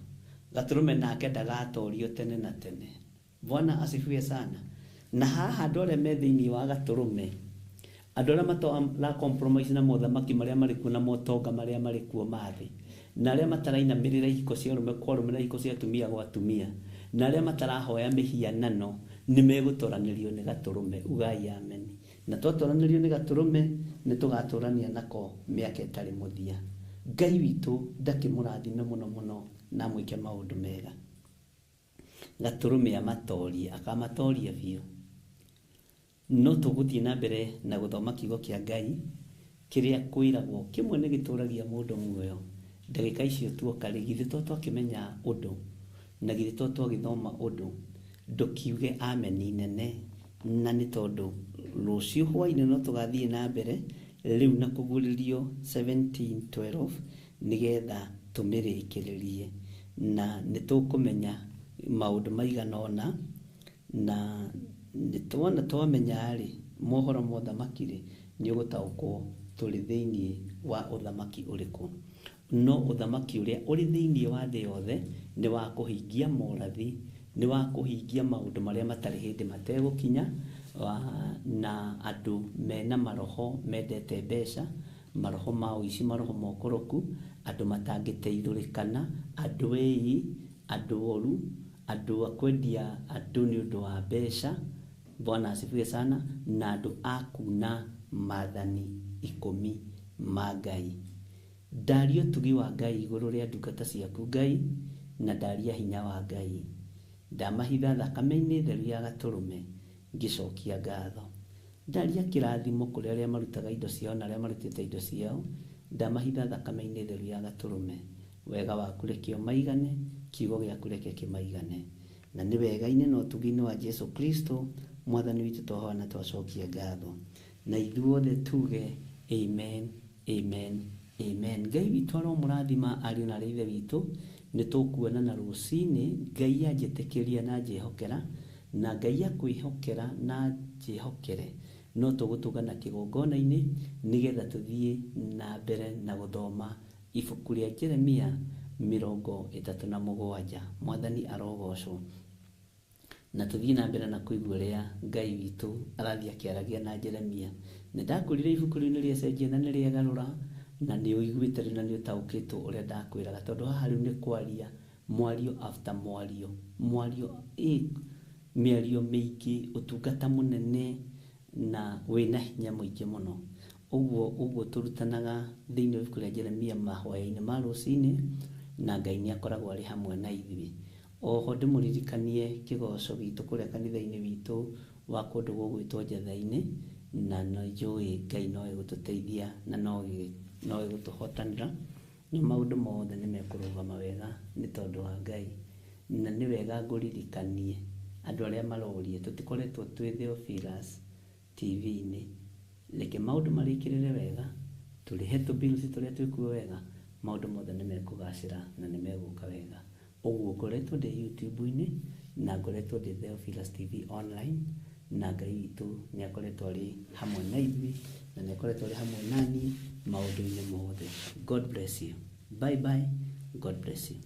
gatũrũme nake ndagatorio tene na tene. Bwana asifiwe sana. Na haha andũ arĩa me thĩinĩ wa gatũrũme, andũ arĩa matara compromise na mothamaki marĩa marĩ kuo na motonga marĩa marĩ kuo ma thĩ, na arĩa matarainamĩrĩra ihiko cia arũme kwa arũme na ihiko cia atumia gwa atumia, na arĩa matarahoya mĩhianano, nĩ megũtoranĩrio nĩ gatũrũme. Ugai ameni. Na twatoranĩrio nĩ gatũrũme, nĩ tũgatũrania nako mĩaka ĩtarĩ mũthia. Ngai witũ ndakĩmũrathime mũno mũno na amwĩke maũndũ mega. Gatũrũme amatorie, akamatoria biũ. No tũgũthiĩ na mbere na gũthoma kiugo kĩa Ngai kĩrĩa kwĩragwo kĩmwe nĩ gĩtũragia mũndũ muoyo. Ndagĩka icio tuoka rĩ, githĩ to twakĩmenya ũndũ, na githĩ to twagĩthoma ũndũ, ndũkiuge ameni nene. Na nĩ tondũ rũciũ hwaĩ-inĩ no tũgathiĩ na mbere rĩu na kũguũrĩrio 17:12 nĩgetha tũmĩrĩkĩrĩrie, na nĩ tũkũmenya maũndũ maigana ũna, na nĩ tuona twamenya rĩ mohoro ma ũthamaki rĩ, nĩ ũgũtaũkwo tũrĩ thĩinĩ wa ũthamaki ũrĩkũ. No ũthamaki ũrĩa ũrĩ thĩinĩ wa thĩ yothe nĩ wa kũhingia morathi, nĩ wa kũhingia maũndũ marĩa matarĩ hĩndĩ mategũkinya, na andũ mena maroho mendete mbeca, maroho ma ũici, maroho ma ũkoroku, andũ matangĩteithũrĩkana, andũ ĩi, andũ oru, andũ a kwendia andũ nĩ ũndũ wa mbeca. Bwana asifiwe sana. Na andũ a kuna maathani 10 ma Ngai. Ndaria ũtugi wa Ngai igũrũ rĩa ndungata ciaku Ngai, na ndaria hinya wa Ngai. Ndamahitha thakame-inĩ theru ya gatũrũme, ngĩcokia ngatho. Ndaria kĩrathimo kũrĩ arĩa marutaga indo ciao na arĩa marutĩte indo ciao, ndamahitha thakame-inĩ theru ya gatũrũme. Wega waku reke ũmaigane, kiugo gĩaku reke kĩmaigane. Na nĩ wega-inĩ na ũtugi-inĩ wa Jesu Kristo mwathani witũ twahoya na twacokia ngatho. Na ithuothe tuge amen, amen, amen. Ngai witũ aromũrathima ariũ na aarĩ a Ithe witũ. Nĩ tũkuonana rũcinĩ. Ngai anjĩtĩkĩria na anjĩhokera, na Ngai akwĩhokera na anjĩhokere, no tũgũtũngana kĩgongona-inĩ nĩgetha tũthiĩ na mbere na gũthoma ibuku rĩa Jeremia 37. Mwathani arogocwo. Na tũthiĩ na mbere na kũigua ũrĩa Ngai witũ arathiĩ akĩaragia na Jeremia. Nĩ ndakwĩrire ibuku rĩu nĩ rĩacenjia na nĩ rĩagarũra, na nĩ ũiguĩte rĩu na nĩ ũtaũkĩtwo ũrĩa ndakwĩraga, tondũ haha rĩu nĩ kwaria mwario after mwario, mwario mĩario mĩingĩ, ũtungata mũnene na wĩna hinya mũingĩ mũno. Ũguo ũguo tũrutanaga thĩinĩ wa ibuku rĩa Jeremia mahoya-inĩ ma rũcinĩ, na Ngai nĩ akoragwo arĩ hamwe na ithuĩ. Oho ndĩmũririkanie kĩgoco gitũ kũrĩa kanitha-inĩ witũ wa kũndũ gũgwĩtwo Njatha-inĩ, na nĩ njũĩ Ngai no egũtũteithia na no egũtũhotanĩra, na maũndũ mothe nĩ mekũrũgama wega nĩ tondũ wa Ngai. Na nĩ wega ngũririkanie andũ arĩa maroria, tũtikoretwo twĩ Theophilus TV-inĩ. Reke maũndũ marĩkĩrĩre wega, tũrĩhe tũ bills tũrĩa twĩkuo wega, maũndũ mothe nĩ mekũgacĩra na nĩ megũka wega. Ũguo ngoretwo ndĩ YouTube-inĩ na ngoretwo ndĩ Theophilus TV online, na Ngai witũ nĩ akoretwo arĩ hamwe na ithuĩ na nĩ akoretwo arĩ hamwe na niĩ maũndũ-inĩ mothe. God bless you. Bye bye. God bless you.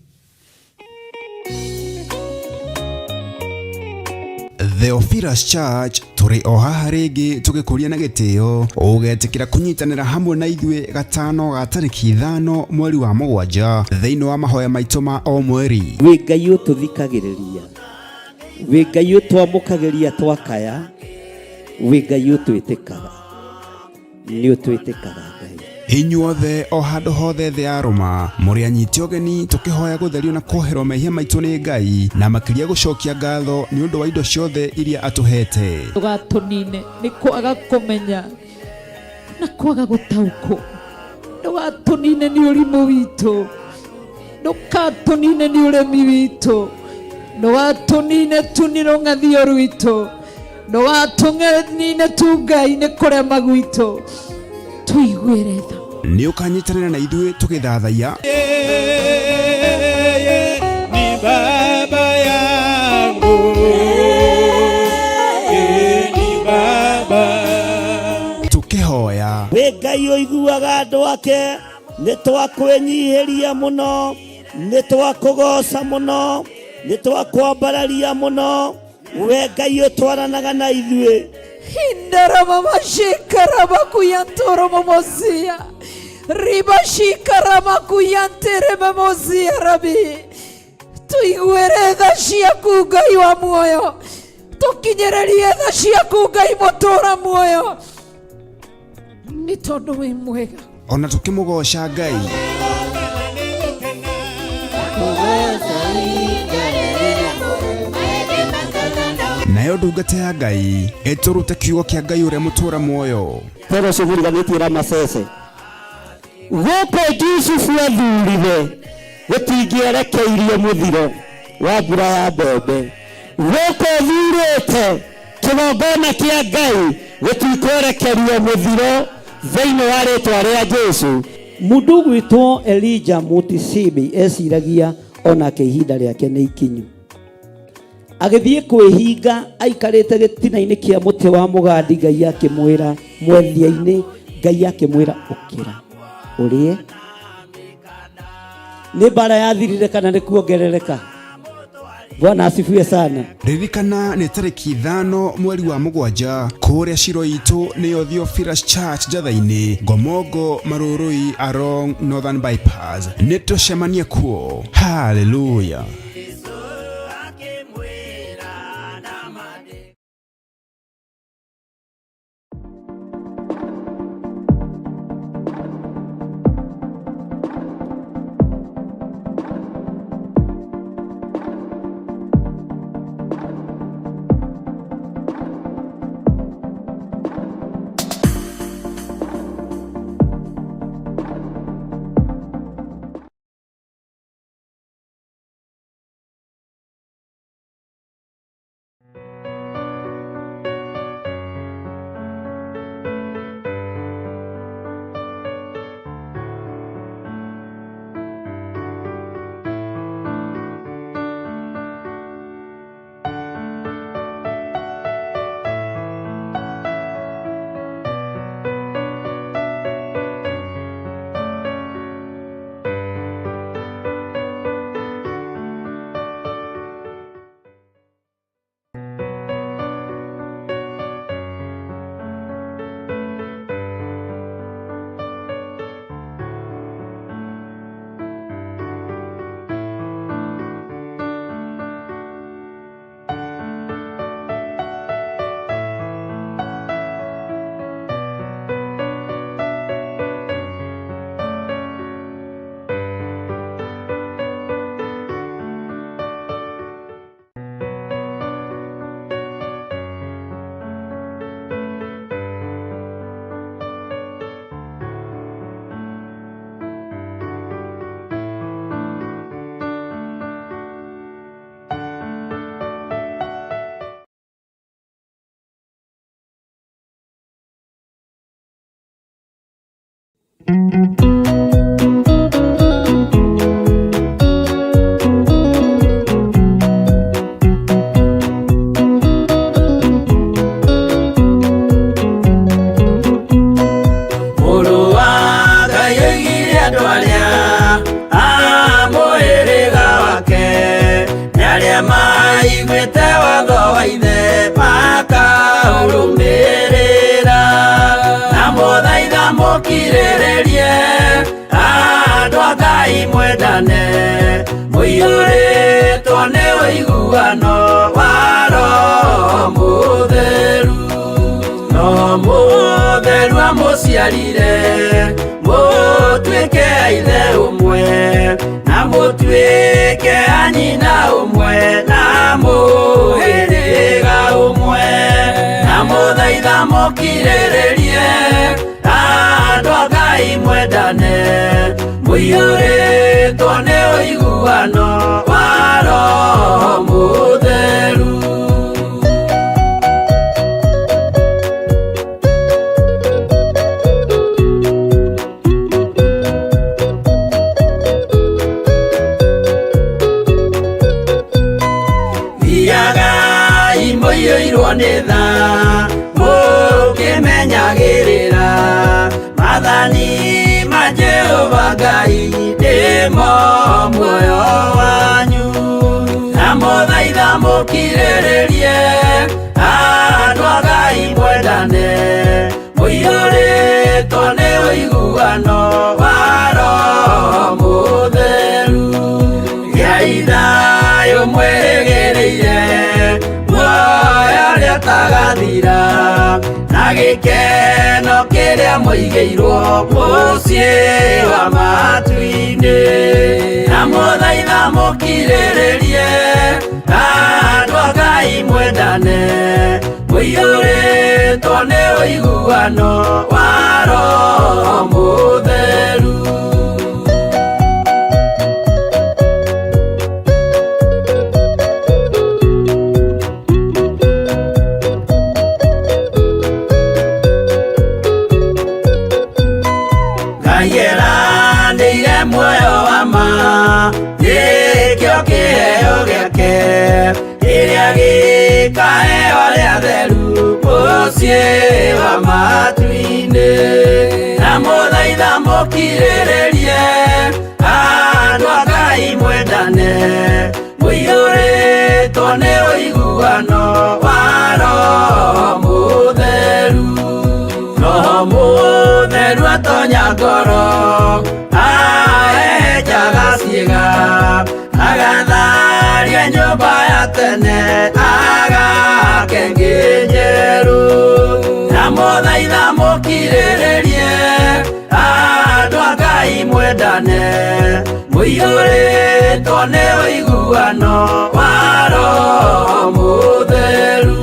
Theophilus Church tũrĩ o haha rĩngĩ tũgĩkũria na gĩtĩo ũgetĩkĩra kũnyitanĩra hamwe na ithuĩ gatano ga tarĩki 5 mweri wa 7 thĩinĩ wa mahoya maitũ ma o mweri. Wĩ Ngai ũtũthikagĩrĩria, wĩ Ngai ũtwamũkagĩria twakaya, wĩ Ngai ũtwĩtĩkaga, nĩ ũtwĩtĩkaga Ngai. Inyuothe o handũ hothe thĩ ya Rũma mũrĩ anyiti ũgeni tũkĩhoya gũtherio na kuoherwo mehia maitũ nĩ Ngai na makĩria gũcokia ngatho nĩ ũndũ wa indo ciothe iria atũhete. Ndũgatũnine nĩ kwaga kũmenya na kwaga gũtaũkwo, ndũgatũnine nĩ ũrimũ witũ, ndũgatũnine nĩ ũremi witũ, ndũgatũnine tu nĩ rũng'athio rwitũ, ndũgatũnine tu Ngai nĩ kũrema gwitũ, tũiguĩre tha. Nĩ ũkanyitanĩra na ithuĩ tũgĩthathaiya. Yeye ni baba yangu, yeye ni baba. Tũkĩhoya. Wĩ Ngai ũiguaga andũ ake, nĩ twakwĩnyihĩria mũno, nĩ twakũgoca mũno, nĩ twakwambararia mũno, we Ngai ũtwaranaga na ithuĩ. Indaramamashikaramakuyantoromomosia ribashikaramakuyanteramomosia rabi, tuiguĩre tha ciaku Ngai wa muoyo, tũkinyĩrĩrie tha ciaku Ngai mũtũra muoyo, nĩ tondũ wĩ mwega. Ona tũkĩmũgoca Ngai. Nayo ndungata ya Ngai ĩtũrute kiugo kĩa Ngai ũrĩa mũtũra muoyo. Toro ũcio mũriganĩtie Ramasese. Gũkũ Jusufu athurire gũtingĩerekeirio mũthiro wa mbura ya mbembe. Gũkũ thurĩte kĩgongona kĩa Ngai gũtikwerekerio mũthiro thĩinĩ wa rĩtwa rĩa Jesũ. Mũndũ ũgwĩtwo Elijah Mutisibi eciragia onake ihinda rĩake nĩ ikinyu. Agĩthiĩ kwĩhinga aikarĩte gĩtina-inĩ kĩa mũtĩ wa mũgandi, Ngai akĩmwĩra mwethia-inĩ, Ngai akĩmwĩra ũkĩra ũrĩe. Nĩ mbara yathirire kana nĩ kuongerereka? Bwana asifiwe sana. Ririkana nĩ tarĩki 5 mweri wa 7 kũrĩa Shiro itũ nĩyo Theophilus Church Njatha-inĩ, Ngomongo Marũrũi along Northern Bypass. Nĩ tũcemanie kuo. Hallelujah. arĩa a mũhĩrĩga wake nĩ arĩa maiguĩte watho wa ithe makaũrũmĩrĩra na mũthaitha mũkirĩrĩrie andũ a Ngai mwendane mũiyũrĩtwo nĩ ũiguano wa Roho Mũtheru no Mũtheru amũciarire mũtuĩke a ithe ũmwe na mũtuĩke a nyina ũmwe na mũhĩrĩga ũmwe na mũthaitha mũkirĩrĩrie andũ a Ngai mwendane mũiyũrĩtwo nĩ ũiguano wa Roho Mũtheru. Thiagai mũiyũirwo nĩ tha mũkĩmenyagĩrĩra maathani ma Jehova Ngai nĩmo muoyo wanyu na mũthaitha mũkirĩrĩrie andũ a Ngai mwendane mũiyũrĩtwo nĩ ũiguano wa Roho Mũtheru gĩai thayũ mwĩrĩgĩrĩire muoyo ũrĩa ũtagathira na gĩkeno kĩrĩa mũigĩirwo mũciĩ wa matu-inĩ na mũthaitha mũkirĩrĩrie andũ a Ngai mwendane mũiyũrĩtwo nĩ ũiguano wa Roho Mũtheru. Ngai eranĩire muoyo wa ma nĩkĩo kĩheo gĩake kĩrĩa gĩkaheo arĩa atheru mũciĩ wa matu-inĩ na mũthaitha mũkirĩrĩrie andũ a Ngai mwendane mũiyũrĩtwo nĩ ũiguano wa Roho Mũtheru Roho Mũtheru atonya ngoro ahehenjaga ciĩga agatharia nyũmba ya tene agake ĩngĩ njerũ na mũthaitha mũkirĩrĩrie andũ a Ngai mwendane mũiyũrĩtwo nĩ ũiguano wa Roho Mũtheru.